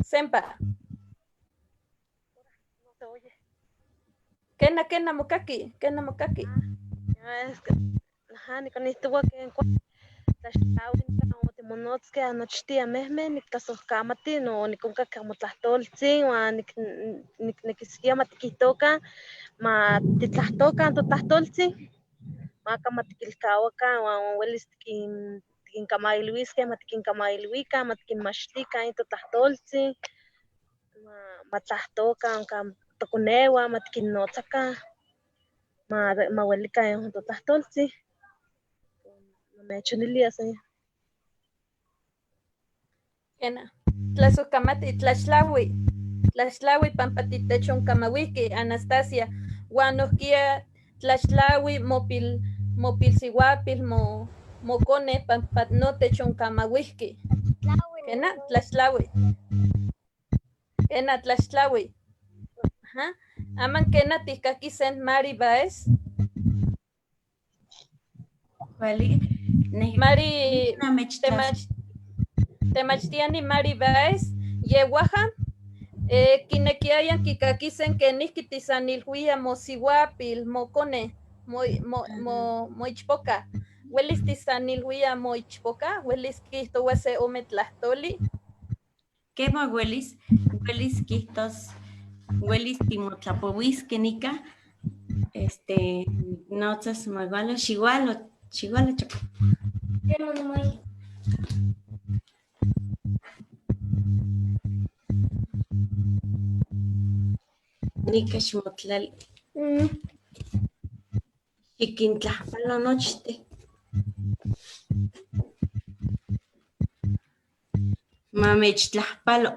Sempa. No se oye. Kena, kena mokaki, kena mokaki. Es que, ajá, nikonihtowa ken tlaxtlaui nikan otimonotzkeh anochti amehmeh niktlasojkamati no nikonkak amotlahtoltzin uan niknekiskia ma tikihtokan ma titlahtokan totlahtoltzin, maka ma tikilkawakan uan uelis tikinkamailwiskeh, ma tikinkamailwikan, ma tikinmachtikan in totlahtoltzin, ma tlahtokan kan tokoneuan, ma tikinnotzakan, ma uelikan in totlahtoltzin. Namechonilia san. Kena. Tlasojkamati, tlaxtlahui. Tlaxtlahui pampa titechonkamauijki, Anastasia. Huan nohkia tlaxtlahui mopil mopilsihuapil mo mokone pampa no techonkamauijki. Kena, tlaxtlahui. Kena, tlaxtlahui. Ajá. Aman kena tihkakis Mari Baez. Kuali. Mari temachtiani Mari Baez yehuaja kinekiayan kikakisen kenijki tisanilhuia mosihuapil mokone moichpoka. Welis tisanilhuia moichpoka, welis kihtowa se ome tlahtoli. Kema welis, welis kihtos, welis timotlapowiskej nika, notzas magualo, xiualo, xiualo Choco. Nika ximotlali. Xikintlajpalo nochteh. Mamechtlajpalo.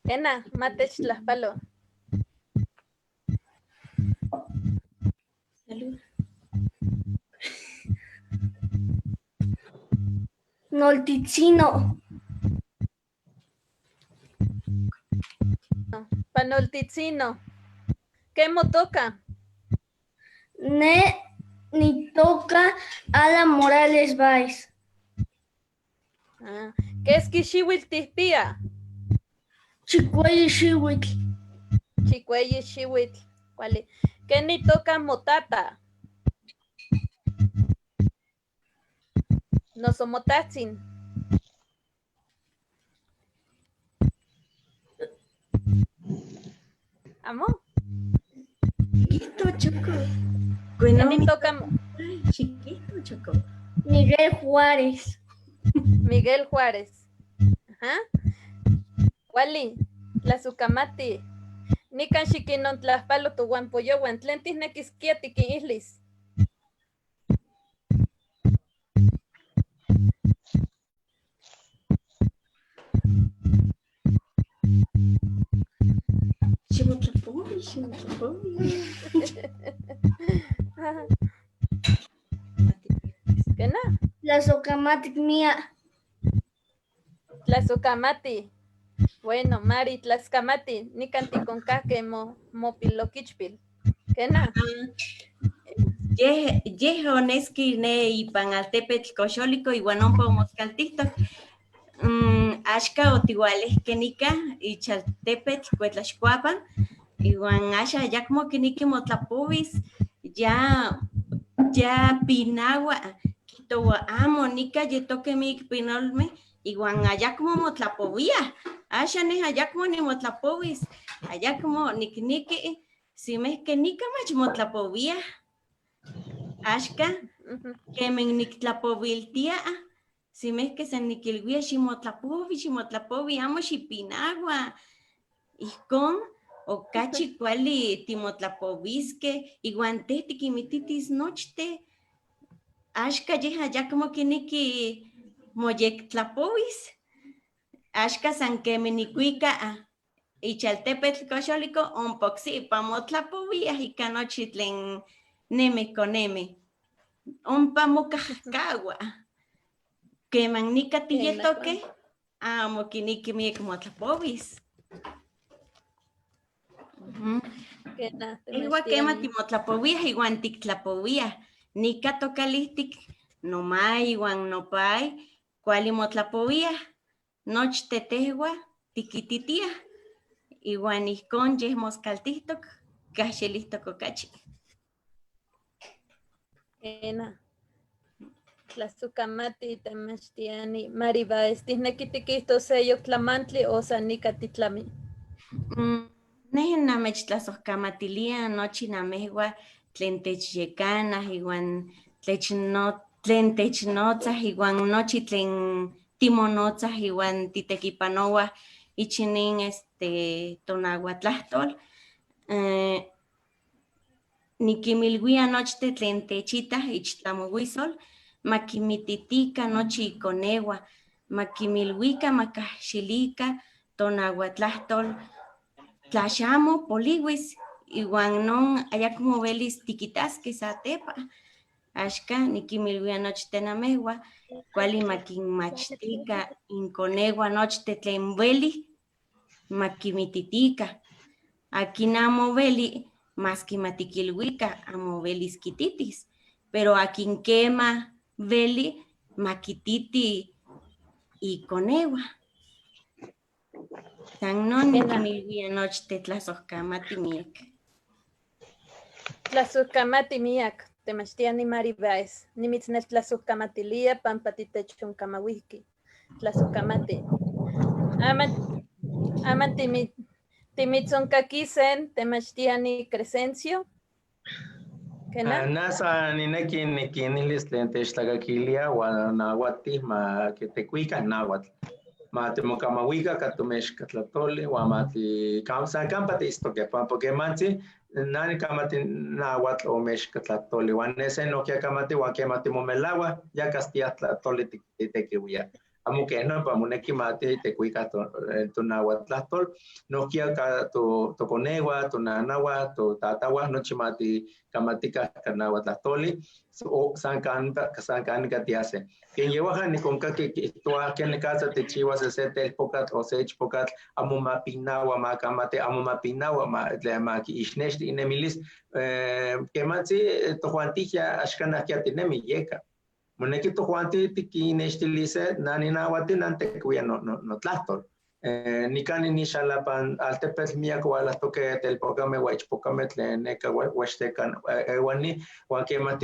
Ena, matechtlajpalo. Salud. Noltitzino. Panoltitzino. ¿Qué motoca? Ne nitoca Alan Morales Baez. Ah, ¿Keski xiuitl tijpia? Chicueyi xiuitl. Chicueyi xiuitl. Kuali. ¿Ken nitoca motata? Noso motatzin. ¿Amo? Chiquito, Choco. ¿Ken Bueno, nitoca chiquito, Choco. Miguel Juárez. Miguel Juárez? Ajá. Kuali, tlasojkamati. Nikan xikinontlajpalo tohuampoyowan. ¿Tlen tijnekiskia tikinihlis? Ximotlapowi, ximotlapowi. ¿Kena? Tlasokamatic mia. Tlasojkamati. Bueno, Mari, tlaskamati. Nikan tikonkajke mopiloquichpil. ¿Kena? Yeh oneski ne ipan altepetl Coxolico iwan ompa omoskaltihtok. Axka otiualejkeh nika ich altepetl Cuetlaxcoapan iwan axa ayakmo kineki motlapowis, ya pinawa, kihtowa amo nika yetokeh miek pinolmeh iwan ayakmo motlapowiah, axa neh ayakmo nimotlapowis, ayakmo nikneki simehke nika mach motlapowiah. Axka kemin niktlapowiltia, simehke san nikilwia ximotlapowi, ximotlapowi, amo xipinawa. Ijkon okachi kuali timotlapowiskeh iwan teh tikinmititis nochteh. Axka yeh ayakmo kineki moyektlapowis. Axka san kemin nikuika ich altepetl Coxolico ompa oksipa motlapowiah ika nochi tlen nemeh konemeh. Ompa mokajkawa. Keman nika tiyetokeh, amo kineki miek motlapowis. Tehua kema timotlapowiah iwan tiktlapowiah. Nika tokalihtik nomay iwan nopay kuali motlapowiah. Nochteh tehua tikititiah. Iwan ijkon yeh moskaltihtok, kahxilihtok okachi. Kena. Tlasojkamati temachtiani. Mari Baez, ¿tihneki tikihtos seyok tlamantli o san nika titlami? Neh namechtlasojkamatilia nochi namehua tlen techyekanah iwan tlen technotzah iwan nochi tlen timonotzah iwan titekipanowah ich nin tonahuatlahtol. Nikinmilwia nochteh tlen techitah ich tlamouisol, makimititika nochi ikoneuan, Maquimilhuica, macahxilica tonahuatlahtol, tlaxamo polihuis, iwan non ayacmo velis tiquitasque satepa. Axka niquimilhuia nochte namehua, kuali makinmachtika inkoneua nochte tlen veli, makimititika. Akin amo veli, maski matikilhuika, amo velis kititis, pero akin kema veli, makititi ikoneua. San non niquimilhuia nochte tlasohkamati miak. Tlasohkamati miak, temachtiani Mari Báez, nimitzneltlasohkamatilia pampa titechonkamauijqui. Tlasohkamati. Aman, aman timitzonkaquisen temachtiani Crescencio. Kena? Nasa nineki niquinilis tlen techtlakakilia uan nahuatl ma kitekuika náhuatl. Ma timokamahuika ka tomexkatlatoli uan ma san kampa tiitztoque, pampa quemantzi na nikamati náhuatl o mexkatlatoli uan ne se nohkia kamati uan quema timomelaua ya kastia tlatoli titequiuia. Amo que nopa moneki ma titekuika tonahuatlahtol, nohkia ka tokoneua, tonanaua, totatahua, nochi ma tikamatika ka nahuatlahtoli, o san kan tiase. Ken yehuajan nikonkaki kihtoua kenikatza tikchiuas se telpokatl o se ichpokatl, amo ma pinaua, ma kamati, amo ma pinaua, ma tlen ma kiixnexti inemilis, kemantzi tojuantijia axkanah kia tinemi yeka. Moneki tojuanti tikinextilise nani nahuati nan tekuia notlahtol. Nikan nixalapan altepetl miak ualahtoke telpokame uan ichpokame tlen neka huaxtekan ewani, uan kema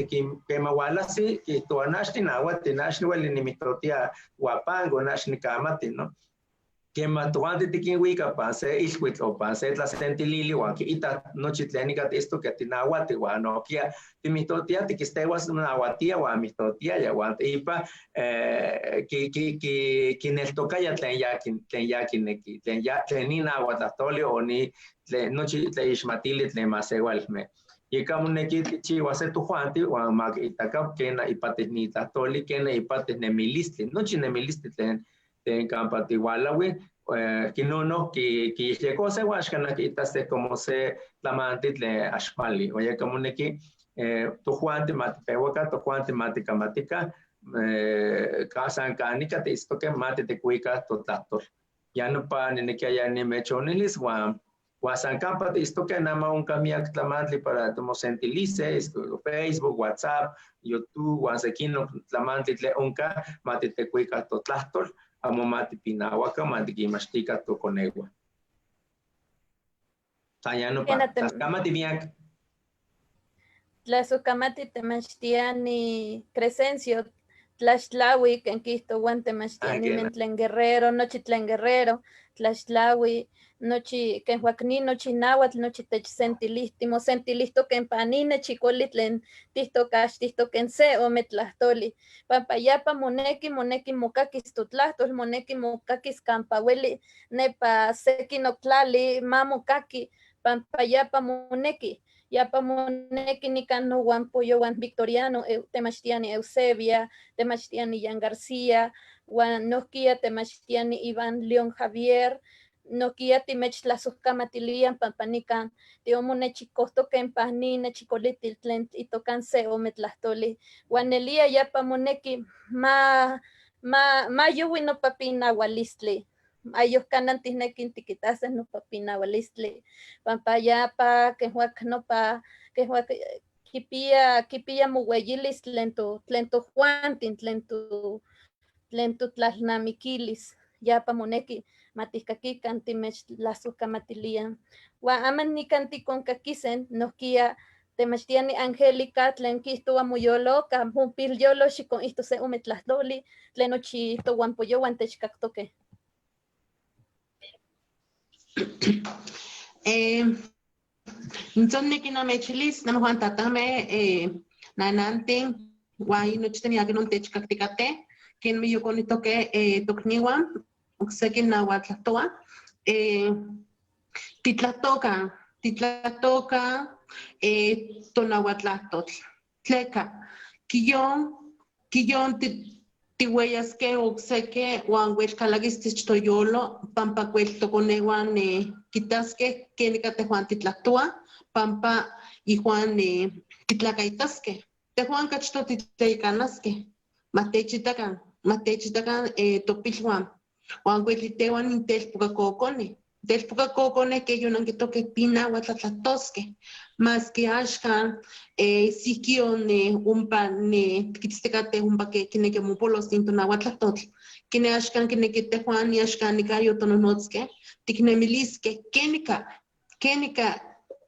kema ualasi kihtowa nax ninahuati, nax niueli nimihtotia huapango, nax nikamati, no? Kema tojuanti tikinhuika pan se ilhuitl o pan se tlasentilili uan kiita nochi tlen nika tiitztoque tinahuati uan nohkia timihtotia tikistehuas nahuatia uan mihtotiaya uan teipa kineltokaya tlen ya tlen ya kineki, tlen ya tlen ni nahuatlahtoli o ni tlen nochi teixmatili tlen masewalme. Yeka moneki tikchiuase tojuanti uan ma kiitaka kena ipatih ni tlahtoli, kena ipatih nemilistli, nochi nemilistli tlen kampa tiualaui, kinono kiyejyekose uan axkanah kiitase como se tlamantli tlen axkuali. Oyeka moneki tojuanti ma tipewaka, tojuanti ma tikamatika, san kanika tiitztoque ma titekuika totlahtol. Ya nopa ninekiaya nimechonilis uan san kampa tiitztoque nama onka miak tlamantli para timosentilise, Facebook, WhatsApp, YouTube, uan sekinok tlamantli tlen onka ma titekuika totlahtol, amo ma tipinauaka, ma tikinmachtika tokoneua. San ya nopa. Tlaxkamati miak. Tlazokamati temachtiani Crescencio, tlaxtlaui ken kihtoua temachtiani Kena. tlen Guerrero, nochi tlen Guerrero, tlaxtlaui, nochi ken huakni, nochi náhuatl, nochi techsentilihti, mosentilihtoke ken panine chikoli tlen tihtokaxtihtoken se ome tlahtoli. Pampa yapa moneki, moneki mokakis totlahtol, moneki mokakis kampa ueli, nepa sekinok tlali ma mokaki, pampa yapa moneki. Yapa moneki nikan nohuan poyowan Victoriano, temachtiani Eusebia, temachtiani Yan García, uan nohkia temachtiani Iván León Javier, nohkia timechtlasojkamatilian pampa nikan tiomonechikohtoken pan ni nechikolitil tlen itokan se ome tlahtoli. Uan nelia yapa moneki ma youi nopa pinaualistli. Ayoj kanan tijnekin tikitaseh nopa pinaualistli, pampa yapa kejuak nopa kejuak kipia mowellilis tlen tlen tojuantin, tlen totlalnamikilis, yapa moneki matihkakikan timechtlasojkamatilian. Uan aman nikan tikonkakisen nohkia temachtiani Angélica tlen kihtowa moyoloka, mopilyolo xikonihto se ome tlahtoli tlen nochi towan poyowan techkaktoke. Entonces niquinamechilis, namojuan tatame, nanantin, uan nochi teniake non techkaktikate, ken miyokonitoke, tokniuan, okseki nahuatlahtoa, titlahtoka, titlahtoka, tonahuatlahtotl, tleka, kiyon, kiyon Tihueyaskeh okseki uan wel kalakis tich toyolo pampa wel tokonewan kitaskeh kenika tejuan titlahtoa pampa ijuan kitlakaitaskeh. Tejuan kachto titlayakanaskeh, matechitakan, matechitakan topilwan uan wel itewan intelpokakokoneh. Telpokakokoneh keh yonankitokeh pinawa tlatlahtoskeh, maski axkan sikio ompa tikitztikateh ompa ke kineki mopolos nin tonahuatlahtotl, kene axkan kineki tejuan axkan nikan yotonohnotzkeh tiknemiliskeh kenika, kenika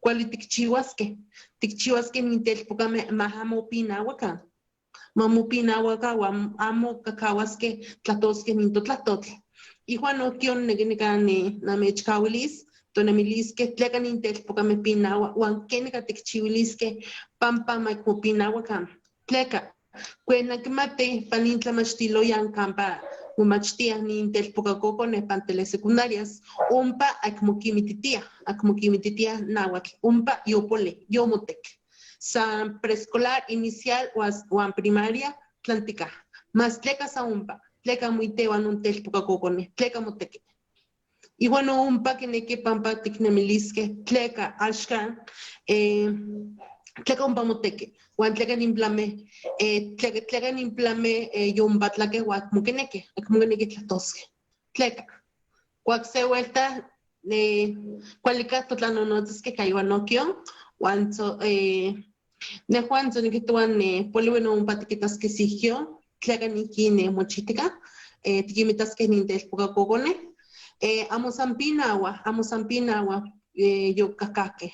kuali tikchiwaskeh, tikchiwaskeh nin telpokameh ma amo pinawakan, ma mopinawaka uan amo kakawaskeh tlahtoskeh nin totlahtotl. Ijuan nohki onneki nikan namechkawilis tonemiliskeh tleka nin telpokameh pinawa uan kenika tikchiwiliskeh pampa ma mopinawakan. Tleka, kuen nankimatih pan nin tlamachtiloyan kampa momachtiah nin telpokakokoneh pan telesecundarias, ompa acmo kimititiah, acmo kimititiah náhuatl, ompa yopolih, yomotek. San preescolar, inicial uan primaria tlantikah. Mas tleka sa ompa, tleka amo itewan non telpokakokoneh, tleka moteki. Iwan no ompa kineki pampa tiknemiliskeh tleka axkan tleka ompa moteki, uan tleka ninplameh tleka ninplameh yompatlakeh uan acmo kinekih, acmo kinekih tlahtoskeh. Tleka. Kuak se vuelta kualika totlanonotzaskeh ka iwan nokion, uan nejuan tzonikihtowa poliwi no ompa tikitaskeh sikio, tleka niki mochihtika, tikinmitaskeh nin telpokakokoneh, amo san pinawa, amo san pinawa yokakakeh,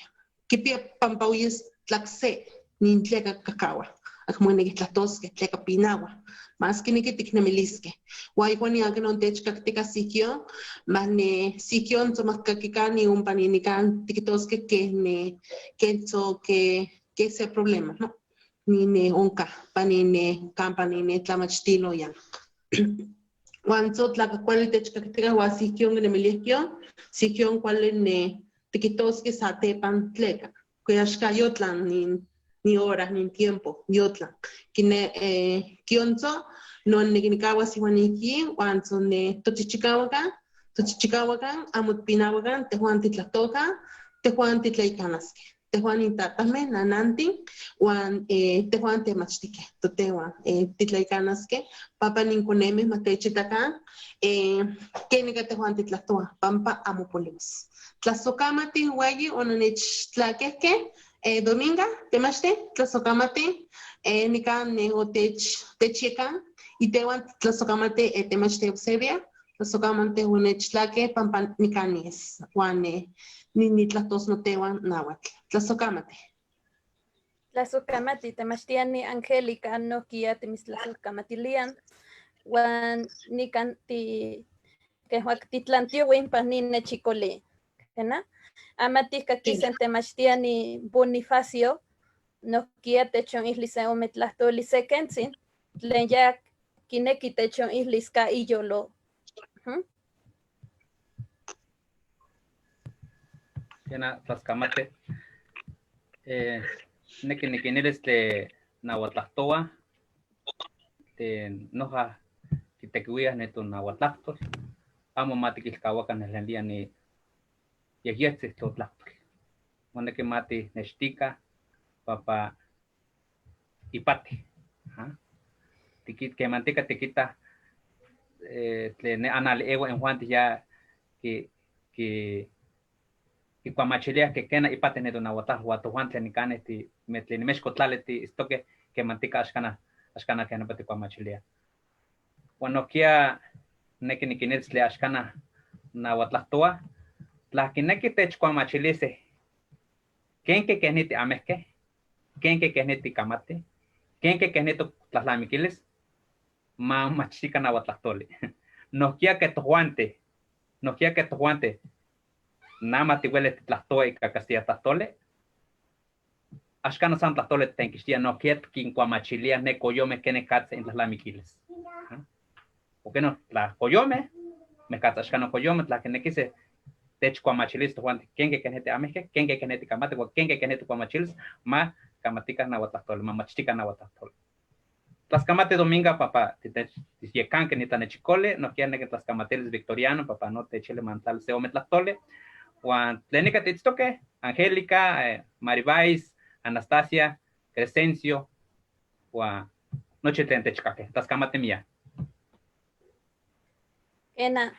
kipia pampa oyes tlakse nin tleka kakawah, acmo kinekih tlahtoskeh, tleka pinawa, mas kineki tiknemiliskeh. Uan igual niakin ontechkaktika sikio, mas sikio ntzomakkakikan ni ompa ni nikan tikitoskeh keh keh tzo ke se problema, no? Ni onkah pa ni kampa ni tlamachtiloyan. Uan tzo tlaka kuali techkaktika uan sikio kinemiliah sikio kuali tikitoskeh satepan tleka, kuyaxka yotlan ni hora, ni tiempo, yotlan. Kine kiontzo non nikinikawas iwan iki, uan tzo tochichikawakan, tochichikawakan, amo tpinawakan, tejuan titlahtokan, tejuan titlaikanaskeh. Tejuan intatahmeh, nanantin, uan tejuan temachtikeh, totewan titlaikanaskeh, pampa ninkonemeh matechitakan, kenika tejuan titlahtoa, pampa amo poliwis. Tlasokamati weyi onanechtlakehkeh, Dominga, temachti, tlasokamati, nikan otech techyekan, itewan tlasokamati temachti Eusebia, tlasokamati onechtlakeh pampa nikan nies, uan nitlahtos notewan náhuatl. Tlasokamati. Tlasokamati, temachtiani Angélica nohkia timitztlasojkamatilian, uan nikan ti kejuak titlantioui pan nin nechikoli, kena? Ama tihkakisen temachtiani Bonifacio, nohkia techonihlis se ome tlahtoli se kentzin, tlen ya kineki techonihlis ka iyolo. Kena tlaskamate. Neki nikinilis tle nahuatlahtoa, tlen noja kitekiuiah netonahuatlahtol, amo ma tikilkawakan nelnelía ni yehyetzin totlahtol. Moneki ma tinextika pampa ipati. Kemantika tikita tlen ne anali ewa injuanti ya kikuamachiliah ke kena ipati netonahuatlahtol, uan tojuan tlen nikaneh tlen nimexko tlali tiitztokeh kemantika axkanah keh nopa tikuamachiliah. Uan nohkia neki nikiniltis tlen axkanah nahuatlahtoa, tla kineki techkuamachiliseh kenke keh tiamehkeh, kenke keh tikamatih, kenke keh totlalnamikilis, ma machtika nahuatlahtoli. Nohkia ke tojuanti, nohkia ke tojuanti, nama tiuelih titlahtoa ika castilla tlahtoli, axkan san tlahtoli tenkixtia, nohkia kinkuamachiliah ne koyomeh kenikatza intlalnamikilis. Porque no, tla koyomeh, mekatza axkan koyomeh, tla kinekiseh techkuamachilis tojuanti, kenke keh tiamehkeh, kenke keh tikamatih, uan kenke keh tikuamachilis, ma kamatikah nahuatlahtoli, ma machtikah nahuatlahtoli. Tlascamati Dominga, pampa titechyecanque ni tlanechicoli, nohquiya nequi tlascamatilis Victoriano, pampa no techili mantlali se ome tlahtoli. Huan tlen nica tiitztoque, Angélica, Maribáis, Anastasia, Crescencio, huan nochi tlen techcaque. Tlascamati mia. Ena,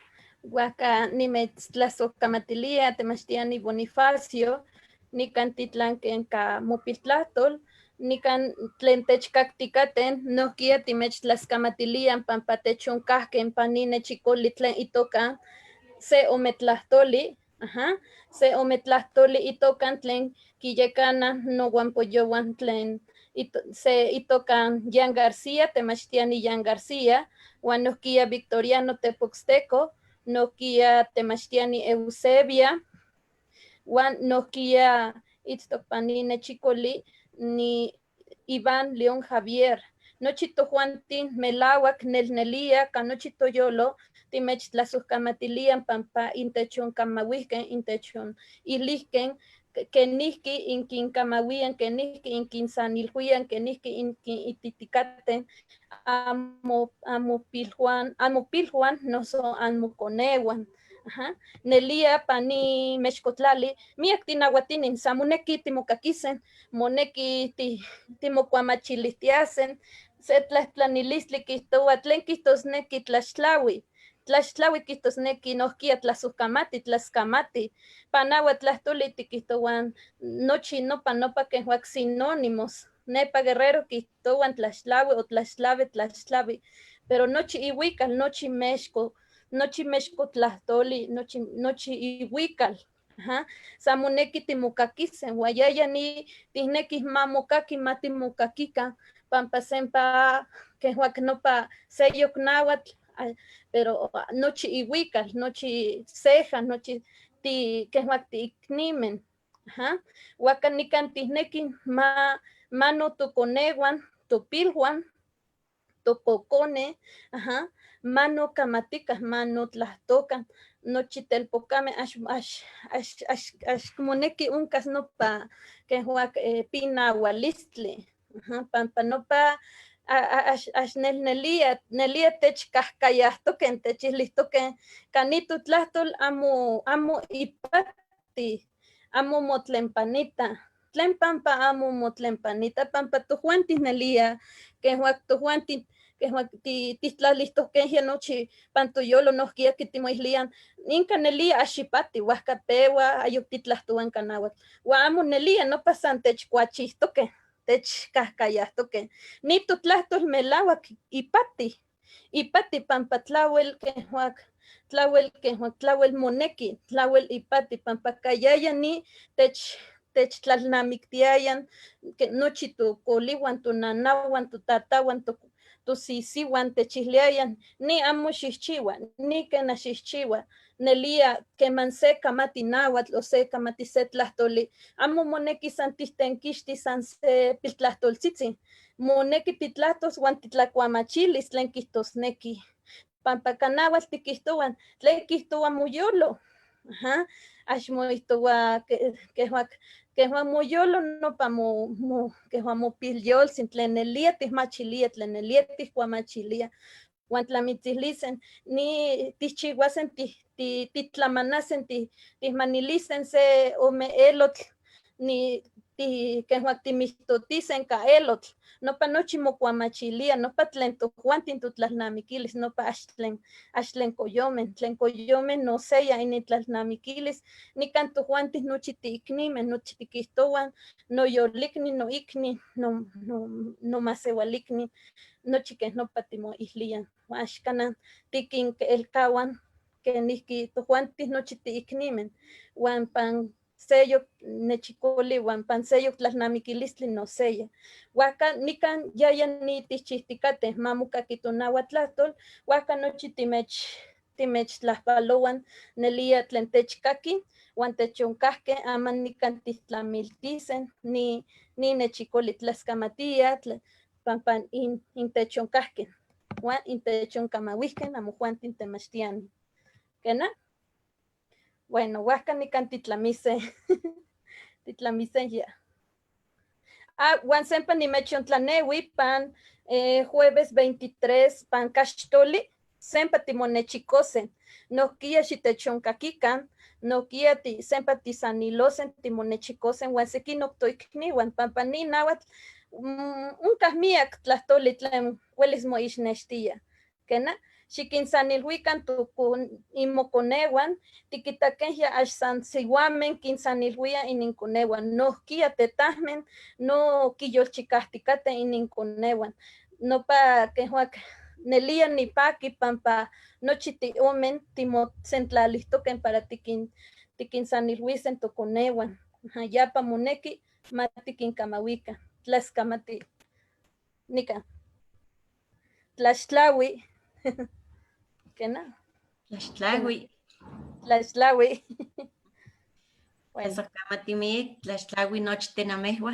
huaca nimetztlasojkamatilia, temachtiani Bonifacio, nican titlanquen ka mopiltlahtol, nican tlen techcacticaten, nohquiya timechtlascamatilian pampa techoncahquen pan ni nechicoli tlen itoca se ometlahtoli, ajá, se ometlahtoli itoca tlen quiyecana nohuampoyohuan tlen se itoca Jean García, temachtiani Jean García, huan nohquiya Victoriano Tepoxteco, nohquiya temachtiani Eusebia, huan nohquiya itztoc pan ni nechicoli ni Iván León Javier. Nochi tojuantin melauac nelnelia ka nochi toyolo timechtlasojkamatilian pampa intechonkamauijquen, intechonilihquen, kenijki inkinkamahuian, kenijki inkinsanilhuian, kenijki inkinititicaten, amo, amo pilhuan, amo pilhuan, noso amoconeuan. Ajá. Nelia pani mexcotlali, miak tinahuatinin, sa moneki timocaquisen, moneki timocuamachilihtiasen, se tlahtlanilistli kihtowa tlen kihtosneki tlaxtlaui, tlaxtlaui kihtosneki nohkia tlasojkamati, tlaskamati, panawa tlahtoli tikihtowan nochi nopa nopa kenjuak sinónimos, nepa Guerrero kihtowan tlaxtlaui o tlaxtlavi, tlaxtlavi, pero nochi ihuikal, nochi mexco, nochi mexco tlahtoli, nochi, nochi ihuikal. Ajá. Sa moneki timocaquisen, huayaya ni tihnekih mamokaki ma timocaquican, pampa sempa kenjuak nopa seyok náhuatl, pero nochi ihuikal, nochi ceja, nochi ti kenjuak tiiknimen. Ajá. Huaca nican tihnekih ma mano toconeuan, topilhuan, tococone, ajá, mano kamaticah, mano tlahtocan, nochi telpocame ax, ax, ax, ax, ax moneki oncas nopa kenjuak pinaualistli, ajá, pampa nopa ax, ax nelnelia, nelia techcahcayahtoquen, techilihtoquen, kani totlahtol amo, amo ipati, amo motlempanita, tlen pampa amo motlempanita, pampa tojuantin nelia, kenjuak tojuantin, kenjuak titlalihtohkenjia nochi pan toyolo nohkia kitimoihlian, inka nelia axipati, huajka pewa, ayok titlahtowan ka náhuatl, huan amo nelia, nopa san techcuachihtoque, techcahcayahtoque, ni totlahtol melauac ipati, ipati pampa tlauel kenjuak, tlauel kenjuak, tlauel moneki, tlauel ipati, pampa kayaya ni techtlalnamiktiayan, ke nochi tokoliwan, tonanawan, totatawan, tosisiwan techiliayan, ni amo xixchiwa, ni kena xixchiwa, nelia keman se kamati náhuatl o se kamati se tlahtoli, amo moneki san tihtenkixti san se piltlahtoltzitzi, moneki titlahtos huan titlacuamachilis tlen kihtosneki, pampa ka náhuatl tikihtowan, tlen kihtowa moyolo, ajá, ax moihtowa kejuak, kejuan moyolo nopa mo, mo, kejuan mopilyoltzin, tlen nelia tihmachilia, tlen nelia tihcuamachilia, huan tlamitzilisen, ni tihchihuasen, titlamanasen, tihmanilisen se ome elotl, ni kejuan timixtotisen ka elotl, nopa nochi mocuamachilia, nopa tlen tojuantin totlalnamiquilis, nopa ax tlen, ax tlen coyomen, tlen coyomen no seya initlalnamiquilis, nican tojuantin nochi tiiknimen, nochi tikihtowan, noyolikni, noikni, no, no, nomaseualikni, nochi keh nopa timoihlian, huan ax kana tikinkelkawan kenijki tojuantin nochi tiiknimen, huan pan seyok nechicoli huan pan seyok tlalnamiquilistli no seya. Huajca nican yaya ni tichihticate mamokaki tonahuatlahtol, huajca nochi timechtlajpalowan nelia tlen techkaki huan techonkahke aman nican tihtlamiltisen ni nechicoli tlascamatia pampa intechonkahke huan intechonkamauijken amojuantin temachtiani. ¿Quena? Bueno, huajca nican titlamise. Titlamise ya. Ah, huan sempa nimechontlaneui pan jueves 23 pan caxtoli, sempa timonechikosen. Nohkia xitechonkakikan, nohkia ti, sempa tisanilosen timonechikosen huan sequinoc toicnihuan, pampa ni náhuatl onkah miak tlahtoli tlen uelis moixnextia. Quena, xikinsanilhuikan inmokoneuan, tikitakeh ya ax san sihuamen kinsanilhuia ininkoneuan, nohkia tetahmen no kiyolchikajtikateh ininkoneuan. Nopa quejuak nelia nipaki pampa nochi tiomen timosentlalihtoken para tikinsanilhuisen tokoneuan. Aja, yapa moneki ma tikinkamawika. Tlaskamati nika. Tlaxtlaui. Kena? Tlaxtlaui. Tlaxtlaui. Bueno. Tlaskamati miek, tlaxtlaui nochten amehua.